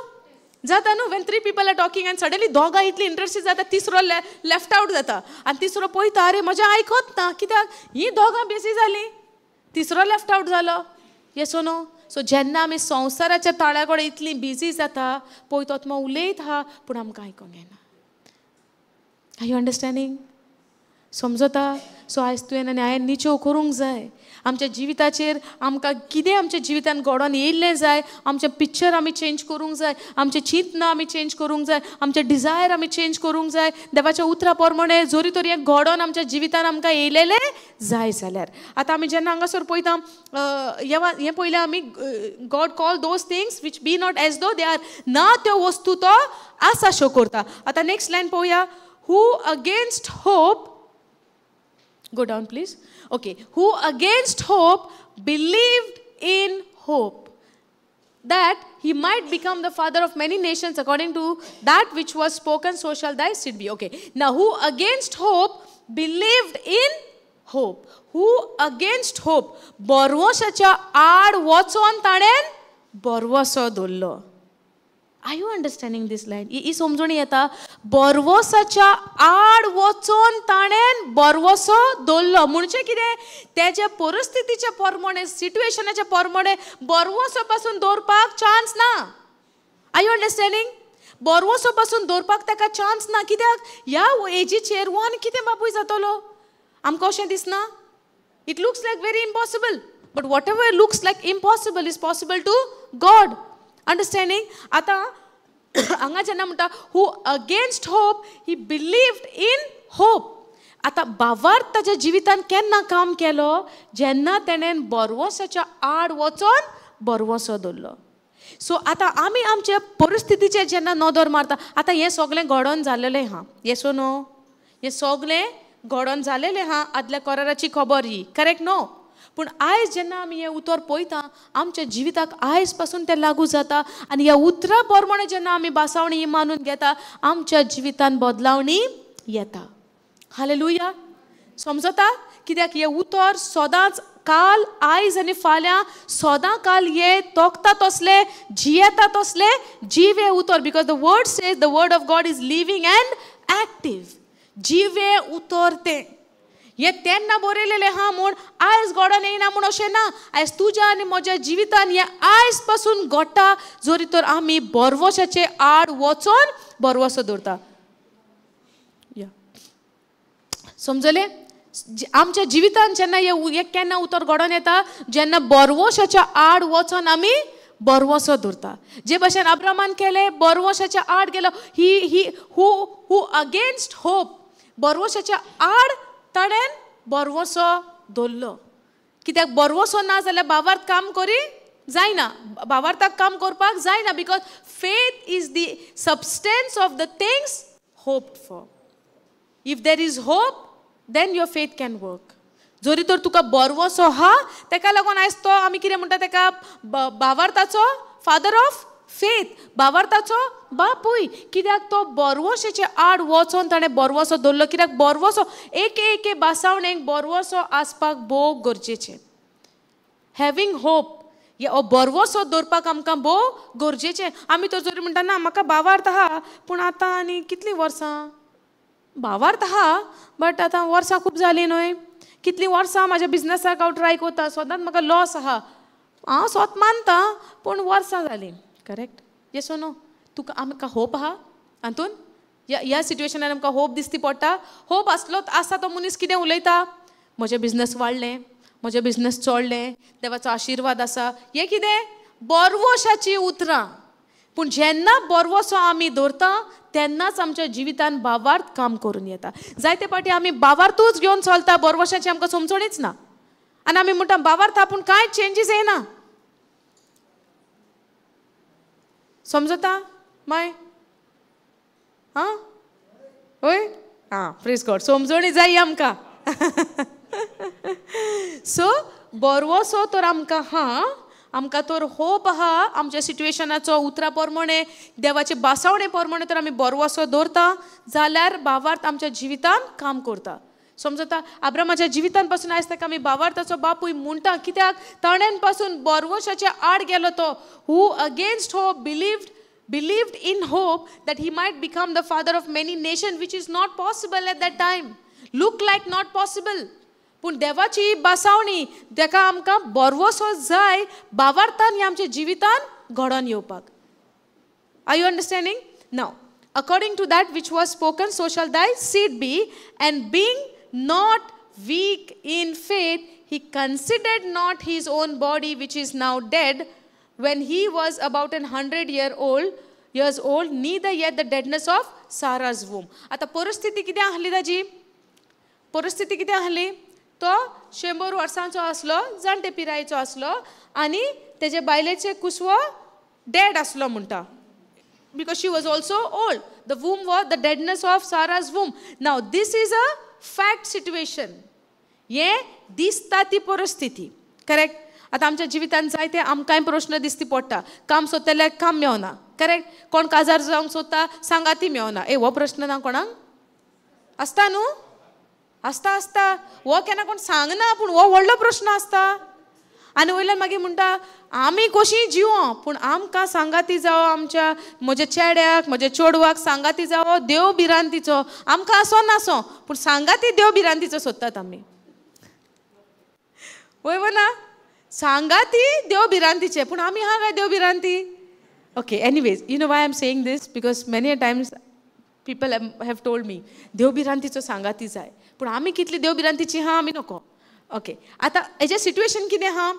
जाता न्हू? When 3 people are talking and suddenly दोगां इतली इंट्रस्टेड जाता, तिसरो लेफ्ट आउट जाता आनी तिसरो पळयता, अरे म्हजें आयकत ना कित्याक, ही दोगां बेसी जालीं, तिसरो लेफ्ट आउट जालो. Yes or no? सो जेन्ना आमी संवसाराच्या ताळ्या कडेन इतली बिजी जाता, पळय तो आत्मा उलयता आहा पूण आमकां आयकूंक येना. Are you understanding? समजता? सो आयज तुवें आनी हांवें निचेव करूंक जाय आमच्या जिविताचेर. आमकां कितें आमच्या जिवितान घडोवन येयल्लें जाय, आमचें पिक्चर आमी चेंज करूंक जाय, आमचें चिंतना आमी चेंज करूंक जाय, आमचें डिजायर आमी चेंज करूंक जाय. देवाच्या उतरा प्रमाणे जरी तरी हें घडोवन आमच्या जिवितान आमकां येयलेलें जाय जाल्यार. आतां आमी जेन्ना हांगासर पळयता, हें पयलें आमी God call those things which be not as though they are, ना त्यो वस्तू तो आसा शो करता. आतां नेक्स्ट लायन पळोवया. Who against hope, go down please. Okay, who against hope believed in hope, that he might become the father of many nations according to that which was spoken, so shall thy seed be. Okay, now who against hope believed in hope? Who against hope? बरवसाच्या आड वचोन ताणें बरवसो दवरलो. Are you understanding this line? ही समजणी येता? बरवसाच्या आड वचोन ताणें बरवसो दवरलो म्हणजे कितें? तेज्या परिस्थितीच्या प्रमाणे, सिट्युएशनाच्या प्रमाणे बरवसो पासून दवरपाक चान्स ना. Are you understanding? बरवसो पासून दवरपाक ताका चान्स ना. कित्याक? ह्या एजीचेर वन कितें बापूय जातलो? आमकां अशें दिसना? It looks like very impossible, but whatever looks like impossible is possible to God. Understanding? आतां हांगा जेन्ना म्हणटा who against hope he believed in hope. आतां भावार्थ ताच्या जिवितान केन्ना काम केलो? जेन्ना तेणें बरवसाच्या आड वचोन बरवसो दवरलो. सो आतां आमी आमच्या परिस्थितीचेर जेन्ना नदर मारता, आतां हें सगळें घडोवन जालेलें आहा. येस ओ नो? हें सगळें घडोवन जालेलें आहा, आदल्या कराराची खबर ही, करेक्ट न्हू? पूण आयज जेन्ना आमी हें उतर पळयता, आमच्या जिविताक आयज पासून तें लागू जाता आनी ह्या उतरा प्रमाणे जेन्ना आमी बासावणी ही मानून घेता, आमच्या जिवितान बदलावणी येता. हालेलुया. समजता? कित्याक हें उतर सदांच काल, आयज आनी फाल्यां सदां काल हे तोखता तसलें, जियेता तसलें जीव हें उतर. Because the word says the word of God is living and active. जिवें उतर तें. हें तेन्ना बरयलेलें आहा म्हूण आयज घडोवन येयना म्हूण अशें ना. आयज तुज्या आनी म्हज्या जिवितान हें आयज पासून घडटा जरी तर आमी बरवसाचे आड वचोन बरवसो दवरता. या समजलें? आमच्या जिवितान जेन्ना हें केन्ना उतर घडोवन येता, जेन्ना बरवशाच्या आड वचोन आमी बरवसो धरता. जे भशेन अब्रामान केलें, बरवशाच्या आड गेलो. He he who who against hope, बरवशाच्या आड ताणें बरवसो धरलो. कित्याक बरवसो ना जाल्यार भावार्थ काम करी जायना, भावार्थाक काम करपाक जायना. Because faith is the substance of the things hoped for. If there is hope then your faith can work. जरी तर तुका बरवसो आहा, तेका लागून आयज तो आमी कितें म्हणटा तेका भावार्थाचो फादर ऑफ फेथ, भावार्थाचो बापूय. कित्याक तो बरवशेचे आड वचोन ताणें बरवसो धरलो. कित्याक बरवसो एक एके बासावणेक बरवसो आसपाक भोव गरजेचें. हॅवींग होप, हो बरवसो दवरपाक आमकां भोव गरजेचें. आमी तर जरी म्हणटा ना म्हाका भावार्थ आहा, पूण आतां आनी कितलीं वर्सां भावार्थ आहा, बट आतां वर्सां खूब जालीं न्हय, कितलीं वर्सां म्हाज्या बिजनसाक हांव ट्राय करता, सदांच म्हाका लॉस आहा, हांव स्वत मानता पूण वर्सां जालीं. करेक्ट? येस ओ नो? तुका आमकां होप आहा हातून, ह्या सिट्युएशनान आमकां होप दिसती पडटा. होप आसलो आसा तो मनीस कितें उलयता, म्हजें बिजनस वाडलें, म्हजें बिजनस चोडलें, देवाचो आशिर्वाद आसा. हें कितें बरवशाचीं उतरां. पूण जेन्ना बरवसो आमी दवरता तेन्नाच आमच्या जिवितान भावार्थ काम करून येता. जायते फावटी आमी भावार्थूच घेवन चलता, बरवशाची आमकां समजणीच ना, आनी आमी म्हणटा भावार्थ पूण कांय चेंजीस येना. समजता माय? आं हय, आं प्रेज गॉड, समजणी जाय आमकां. सो बरवसो तर आमकां आहा, आमकां तर होप आहा आमच्या सिट्युएशनाचो उतरा प्रमाणे, देवाचे बासावणे प्रमाणे तर आमी बरवसो दवरता जाल्यार भावार्थ आमच्या जिवितान काम करता. समजता? अब्रामाच्या जिवितान पासून आयज ताका आमी भावार्थाचो बापूय म्हणटा. कित्याक ताणें पासून बरवशाच्या आड गेलो तो. Who against hope believed in hope that he might become the father of many nation, which is not possible at that time, look like not possible. पूण देवाची बासावणी तेका आमकां बरवसो जाय भावार्थान ह्या आमच्या जिवितान घडोवन येवपाक. Are you understanding? Now according to that which was spoken, so shall thy seed be, and being not weak in faith, he considered not his own body which is now dead, when he was about 100 years old, neither yet the deadness of Sarah's womb. आतां परिस्थिती कितें आहली ताजी? परिस्थिती कितें आहली? तो 100 वर्सांचो आसलो, जाणटे पिरायेचो आसलो, आनी तेजे बायलेचे कुसवो डेड आसलो म्हणटा, because she was also old. The womb was the deadness of Sarah's womb. Now this is a fact situation. हें दिसता ती परिस्थिती. करेक्ट? आतां आमच्या जिवितान जायते आमकांय प्रश्न दिसती पडटा. काम सोदतल्याक काम मेवना. करेक्ट? कोण काजार जावंक सोदता, सांगाती मेवना. ए हो प्रश्न ना कोणाक आसता न्हू? आसता आसता. हो केन्ना कोण सांगना, पूण हो व्हडलो प्रश्न आसता. आनी वयल्यान मागीर म्हणटा आमी कशीं जिवो, पूण आमकां सांगाती जावो, आमच्या म्हज्या चेड्याक म्हज्या चेडवाक सांगाती जावो देव भिरांतीचो. आमकां आसो नासो पूण सांगाती देव भिरांतीचो सोदतात आमी. वय वो ना? सांगाती देव भिरांतीचे, पूण आमी आहा काय देव भिरांती? Okay, anyways, you know why I am saying this? Because many a times people have told me देव भिरांतीचो सांगाती जाय, पूण आमी कितली देव भिरांतीची आहा आमी नको. ओके, आतां हेजें सिट्युएशन कितें आहा?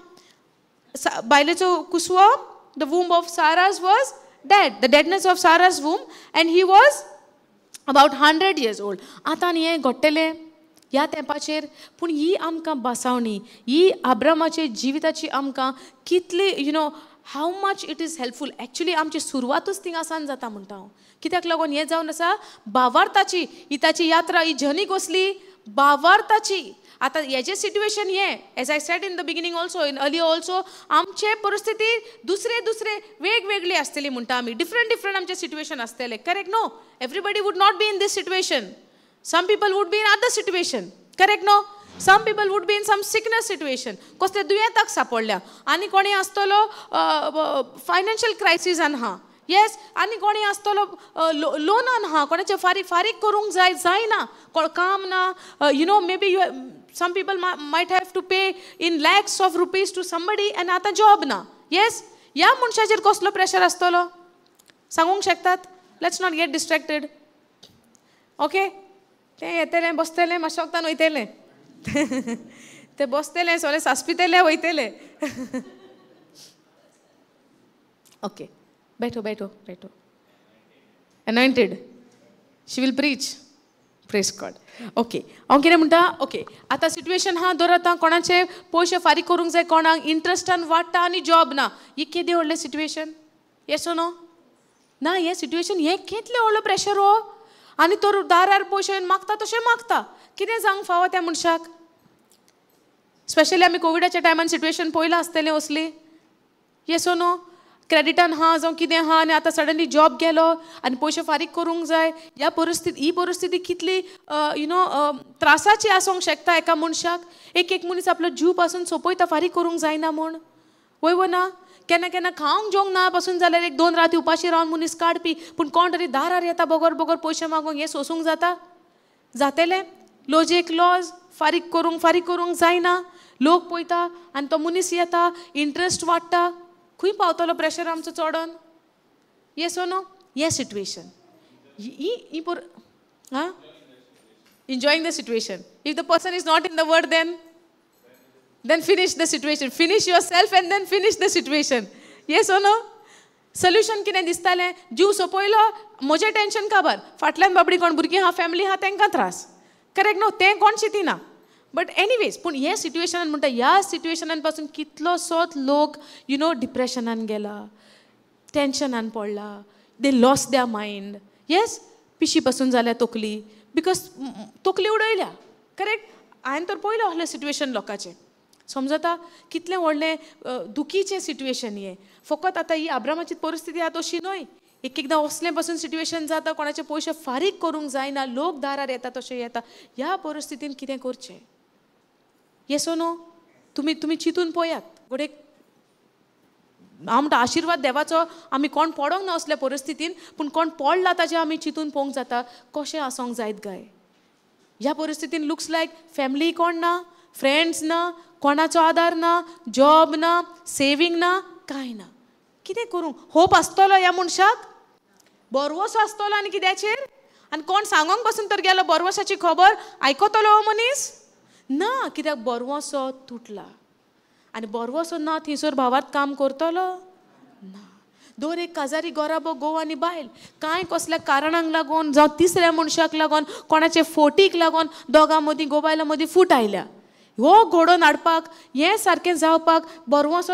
बायलेचो कुसवो, the womb of Sarah's was dead, the deadness of Sarah's womb, and he was about 100 years old. आतां आनी हें घडटलें ह्या तेंपाचेर. पूण ही आमकां बासावणी, ही अब्रामाचे जिविताची आमकां कितली, you know how much it is helpful. Actually आमची सुरवातूच थिंगासान जाता म्हणटा हांव. कित्याक लागून हें जावन आसा भावार्थाची ही ताची यात्रा, ही जर्नी कसली? भावार्थाची. आतां हेजें सिट्युएशन हें, as I said in the beginning also, in early also, आमचे परिस्थिती दुसरे दुसरे वेगवेगळी आसतली म्हणटा आमी. डिफरंट डिफरंट आमचें सिट्युएशन आसतलें. Correct no? Everybody would not be in this situation. Some people would be in other situation. Correct no? Some people would be in some sickness situation, कसले दुयेंताक सापडल्या. आनी कोणी आसतलो फायनान्शियल क्रायसिसान आहा. येस, आनी कोणी आसतलो लोनान आहा, कोणाचें फारीक फारीक करूंक जाय जायना, काम ना. You know, maybe you some people might have to pay in lakhs of rupees to somebody, आनी आतां जॉब ना. येस, ह्या मनशाचेर कसलो प्रेशर आसतलो सांगूंक शकतात? Let's not get distracted. Okay, तें येतलें बसतलें मातशें वखदान वयतलें. ते बसतले सोले सासपितले वयतले. ओके, बैठो बैठो बैठो. Anointed, she will preach. Praise God. Okay, हांव कितें म्हणटा, ओके आतां सिट्युएशन आहा दर आतां कोणाचे पयशे फारीक करूंक जाय, कोणाक इंट्रस्टान वाडटा आनी जॉब ना, ही केदें व्हडलें सिट्युएशन? येस नो? ना, हें सिट्युएशन हें कितलें व्हडलो प्रेशर हो. आनी तो दारार पयशे मागता तशें मागता, कितें जावंक फावो त्या मनशाक? स्पेशली आमी कोविडाच्या टायमान सिट्युएशन पळयलां आसतलें असली. येस नो? क्रेडिटान आहा जावं कितें आहा आनी आतां सडनली जॉब गेलो आनी पयशे फारीक करूंक जाय. ह्या परिस्थिती, ही परिस्थिती कितली you know त्रासाची आसूंक शकता एका मनशाक. एक एक मनीस आपलो जीव पासून सोंपयता फारीक करूंक जायना म्हूण. वय वो ना? केन्ना केन्ना खावंक जेवंक ना पासून जाल्यार एक दोन राती उपाशी रावन मनीस काडपी, पूण कोण तरी दारार येता बगर बगर पयशे मागूंक, हें सोसूंक जाता? जातलें? लॉज एक लॉज, फारीक करूंक जायना, लोक पळयता आनी तो मनीस येता, इंट्रस्ट वाडटा, खंय पावतलो प्रेशर आमचो चडोन? येस नो? हें सिट्युएशन ही पोर आं enjoying the situation. If the person is not in the word then finish the situation. Finish yourself and then finish the situation. Yes or no? Solution कितें दिसतालें? जीव सोंपयलो, म्हजें टेंशन काबार, फाटल्यान बाबडी कोण भुरगीं आहा, फॅमिली आहा, तांकां त्रास. करेक्ट न्हू? तें कोण चिंतिना. बट एनिवेज, पूण हे सिट्युएशनान म्हणटा, ह्या सिट्युएशनान पासून कितलोसोच लोक you know डिप्रेशनान गेला, टेंशनान पडला, they lost their mind. Yes, पिशी पासून जाल्या तकली, because तकली उडयल्या. करेक्ट? हांवें तर पळयलें असलें सिट्युएशन लोकांचें. समजता कितलें व्हडलें दुखीचें सिट्युएशन हें. फकत आतां ही आब्रामाची परिस्थिती आहा तशी न्हय, एक एकदां असलें पासून सिट्युएशन जाता, कोणाचे पयशे फारीक करूंक जायना, लोक दारार येता तशें येता. ह्या परिस्थितीन कितें करचें? येस नो? तुमी तुमी चिंतून पळयात. घडये हांव म्हणटा आशिर्वाद देवाचो आमी कोण पडोंक ना असल्या परिस्थितीन, पूण कोण पडला ताजें आमी चिंतून पळोवंक जाता कशें आसूंक जायत काय ह्या परिस्थितीन. लुक्स लायक फॅमिली कोण ना, फ्रेंड्स ना, कोणाचो आदार ना, जॉब ना, सेवींग ना, कांय ना. कितें करूं? होप आसतलो ह्या मनशाक? बरवसो आसतलो आनी कित्याचेर? आनी कोण सांगोंक पसून तर गेलो बरवसाची खबर आयकतलो हो मनीस? ना, कित्याक बरवसो तुटला. आनी बरवसो ना थंयसर भावार्थ काम करतलो ना. दर एक काजारी गोराबो घोव आनी बायल कांय कसल्या कारणांक लागून जावं तिसऱ्या मनशाक लागून कोणाचे फोटीक लागून दोगां मदीं घोव बायलां मदीं फूट आयल्या. हो घडोवन हाडपाक हें सारकें जावपाक बरवसो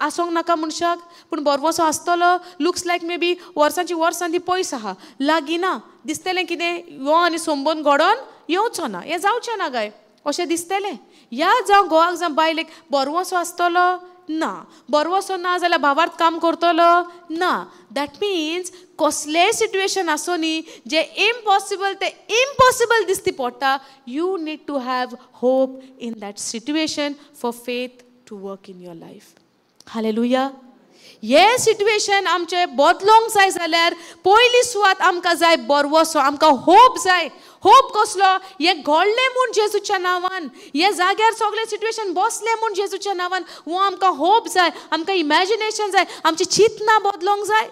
आसूंक नाका मनशाक? पूण बरवसो आसतलो. लुक्स लायक मे बी वर्सांची वर्सां ती पयस आहा, लागीं ना. दिसतलें कितें हो आनी संबंद घडोवन येवचो ना, हें जावचें ना काय अशें दिसतलें. ह्या जावं घोवाक जावं बायलेक बरवसो आसतलो ना. बरवसो ना जाल्यार भावार्थ काम करतलो ना. That means कसलेंय सिट्युएशन आसूं न्ही जें इम्पॉसिबल तें इम्पॉसिबल दिसती पडटा, you need to have hope in that situation for faith to work in your life. Hallelujah. हें सिट्युएशन आमचें बदलोंक जाय जाल्यार पयली सुवात आमकां जाय बरवसो, आमकां होप जाय. होप कसलो? हें घडलें म्हूण जेजूच्या नांवान, हे जाग्यार सगळें सिट्युएशन बसलें म्हूण जेजूच्या नांवान, हो आमकां होप जाय, आमकां इमॅजिनेशन जाय, आमची चिंतनां बदलोंक जाय.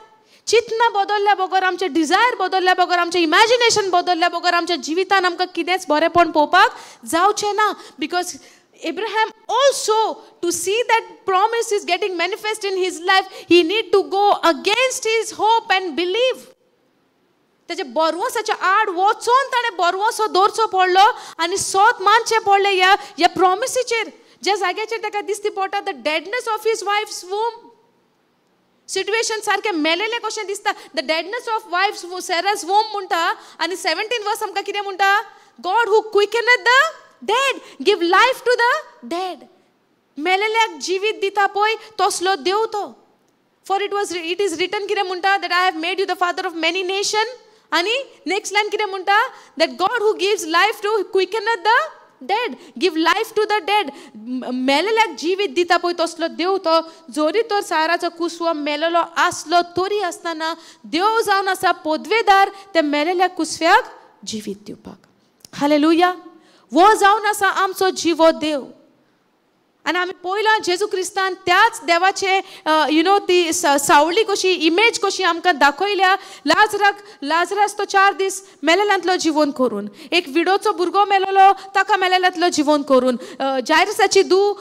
चिंतनां बदलल्या बगर, आमचें डिजायर बदलल्या बगर, आमचें इमॅजिनेशन बदलल्या बगर आमच्या जिवितान आमकां कितेंच बरेंपण पळोवपाक जावचें ना. Because Abraham also, to see that promise is getting manifest in his life, he need to go against his hope and believe. ताच्या बरवसाच्या आड वचोन ताणें बरवसो दवरचो पडलो आनी सोत मानचें पडलें ह्या ह्या प्रॉमिसीचेर, ज्या जाग्याचेर ताका दिसती पडटा the deadness of his wife's womb. Situation सारकें मेलेलें कशें दिसता, the deadness of wife's Sarah's womb म्हणटा. आनी 17 वर्स आमकां कितें म्हणटा? God who quickeneth the dead, give life to the dead. मेलेल्याक जिवीत दिता पळय तसलो देव तो. For it is written कितें म्हणटा, that I have made you the father of many nation. आनी नेक्स्ट लायन कितें म्हणटा, that God who gives life to quickeneth the dead, give life to the dead. मेलेल्याक जिवीत दिता पळय तसलो देव तो. जरी तर साराचो कुसवो मेलेलो आसलो तरी आसतना देव जावन आसा पदवेदार त्या मेलेल्या कुसव्याक जिवीत दिवपाक. हालेलुया. वो जावन आसा आमचो जिवो देव. आनी आमी पयलां जेजू क्रिस्तान त्याच देवाचे you know ती सावळी कशी, इमेज कशी आमकां दाखयल्या. लाजराक, लाजरास तो 4 दीस मेलेल्यांतलो जिवन करून, एक विडोचो भुरगो मेलेलो ताका मेलेल्यांतलो जिवन करून, जायरसाची धूव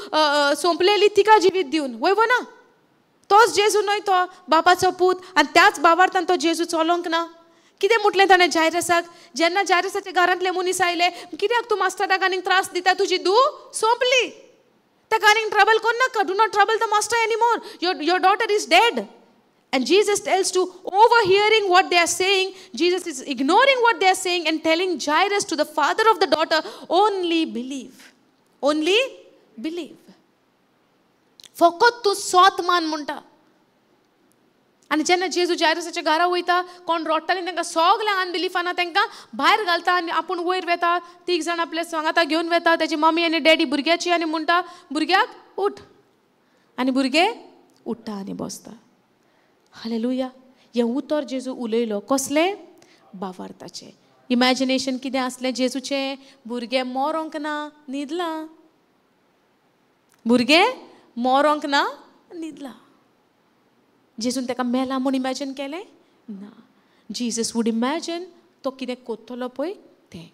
सोंपलेली तिका जिवीत दिवन. वय वो ना? तोच जेजू न्हय तो बापाचो पूत. आनी त्याच बाबार्थान तो जेजू चलोंक ना. कितें म्हटलें ताणें जायरसाक? जेन्ना जायरसाच्या घरांतले मनीस आयले, कित्याक तूं मास्टराक आनीक त्रास दिता, तुजी धूव सोंपली, ताका आनीक ट्रबल करनाका, do not trouble the master anymore, your daughter is dead. And Jesus tells to overhearing what they are saying, Jesus is ignoring what they are saying and telling Jairus to the father of the daughter, only believe, only believe. फकत तूं सोत मान म्हणटा. आनी जेन्ना जेजू जायरसाच्या घरा वयता, कोण रोडटालीं तांकां सगळ्या अनबिलिफाना तांकां भायर घालता आनी आपूण वयर वेता. 3 जाण आपल्या सांगाता घेवन वेता, ताची मम्मी आनी डॅडी भुरग्याची, आनी म्हणटा भुरग्याक उठ. आनी भुरगें उठ्ठा आनी बसता. हालेलुया. हें उतर जेजू उलयलो कसलें? बावार्थाचें. इमॅजिनेशन कितें आसलें जेजूचें? भुरगें मरोंक ना, न्हिदलां. भुरगें मरोंक ना, न्हिदलां. जेजून ताका मेला म्हूण इमॅजीन केलें ना. जीजस वूड इमॅजीन तो कितें कोत्तलो पळय तें.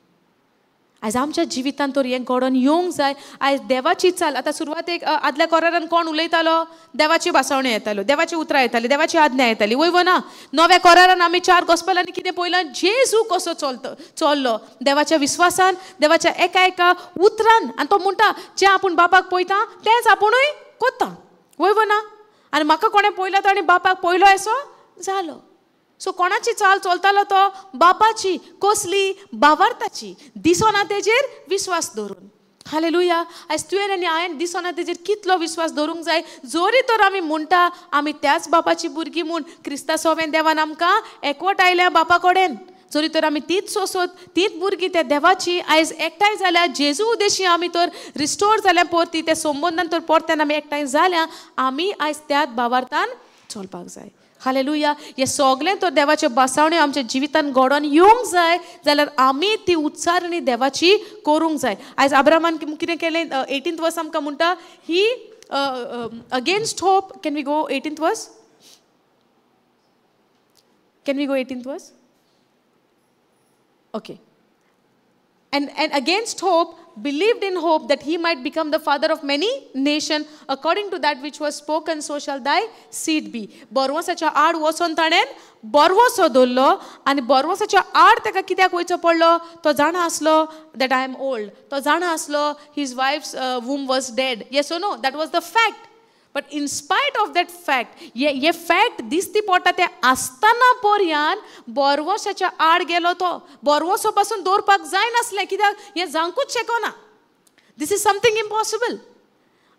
आयज आमच्या जिवितांत तर हें घडोवन येवंक जाय. आयज देवाची चाल. आतां सुरवातेक आदल्या कोरारान कोण उलयतालो? देवाची भासावणी येताल्यो, देवाची उतरां येताली, देवाची आज्ञा येताली. वय वो ना? नव्या कोरारान आमी 4 गोस्पलांनी कितें पळयलां? जेजू कसो चल्लो देवाच्या विस्वासान, देवाच्या एका एका उतरान. आनी तो म्हणटा जें आपूण बापाक पळयता तेंच आपुणूय कोत्ता. वय वो ना? आनी म्हाका कोणें पळयला तो आनी बापाक पळयलो असो जालो. सो कोणाची चाल चलतालो तो? बापाची. कसली? बावार्थाची. दिसोना तेजेर विस्वास दवरून. हालेलुया. आयज तुवें आनी हांवें दिसोना तेजेर कितलो विस्वास दवरूंक जाय. जोरी तर आमी म्हणटा आमी त्याच बापाची भुरगीं म्हूण, क्रिस्ता सोवें देवान आमकां एकवट आयल्या बापा कडेन, जरी तर आमी तीच सोंसत, तीच भुरगीं त्या देवाची आयज एकठांय जाल्या, जेजू उदेशी आमी तर रिस्टोर जाल्या परती, त्या संबंदान तर परत्यान आमी एकठांय जाल्या, आमी आयज त्याच बावार्थान चलपाक जाय. हालेलुया. हें सगळें तर देवाचे बसावण्यो आमच्या जिवितान घडोवन येवंक जाय जाल्यार आमी ती उच्चारणी देवाची करूंक जाय. आयज अब्राहमान कितें केलें? 18th वर्स आमकां म्हणटा ही against hope. Can we go 18th verse? Can we go 18th verse? Okay. And against hope, believed in hope that he might become the father of many nations, according to that which was spoken, so shall thy seed be. बरवसाच्या आड वचोन ताणें बरवसो दवरलो आनी बरवसाच्या आड ताका कित्याक वयचो पडलो? तो जाणा आसलो that I am old. तो जाणा आसलो his wife's womb was dead. Yes or no? That was the fact. But in spite of that fact, hey fact दिसती पडटा तें आसतना पर्यान बरवसाच्या आड गेलो तो. बरवसो पासून दवरपाक जायनासलें, कित्याक हें जावंकूच शकना. This is something impossible.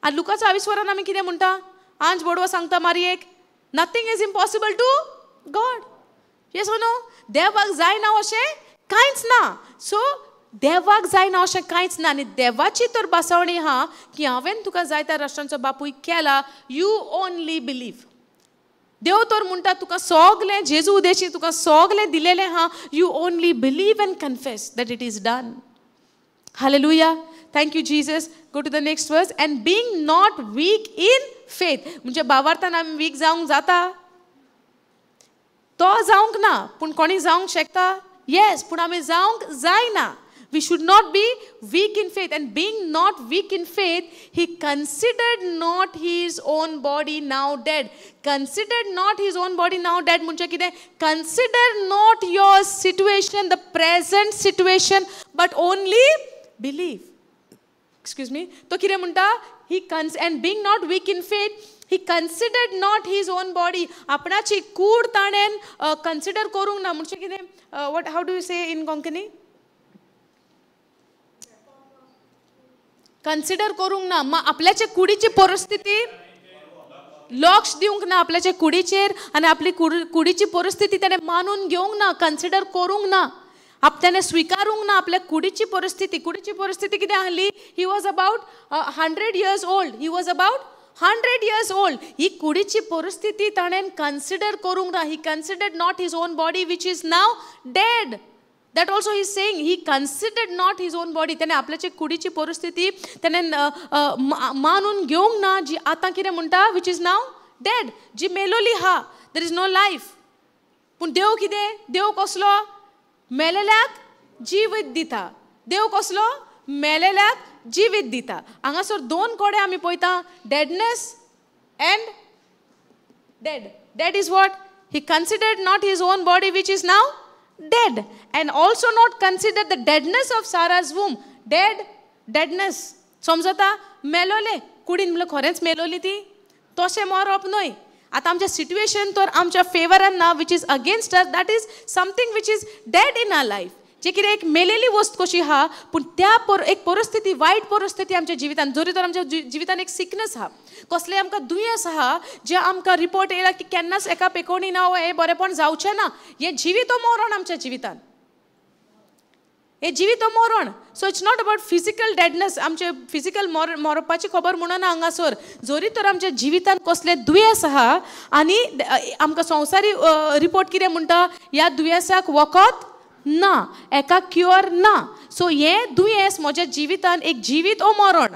आनी लुकाच्या आविस्वरान आमी कितें म्हणटा? आंज बोडवो सांगता मारयेक, nothing is impossible to God. Yes or no? देवाक जायना अशें कांयच ना. सो देवाक जायना अशें कांयच ना. आनी देवाची तर बसावणी आहा की हांवें तुका जायत्या राष्ट्रांचो बापूय केला, you only believe. देव तर म्हणटा तुका सगलें, जेजू उदेशी तुका सगलें दिलेलें आहा, you only believe and confess that it is done. Hallelujah. Thank you Jesus. Go to the next verse. And being not weak in faith. म्हणजे बावार्थान आमी वीक जावंक जाता? तो जावंक ना, पूण कोणी जावंक शकता? येस, पूण आमी जावंक जायना. We should not be weak in faith. And being not weak in faith, he considered not his own body now dead. Considered not his own body now dead. म्हणजे कितें? Consider not your situation, the present situation, but only believe. Excuse me. तो कितें म्हणटा? He and being not weak in faith, he considered not his own body. आपणाची कूड ताणें consider करूंक ना. म्हणजे कितें? What? How do you say in Konkani? Consider करूंक ना, आपल्याचे कुडीची परिस्थिती लक्ष दिवंक ना आपल्याच्या कुडीचेर, आनी आपली कुडीची परिस्थिती ताणें मानून घेवंक ना, कन्सिडर करूंक ना, ताणें स्विकारूंक ना आपल्या कुडीची परिस्थिती. कुडीची परिस्थिती कितें आहली? He was about 100 years old. He was about 100 years old. ही कुडीची परिस्थिती ताणें कन्सिडर करूंक ना. He considered not his own body which is now dead. That also he saying he considered not his own body. त्याने आपल्याची कुडीची परिस्थिती त्याने मानून घेवंक ना, जी आतां कितें म्हणटा which is now dead, जी मेलोली आहा, there is no life. पूण देव कितें, देव कसलो, मेलेल्याक जिवीत दिता. देव कसलो, मेलेल्याक जिवीत दिता. हांगासर दोन कडेन आमी पळयता, deadness and dead. Dead is what? He considered not his own body which is now dead, and also not considered the deadness of Sarah's womb. Dead, deadness. समजता, मेलोले कुडीन म्हणल्यार खरेंच मेलोली ती, तशें मरप न्हय. आतां आमचें सिट्युएशन तर आमच्या फेवरान ना, which is against us, that is something which is dead in our life. जे कितें एक मेलेली वस्त कशी आहा, पूण त्या एक परिस्थिती, वायट परिस्थिती आमच्या जिवितान, जरी तर आमच्या जिवितान एक सिकनस आहा, कसलें आमकां दुयेंस आहा, जें आमकां रिपोर्ट येयला की केन्नाच एका पेकोणी ना, हें बरेंपण जावचें ना, हें जिवीत मरण आमच्या जिवितान, हें जिवीत मरण. So it's not about physical deadness, आमचे फिजिकल मरपाची खबर म्हणून हांगासर. जरी तर आमच्या जिवितान कसलें दुयेंस आहा आनी आमकां संवसारी रिपोर्ट कितें म्हणटा, ह्या दुयेंसाक वखद ना, एका क्युअर ना. सो हें दुयेंस म्हज्या जिवितान एक जिवीत ओ मरण,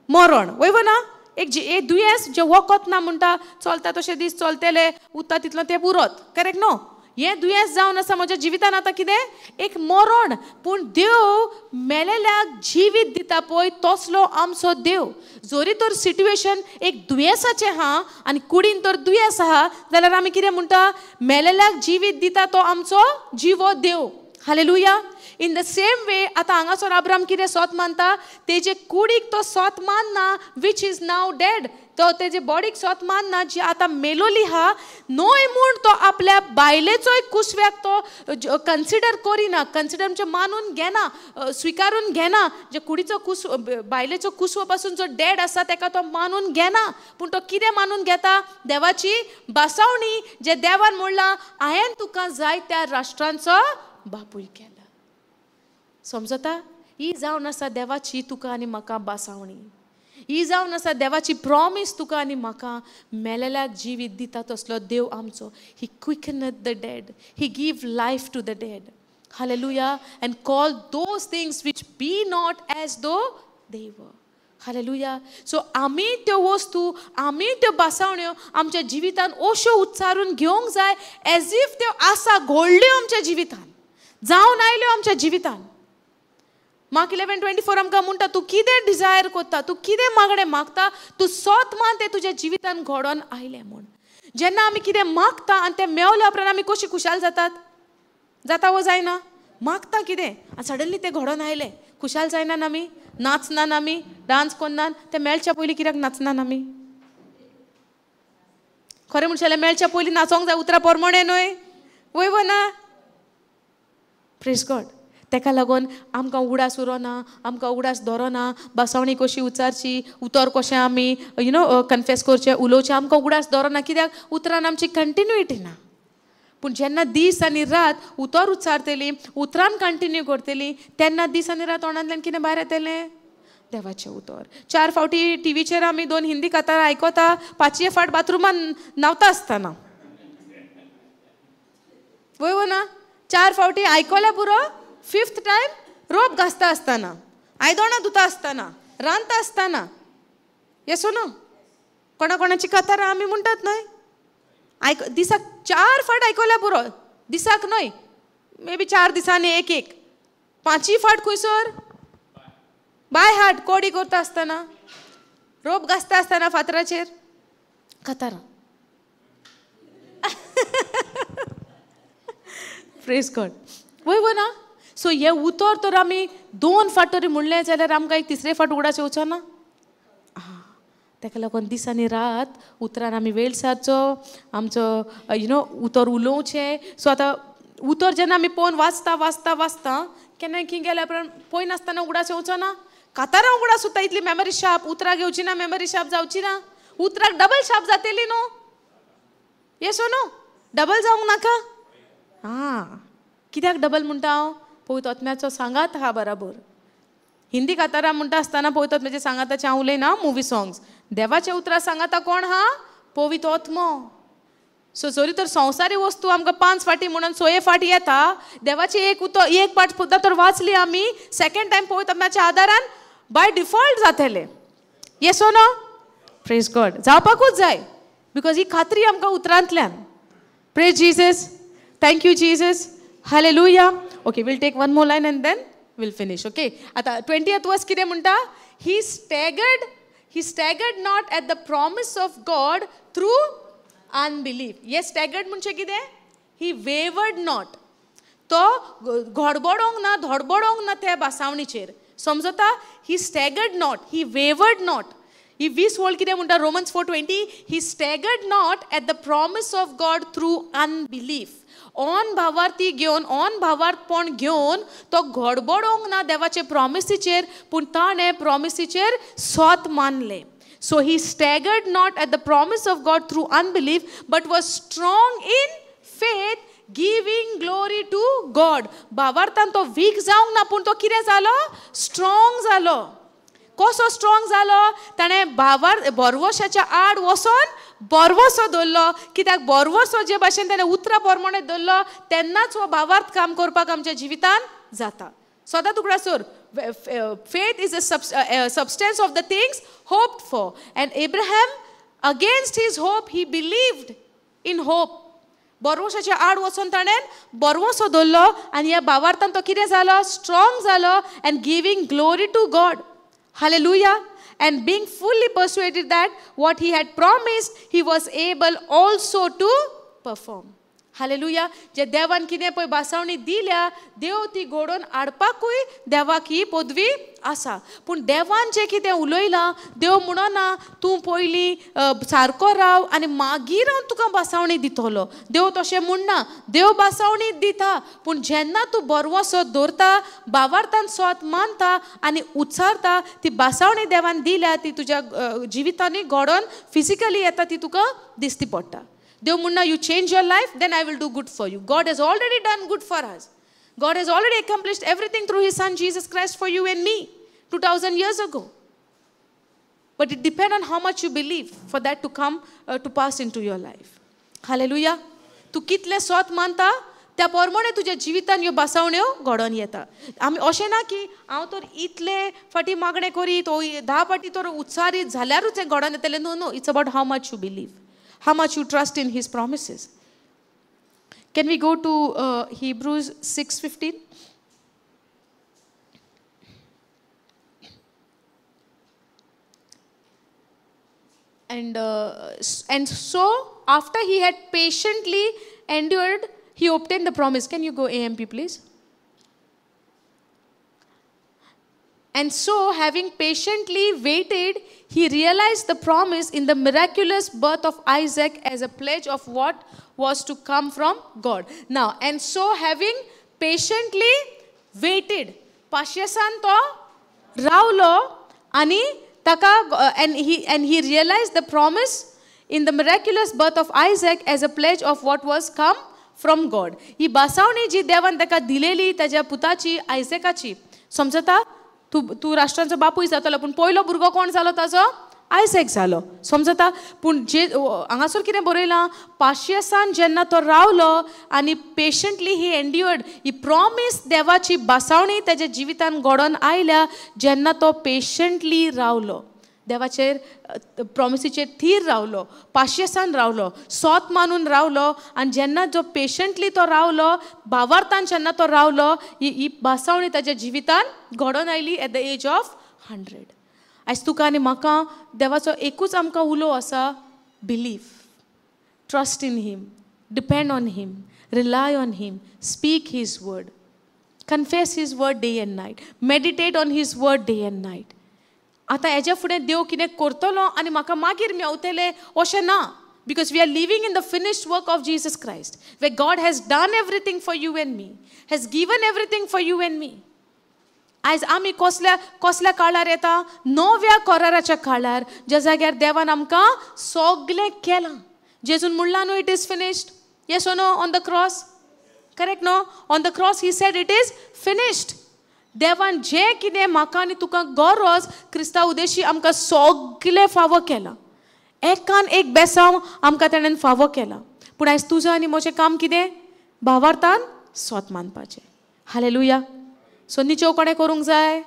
मरण वय ना, एक दुयेंस जें वखद ना म्हणटा, चलता तशें दीस चलतले, उरता तितलो तें पुरत, करेक्ट न्हू. हें दुयेंस जावन आसा म्हज्या जिवितान आतां कितें एक मरण. पूण देव मेलेल्याक जिवीत दिता पळय, तसलो आमचो देव. जरी तर सिट्युएशन एक दुयेंसाचें आहा आनी कुडीन तर दुयेंस आहा, जाल्यार आमी कितें म्हणटा, मेलेल्याक जिवीत दिता तो आमचो जिवो देव. Hallelujah. In the same way आतां हांगासर अब्राम कितें सोत मानता, तेजे कुडीक तो सोत मानना which is now dead, तो तेजे बॉडीक सोत मानना जी आतां मेलोली आहा, न्हय म्हूण तो आपल्या बायलेचोय कुसव्याक तो कन्सिडर करिना, कन्सिडर म्हणजे मानून घेना, स्विकारून घेना. जे कुडीचो कुस, बायलेचो कुसवो पासून जो डेड आसा तेका तो मानून घेना, पूण तो कितें मानून घेता, देवाची बासावणी, जे देवान म्हणलां हांवें तुका जाय त्या राष्ट्रांचो बापूय केला. समजता, ही जावन आसा देवाची तुका आनी म्हाका बासावणी, ही जावन आसा देवाची प्रॉमीस तुका आनी म्हाका. मेलेल्याक जिवीत दिता तसलो देव आमचो. He quickeneth the dead, he give life to the dead. Hallelujah. And call those things which be not as though they were. Hallelujah. So आमी त्यो वस्तू, आमी त्यो बासावण्यो आमच्या जिवितान अश्यो उच्चारून घेवंक जाय एज if त्यो आसा, घडल्यो आमच्या जिवितान, जावन आयल्यो आमच्या जिवितान. मार्क 11:24 आमकां म्हणटा, तूं कितें डिजायर करता, तूं कितें मागणें मागता, तूं सोत मान तें तुज्या जिवितान घडोवन आयलें म्हूण. जेन्ना आमी कितें मागता आनी तें मेवल्या उपरांत आमी कशी खुशाल जातात, जाता वो जायना? मागता कितें आनी सडनली तें घडोवन आयलें, खुशाल जायना आमी, नाचनान आमी, डांस करनान. तें मेळच्या पयलीं कित्याक नाचनान आमी? खरें म्हणशें जाल्यार मेळच्या पयलीं नाचोंक जाय, उतरां पोरमोणें न्हय, वय वो ना? Praise God. तेका लागून आमकां उगडास उरोना, आमकां उगडास दवरना, बासावणी कशी उच्चारची, उतर कशें आमी you know confess करचें, उलोवचें, आमकां उगडास दवरना. कित्याक उतरान आमची कंटिन्युइटी ना. पूण जेन्ना दीस आनी रात उतर उच्चारतली, उतरान कंटिन्यू करतली, तेन्ना दीस आनी रात तोंडांतल्यान कितें भायर येतलें, देवाचें उतर. 4 फावटी टिवीचेर आमी 2 हिंदी कातारां आयकता, 5 फावट बाथरुमान न्हांवता आसतना, वय वो ना? 4 फावटी आयकल्या पुरो, 5th time रोप घासता आसतना, आयदोणां धुता आसतना, रांदता आसतना, येसो न्हू? कोणा कोणाची कातारां आमी म्हणटात न्हय, आयक दिसाक 4 फावट आयकल्या पुरो, दिसाक न्हय, मे बी 4 दिसांनी एक एक, 5 फावट खंयसर बाय हार्ट कोडी करता आसतना, रोप घासता आसतना फातराचेर कातारां. प्रेज गॉड. वय वो ना? सो हें उतर तर आमी 2 फावट तरी म्हणलें जाल्यार आमकां एक 3रे फावट उगडास येवचो ना. ताका लागून दीस आनी रात उतरान आमी वेळ सारचो, आमचो you know उतर उलोवचें. सो आतां उतर जेन्ना आमी पळोवन वाचता वाचता वाचता केन्ना खंय गेल्या उपरांत पळयनासतना उगडास येवचो ना. कातारां उगडास उरता, इतली मेमरी शार्प, उतराक येवची ना, मेमरी शार्प जावची ना, उतराक डबल शार्प जातली न्हू. येसो न्हू, डबल जावंक नाका. आं, कित्याक डबल म्हणटा हांव? पवित्र आत्म्याचो सांगात आहा बराबर. हिंदी कातारां म्हणटा आसतना पवित्र आत्म्याचे सांगाताचें हांव उलयना, मुवी सॉंग्स. देवाच्या उतरां सांगाता कोण हा? पवित्र आत्मो. सो जरी तर संवसारी वस्तू आमकां 5 फाटी म्हणून 6 फाटी येता, देवाची एक उतर एक पाट सुद्दां तर वाचली आमी, सेकंड टायम पवित्र आदारान बाय डिफॉल्ट जातले. येस ओ नो? प्रेज गॉड. जावपाकूच जाय, because ही खात्री आमकां उतरांतल्यान. Praise Jesus. Thank you Jesus. Hallelujah. Okay, we'll take one more line and then we'll finish. Okay, आतां 20th वर्स कितें म्हणटा? He staggered not at the promise of God through unbelief. Yes, staggered म्हणजे कितें? He wavered not. तो घडबडोंक ना, धडबडोंक ना त्या बासावणीचेर. समजता? He staggered not, he wavered not. ही 20 वळ कितें म्हणटा? Romans 4:20. He staggered not at the promise of God through unbelief. On भावार्थी घेवन, ऑन भावार्थपण घेवन तो घडबडोंक ना देवाचे प्रॉमिसीचेर, पूण ताणें प्रॉमिसीचेर सोत मानलें. So he staggered not at the promise of God through unbelief, but was strong in faith, giving glory to God. भावार्थान तो वीक जावंक ना, पूण तो कितें जालो? स्ट्रॉंग जालो. कसो स्ट्रॉंग जालो? ताणें भावार बोरवोशाच्या आड वचोन बोरवोसो दवरलो. कित्याक बोरवोसो जे भाशेन ताणें उतरां प्रमाणे दवरलो, तेन्नाच हो भावार्थ काम करपाक आमच्या जिवितान जाता. सदां तुकडा sir, faith is a substance of the things hoped for. And Abraham, against his hope, he believed in hope. बोरवोशाच्या आड वचोन ताणें बोरवोसो दवरलो आनी ह्या भावार्थान तो कितें जालो? स्ट्रॉंग जालो. And giving glory to God. Hallelujah. And being fully persuaded that what he had promised, he was able also to perform. Hallelujah. जे देवान कितें पळय बासावणी दिल्या, देव ती घडोवन हाडपाकूय देवाक ही पदवी आसा. पूण देवान जें कितें उलयलां, देव म्हणना तूं पयलीं सारको राव आनी मागीर हांव तुका बासावणी दितलो. देव तशें म्हणना. देव बासावणी दिता, पूण जेन्ना तूं बरवसो दवरता, भावार्थान सोत मानता आनी उच्चारता, ती बासावणी देवान दिल्या ती तुज्या जिवितांनी घडोवन फिजिकली येता, ती तुका दिसती पडटा. देव म्हणना, you change your life, then I will do good for you. God has already done good for us. God has already accomplished everything through his son Jesus Christ for you and me 2000 years ago. But it depends on how much you believe for that to come to pass into your life. Hallelujah. तूं कितलें सोत मानता त्या प्रमाणे तुज्या जिवितान ह्यो बासावण्यो घडोवन येता. आमी अशें ना की हांव तर इतले फाटी मागणें करीत, 10 फाटी तर उत्सारीत जाल्यारूच हें घडोवन येतलें. No, no. It's about how much you believe, how much you trust in his promises. Can we go to Hebrews 6:15? And so after he had patiently endured, he obtained the promise. Can you go AMP please? And so, having patiently waited, he realized the promise in the miraculous birth of Isaac as a pledge of what was to come from God. Now, and so having patiently waited, पाशेसान तो रावलो आनी ताका, and he realized the promise in the miraculous birth of Isaac as a pledge of what was come from God. ही बासावणी जी देवान ताका दिलेली ताज्या पुताची आयझॅकाची, समजता? तूं तूं राष्ट्रांचो बापूय जातलो, पूण पयलो भुरगो कोण जालो ताजो? आयझॅक जालो. समजता? पूण जे हांगासर कितें बरयलां, पाशियेसान जेन्ना तो रावलो आनी पेशंटली ही एन्ड्युअर्ड, ही प्रॉमीस देवाची बासावणी ताज्या जिवितान घडोवन आयल्या जेन्ना तो पेशंटली रावलो, देवाचेर प्रॉमिसीचेर थीर रावलो, पाशियेसान रावलो, सोत मानून रावलो. आनी जेन्ना जो पेशंटली तो रावलो, भावार्थान जेन्ना तो रावलो, ही बासावणी ताज्या जिवितान घडोवन आयली at the age of 100. आयज तुका आनी म्हाका देवाचो एकूच आमकां उलो आसा, believe, trust in him, depend on him, rely on him, speak his word, confess his word day and night, meditate on his word day and night. आतां हेज्या फुडें देव कितें करतलो आनी म्हाका मागीर मेवतलें अशें ना, because we are living in the finished work of Jesus Christ, where God has done everything for you and me, has given everything for you and me. आयज आमी कसल्या कसल्या काळार येता? नव्या कराराच्या काळार, ज्या जाग्यार देवान आमकां सगळें केलां. जेजून म्हणलां न्हू, it is finished. Yes or no? On the cross, correct no? On the cross he said it is finished. देवान जें कितें म्हाका आनी तुका गरज क्रिस्ता उदेशी आमकां सगळें फावो केलां. एकान एक बेसांव आमकां तेणेन फावो केलां. पूण आयज तुजो आनी म्हजें काम कितें? भावार्थान सोत मानपाचें. हालेलुया. सो निचेव कोणें करूंक जाय?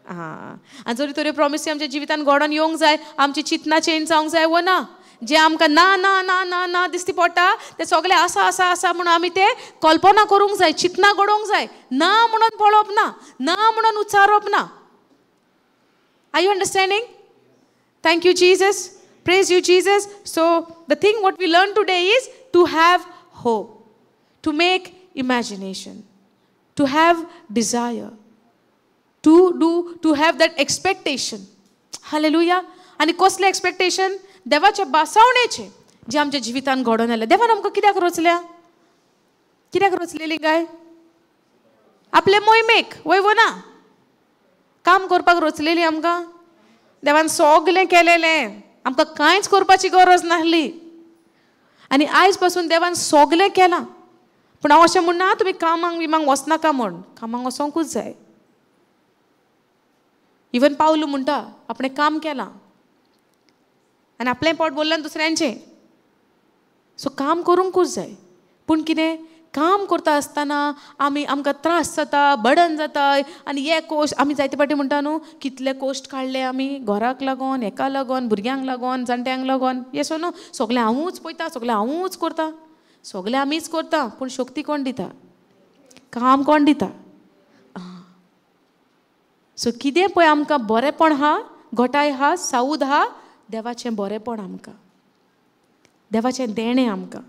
आं, आनी जरी तरी प्रोमिसी आमच्या जिवितान घडोवन येवंक जाय, आमची चिंतना चेंज जावंक जाय वो ना? जें आमकां ना ना ना ना ना दिसती पडटा तें सगळें आसा आसा आसा म्हणून आमी तें कल्पना करूंक जाय, चिंतना घडोवंक जाय. ना म्हणून पळोवप ना, ना म्हणून उच्चारप ना. Are you understanding? Thank you Jesus, praise you Jesus. So the thing what we learn today is to have hope, to make imagination, to have desire, to do, to have that expectation. Hallelujah. आनी कसलें expectation? देवाच्या बासावणेचें जें आमच्या जिवितान घडोवन आयलें. देवान आमकां कित्याक रचल्या? कित्याक रचलेली काय? आपले मोहिमेक. वय वो ना? काम करपाक रचलेली आमकां देवान. सगलें केलेलें, आमकां कांयच करपाची गरज नासली. आनी आयज पासून देवान सगलें केलां. पूण हांव अशें म्हणना तुमी कामांक बिमांक वचनाका म्हूण. कामांक वचोंकूच जाय. इवन पावलू म्हणटा आपणें काम केलां आनी आपलें पोट भरलें दुसऱ्यांचें. सो काम करूंकूच जाय. पूण कितें काम करता आसतना आमी आमकां त्रास जाता, बर्डन जाता. आनी हे कोश्ट आमी जायते फावटी म्हणटा न्हू, कितले कोश्ट काडले आमी घराक लागोन, हेका लागोन, भुरग्यांक लागोन, जाणट्यांक लागोन. येस न्हू? सगळें हांवूच पळयता, सगळें हांवूच करता, सगळें आमीच करता. पूण शक्ती कोण दिता? काम कोण दिता? सो कितें पळय आमकां बरेंपण आहा, घटाय आहा, साऊद आहा, देवाचें बरेंपण आमकां, देवाचें देणें आमकां.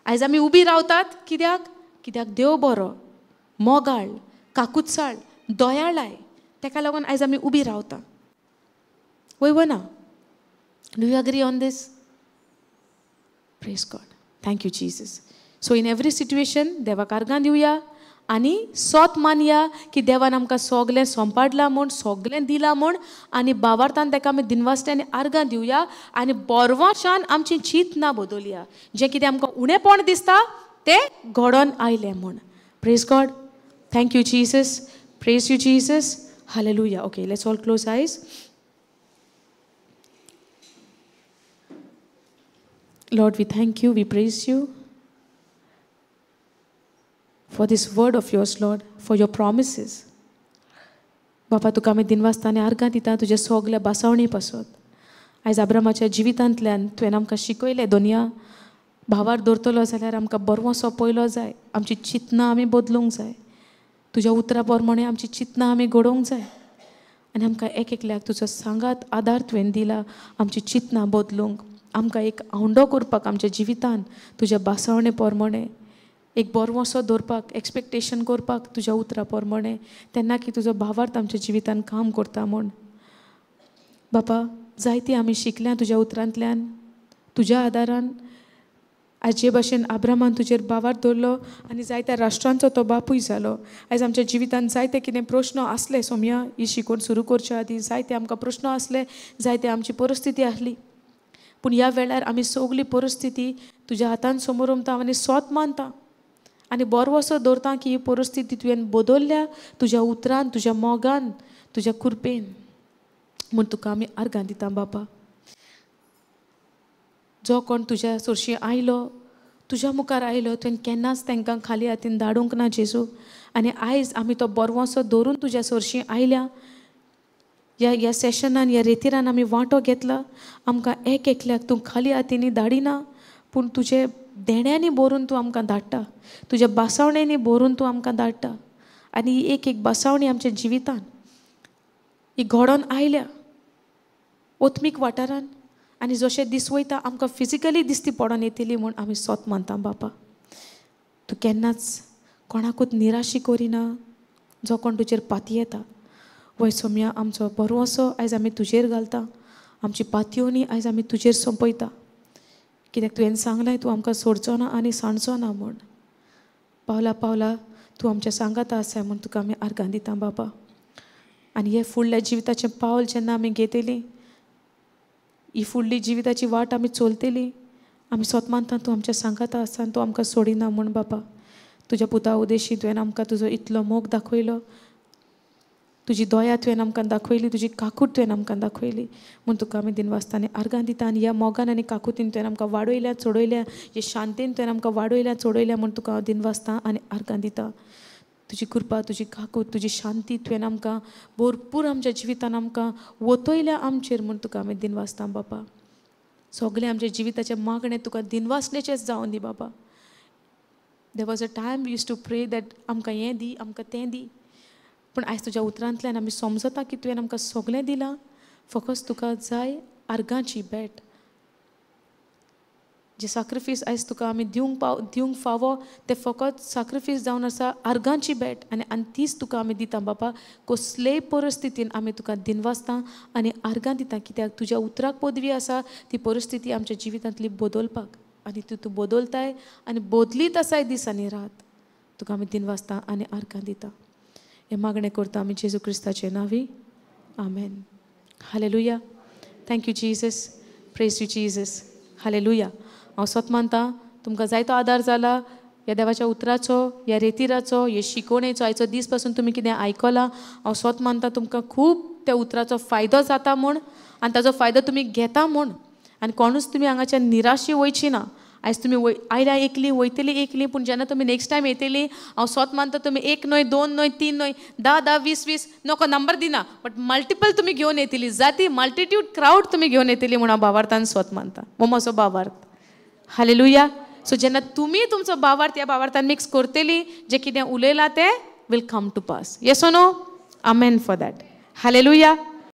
आयज आमी उबी रावतात कित्याक? कित्याक देव बरो, मोगाळ, काकुत्साळ, दयाळाय. तेका लागून आयज आमी उबी रावता. वय वो ना? Do you agree on this? Praise God. Thank you Jesus. So in every situation देवाक आर्गां दिवया आनी सोत मानया की देवान आमकां सगलें सोंपाडलां म्हूण, सगलें दिलां म्हूण. आनी बावार्थान ताका आमी दिनवासते आनी आर्गां दिवया आनी बोरवाशान आमची चिंतना बदलया. जें कितें आमकां उणेपण दिसता तें घडोवन आयलें म्हूण. Praise God. Thank you Jesus. Praise you Jesus. Hallelujah. Okay, let's all close eyes. Lord, we thank you, we praise you for this word of yours, Lord, for your promises. बापा, तुका आमी दिनवासता आनी आर्गां दिता तुज्या सगल्या बासावणी पासत. आयज आब्रामाच्या जिवितांतल्यान तुवें आमकां शिकयलें, दोनया भावार दवरतलो जाल्यार आमकां बरवसो पयलो जाय, आमची चिंतना आमी बदलूंक जाय, तुज्या उतरा प्रमाणे आमची चिंतना आमी घडोवंक जाय. आनी आमकां एक एकल्याक तुजो सांगात आदार तुवें दिला आमची चिंतना बदलूंक, आमकां एक आवंडो करपाक आमच्या जिवितान तुज्या बासावणे प्रमाणे, एक बरवसो दवरपाक, एक्सपेक्टेशन करपाक तुज्या उतरा प्रमाणे, तेन्ना की तुजो भावार्थ आमच्या जिवितान काम करता म्हूण. बापा, जायती आमी शिकल्या तुज्या उतरांतल्यान, तुज्या आदारान. आयज जे भाशेन आब्रामान तुजेर भावार्थ दवरलो आनी जायत्या राष्ट्रांचो तो बापूय जालो. आयज आमच्या जिवितान जायते कितें प्रश्न आसले सोमया, ही शिकवण सुरू करच्या आदीं जायते आमकां प्रश्न आसले, जायते आमची परिस्थिती आसली. पूण ह्या वेळार आमी सगली परिस्थिती तुज्या हातान समोर उमता आनी सोत मानता आनी बरवसो दवरता की ही परिस्थिती तुवें बदलल्या तुज्या उतरान, तुज्या मोगान, तुज्या कृपेन म्हूण तुका आमी आर्गां दिता बापा. जो कोण तुज्या सरशी आयलो, तुज्या मुखार आयलो, तुवें केन्नाच तांकां खाली हातीन धाडूंक ना जेजू. आनी आयज आमी तो बरवसो दवरून तुज्या सरशी आयल्या. ह्या ह्या सेशनान, ह्या रेतिरान आमी वांटो घेतला. आमकां एक एकल्याक तूं खाली हातींनी धाडिना, पूण तुजे देण्यांनी भरून तूं आमकां धाडटा, तुज्या बासावण्यांनी भरून तूं आमकां धाडटा. आनी ही एक एक बासावणी आमच्या जिवितान ही घडोवन आयल्या ओत्मीक वाठारान. आनी जशें दीस वयता आमकां फिजिकली दिसती पडोन येतली म्हूण आमी सोत मानता बापा. तूं केन्नाच कोणाकूच निराशी करिना, जो कोण तुजेर पातयेता. वय सोमया, आमचो भरवंसो आयज आमी तुजेर घालता, आमची पातयोनी आयज आमी तुजेर सोंपयता. कित्याक तुवें सांगलें तूं आमकां सोडचो ना आनी सांडचो ना म्हूण. पावला पावला तूं आमच्या सांगाता आसा म्हूण तुका आमी आर्गां दिता बाबा. आनी हे फुडल्या जिविताचें पावल जेन्ना आमी घेतली, ही फुडली जिविताची वाट आमी चलतली, आमी सोत मानता तूं आमच्या सांगाता आसा आनी तूं आमकां सोडिना म्हूण बाबा. तुज्या पुता उदेशी तुवें आमकां तुजो इतलो मोग दाखयलो, तुजी दया तुवें आमकां दाखयली, तुजी काकूट तुवें आमकां दाखयली म्हूण तुका आमी दिनवासता आनी आर्गां दिता. आनी ह्या मोगान आनी काकुतीन तुवें आमकां वाडयल्या चडयल्या, हे शांतीन तुवें आमकां वाडयल्या चडयल्या म्हूण तुका हांव दिनवासता आनी आर्गां दिता. तुजी कृपा, तुजी काकूट, तुजी शांती तुवें आमकां भरपूर आमच्या जिवितान आमकां वतयल्या आमचेर म्हूण तुका आमी दिनवासता बापा. सगळें आमच्या जिविताचें मागणें तुका दिनवासणेचेंच जावन दी बाबा. There was a time we used to pray that आमकां हें दी, आमकां तें दी, पूण आयज तुज्या उतरांतल्यान आमी समजता की तुवें आमकां सगळें दिलां, फकत तुका जाय आर्गांची भेट. जे साक्रिफीस आयज तुका आमी दिवंक फावो तें फकत साक्रिफीस जावन आसा आर्गांची भेट, आनी आनी तीच तुका आमी दिता बाबा. कसलेय परिस्थितीन आमी तुका दिनवासता आनी आर्गां दिता, कित्याक तुज्या उतराक पदवी आसा ती परिस्थिती आमच्या जिवितांतली बदलपाक, आनी ती तूं बदलताय आनी बदलीत आसाय दीस आनी रात. तुका आमी दिनवासता आनी आर्गां दिता. हें मागणें करता आमी जेजू क्रिस्ताचे नांवी, आमेन. Hallelujah. Thank you Jesus, praise you Jesus. Hallelujah. हांव सत मानता तुमकां जायतो आदार जाला ह्या देवाच्या उतराचो, ह्या रेतिराचो, हे शिकोवणेचो. आयचो दीस पासून तुमी कितें आयकलां, हांव सत मानता तुमकां खूब त्या उतराचो फायदो जाता म्हूण, आनी ताजो फायदो तुमी घेता म्हूण, आनी कोणूच तुमी हांगाच्यान निराशी वयची ना. आयज तुमी आयल्या एकली, वयतली एकली, पूण जेन्ना तुमी नेक्स्ट टायम येतली हांव सत मानता तुमी एक न्हय, दोन न्हय, तीन न्हय, 10 10 20 20 नको नंबर दिना, बट मल्टिपल तुमी घेवन येतली, जाती मल्टिट्यूड क्रावड तुमी घेवन येतली म्हूण हांव भावार्थान सत मानता. हो म्हजो भावार्थ. हालेलुया. सो जेन्ना तुमी तुमचो भावार्थ ह्या भावार्थान मिक्स करतली, जें कितें उलयलां तें will come to pass. Yes or no? Amen for that. Hallelujah.